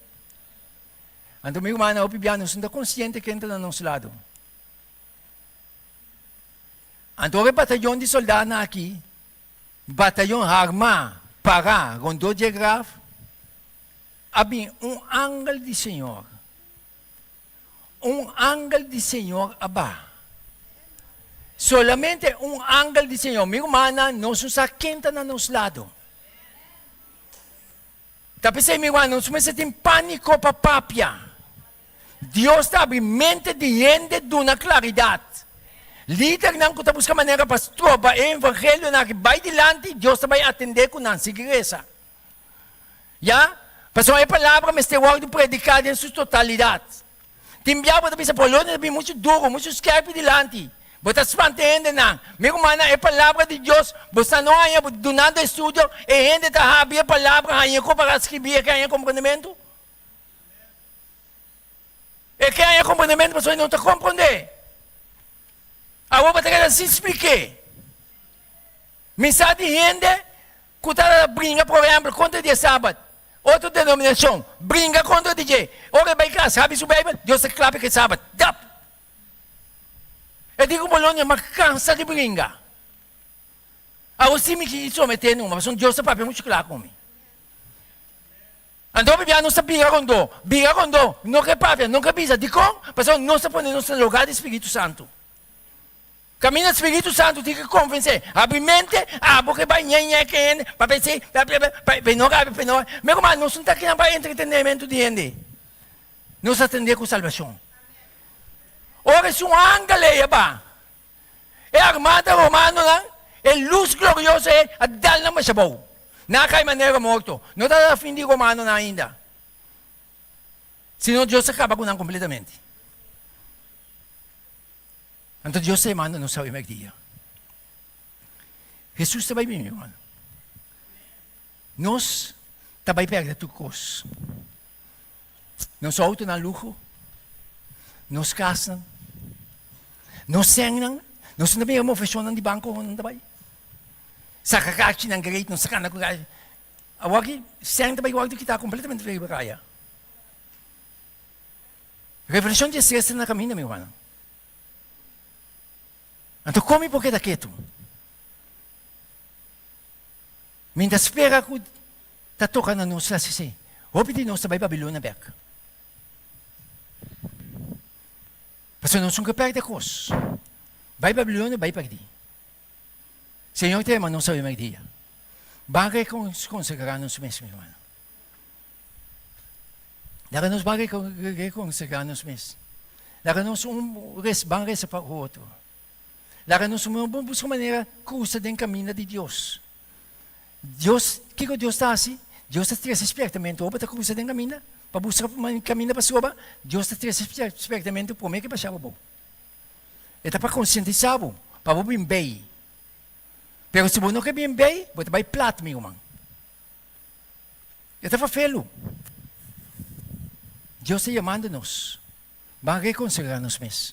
Anto mi rumannan hopi bia nos no ta konsiente ken ta na nos lado. Anto ora e batayon di soldanan aki, batayon harmá, pará rondó dje graf, a bin un angel di Señor. Un angel di Señor a baha. Solamente un angel di Señor. Mi rumannan, nos no sa ken ta na nos lado. Ta p'esei mi ruman, nos mester tin pániko pa papia. Dios ta abri mente di hende duna klaridat. Lidernan ku ta buska manera pa stroba e evangelionan aki bai dilanti, Dios ta bai atendé ku nan. Sigui resa. Ya, pasobra e palabra mester wòrdu prediká den su totalidat. Tin bia bo ta bisa, Polonia ta bin muchu duru, muchu skèrpi dilanti. Bo ta spanta e hendenan. Mi rumannan, e palabra di Dios, bo sa no haña bo dunando estudio, e hende ta habri e palabra, haña ku para skribí, e ke haña komprendementu? E ke haña komprendementu pasobra e no ta komprondé. Awor bo ta keda sin splik'é. Mi sa di hende Ku ta bringa por ehempel kontra di e Sabat, otro denominashon bringa kontra di dje, ora e bai kas habi su Beibel, Dios ta klapi ku e Sabat, dap! E di ku Bolonia ma kansa di bringa. Awor si mi ki someté numa, pasobra Dios ta papia muchu kla ku mi. Anto hopi bia nos ta bira rondó, bira rondó, no ke papia, no ke bisa. Dikon? Pasobra nos ta pone nos na lugá di Spiritu Santu. Kaminda Spiritu Santu tin ke konvensé. Habri mente, abo ke bai ñe ñe ke hende, pa pens'é, pa pa pa no rabia, pa no. Mi ruman, nos no ta akinan pa entretenementu di hende. Nos ta atendé ku salbashon. Ora esun angel ei a ba, e armada romanonan, e lus glorioso ei a dal nan basha abou. Nan a kai manera morto. No ta na fin di romanonan ainda. Sino Dios a kaba ku nan kompletamente. Anto Dios ta yamando nos awe merdia. Hesus ta bai bini, mi hermano. Nos ta bai perde tur kos. Nos autonan luho, nos kasnan, nos sènnan, nos no ta mira mofeshonnan di banko nan ta bai. Saka karchinan great, nos ta kanda ku karchi. Awor aki sèn ta bai wòrdu kitá kompletamente riba kaya. Revelashon diestres ta na kaminda, mi rumannan. Anto kon mi por keda ketu? Mi ta spera ku ta toka na nos hasi esei. Hopi di nos ta bai Babilonia bèk. Pasobra nos nunka pèrdè kos. Bai Babilonia, bai pèrdí. Señor ta yama nos awe mèrdia. Ban rekonsagrá nos mes, mi rumannan. Laga nos ban rekonsagrá nos mes. Laga nos un ban resa pa otro. Laga nos un busca manera krusa den kaminda di Dios. Dios, kiko Dios ta hasi? Dios ta trese spiertamentu. Ora bo ta krusa den kaminda pa busca kaminda pa soba, Dios ta trese spiertamentu prome ke basha bo abou. E ta pa konsientisá bo, pa bo bin bei. Pero si bo no ke bin bei, bo ta bai plat, mi ruman. E ta fafelu. Dios ta yamando nos. Ban rekonsiderá nos mes.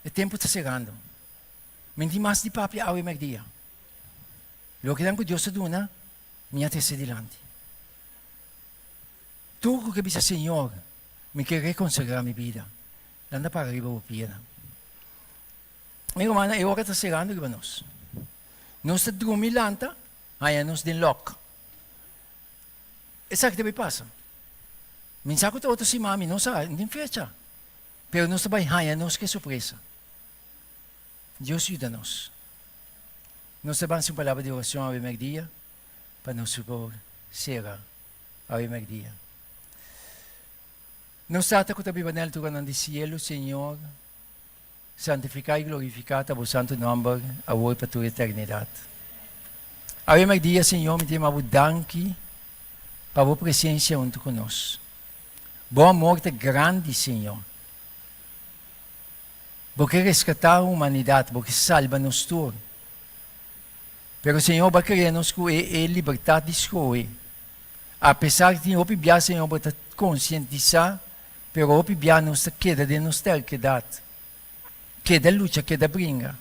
E tempu ta serando. Mi no tin mas di papia awe mèrdia. Lokenan ku Dios ta duna, mi a trese dilanti. Tur ku ke bisa, Señor, mi ke rekonsagrá mi bida, nan ta para riba bo pianan. Mi rumannan, e ora ta serando riba nos. Nos ta drumi lanta, Haña nos den lòk. Esaki ta bai pasa. Mi sa ku ta otro siman, mi no sa, no tin fecha. Pero nos ta bai haña nos ku e sorpresa. Dios yuda nos. Nos ta ban sin palabra di oracion awe merdia pa nos por sera awe merdia. Nos Tata ku ta biba na alturanan di cielo, Señor, Santifiká i glorifiká ta bo santu nòmber awor i pa tur eternidat. Awe mèrdia, Señor, mi ta yama bo danki pa bo presensia huntu ku nos. Bo amor ta grandi, Señor. Bo ke reskatá humanidat, Bo ke salba nos tur. Pero Señor, Bo a krea nos ku e e libertat di skohe. Apesar ku tin hopi bia, Señor, Bo ta konsientisá, pero hopi bia nos ta keda den nos terkedat. Keda lucha, keda bringa.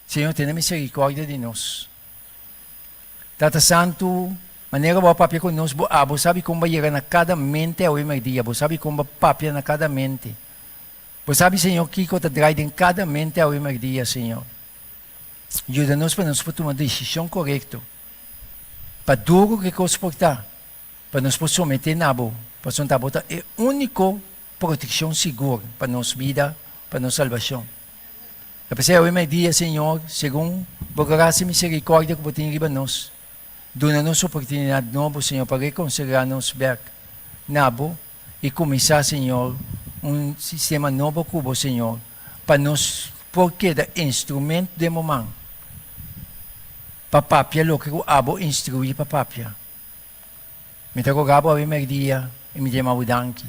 Señor, tene misericordia di nos. Tata Santu, manera Bo a papia cu nos, Bo abo sabi con Bo a yega na cada mente awe merdia, Bo sabi con Bo a papia na cada mente. Bo sabi, Señor, kico ta draai den cada mente awe merdia, Señor. Yuda nos pa nos por tuma decision corecto, pa duro cu e cos por ta, pa nos por somete na Bo, pasobra Bo ta e unico proteccion sigur pa nos bida, pa nos salbacion. Ta p'esei awe mei dia, Señor, segun Bo gracia i misericordia ku Bo tin riba nos, duna nos oportunidad nobo, Señor, pa rekonsagrá nos bèk na Bo i kuminsá, Señor, un sistema nobo ku Bo, Señor, pa nos por keda instrumento den Bo man pa papia loke ku Abo instruí pa papia. Mi ta roga Bo awe mei dia i mi ta yama Bo danki.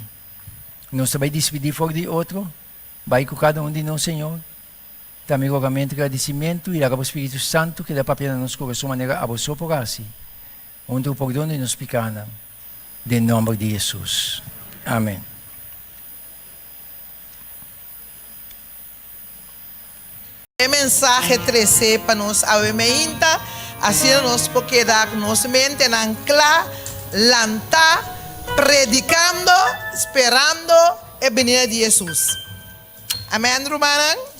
Nos ta bai dispidí for di otro. Bai ku kada un di nos, Señor. Ta mi rogamentu gradisimentu i laga bo Spiritu Santu keda papia na nos kurason manera abo so por hasi, huntu ku pordon di nos pikanan, den nòmber di Hesus. Amen. E mensahe trese pa nos awe meinta, asina nos por keda ku nos mentenan kla, lantá, predikando, sperando e binida di Hesus. Amèn, rumannan?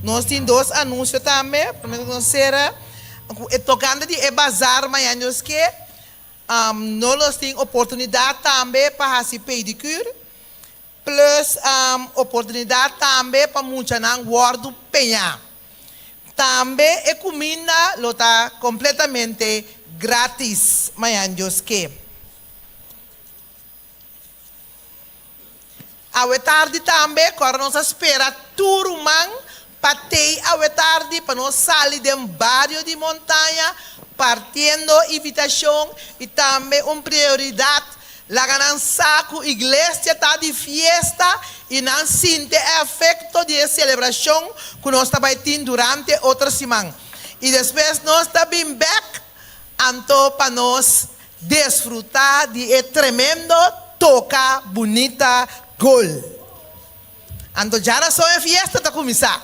Nos tin dos anunsio tambe, promé ku nos sera, ku e tokante di e bazar mañana Dios ke, no nos tin oportunidat tambe pa hasi pedicure, Plus oportunidat tambe pa muchanan wòrdu peñá. Tambe e kuminda lo ta kompletamente grátis mañan Dios ke. Awe tardi tambe kòrda nos a spera tur ruman pa tei awe tardi pa nos sali den bario di Montaña partiendo invitashon i tambe un prioridat laga nan sa ku iglesia ta di fiesta i nan sinti e afekto di e selebrashon ku nos ta bai tin durante otro siman i despues nos ta bin bek anto pa nos desfruta di e tremendo toka bunita gol. Anto djarason e fiesta ta kuminsá.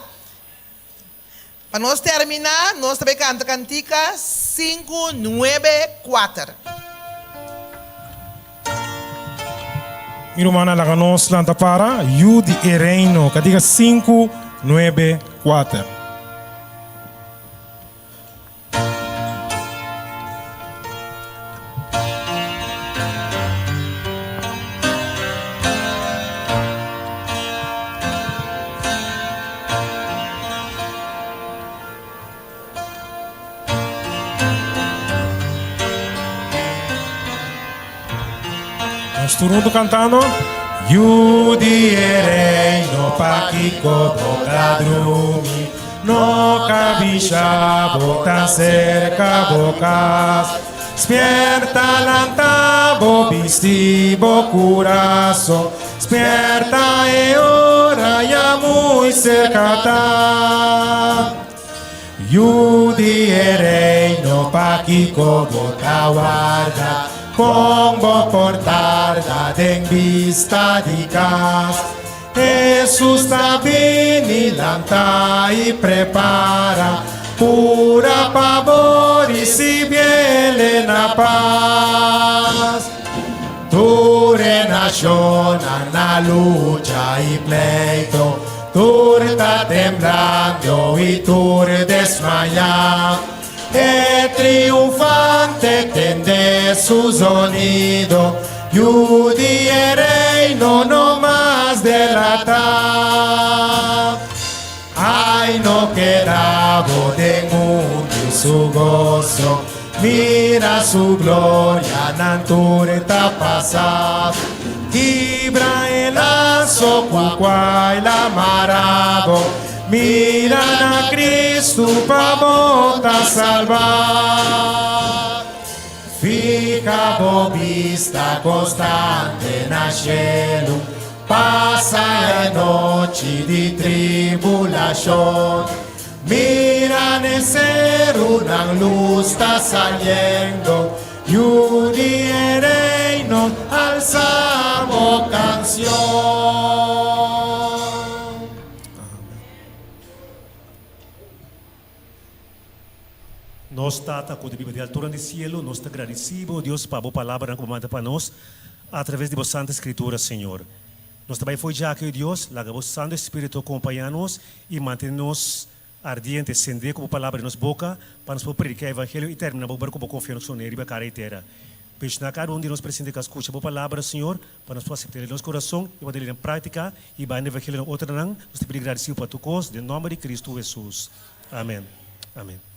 Pa nos terminá, nos ta bai kanta kantika sinku nuebe kuater. Mi rumannan laga nos lanta para, Yu di e Reino, kantika sinku nuebe kuater. Nos tur huntu kantando. Yu di e reino, pakiko bo ta drumi? No kabisha bo tan serka bo kas. Spierta lanta bo bisti bo kurason. Spierta e ora ya muy serka ta. Yu di e reino pakiko bo ta warda? Kon bo por tarda den bista di kas? Hesus ta bini, lanta i prepara, pura pa bo risibiele na pas. Tur e nashonnan na lucha i pleito, tur ta temblando i tur desmayá. E triunfante tende su zonido, Yu di e reino no mas delatá. Ai no keda bo den mundu su goso, mira su gloria nan tur ta pasa. Kibra e laso ku kua el a mara bo. Mira na Cristo pa bo ta salbá. Fica bo bista constante na shelu. Pasa e nochi di tribulashon. Mira n'e serunan lus ta saliendo. Yu di e Reino, alsa bo kanshon. Nos Tata ku ta biba den altura di sielu, nos ta gradisí bo, Dios, pa bo palabranan ku bo manda pa nos atraves di bo Santa Skritura, Señor. Nos ta bai fo'i djaki, o Dios, laga bo Santu Spiritu kompañá nos i mantené nos ardiente, sendé ku bo palabra den nos boka, pa nos por prediká e Evangelio i terminá bo obra ku bo konfia nos soné riba kara i tera. Benshoná kada un di nos presente ku a skucha bo palabra, Señor, pa nos por asept'é den nos kurason i pone den práktika i bai na Evangelio na otronan. Nos ta pidi gradisí bo pa tur kos, den nòmber di Kristu Hesus. Amèn. Amèn.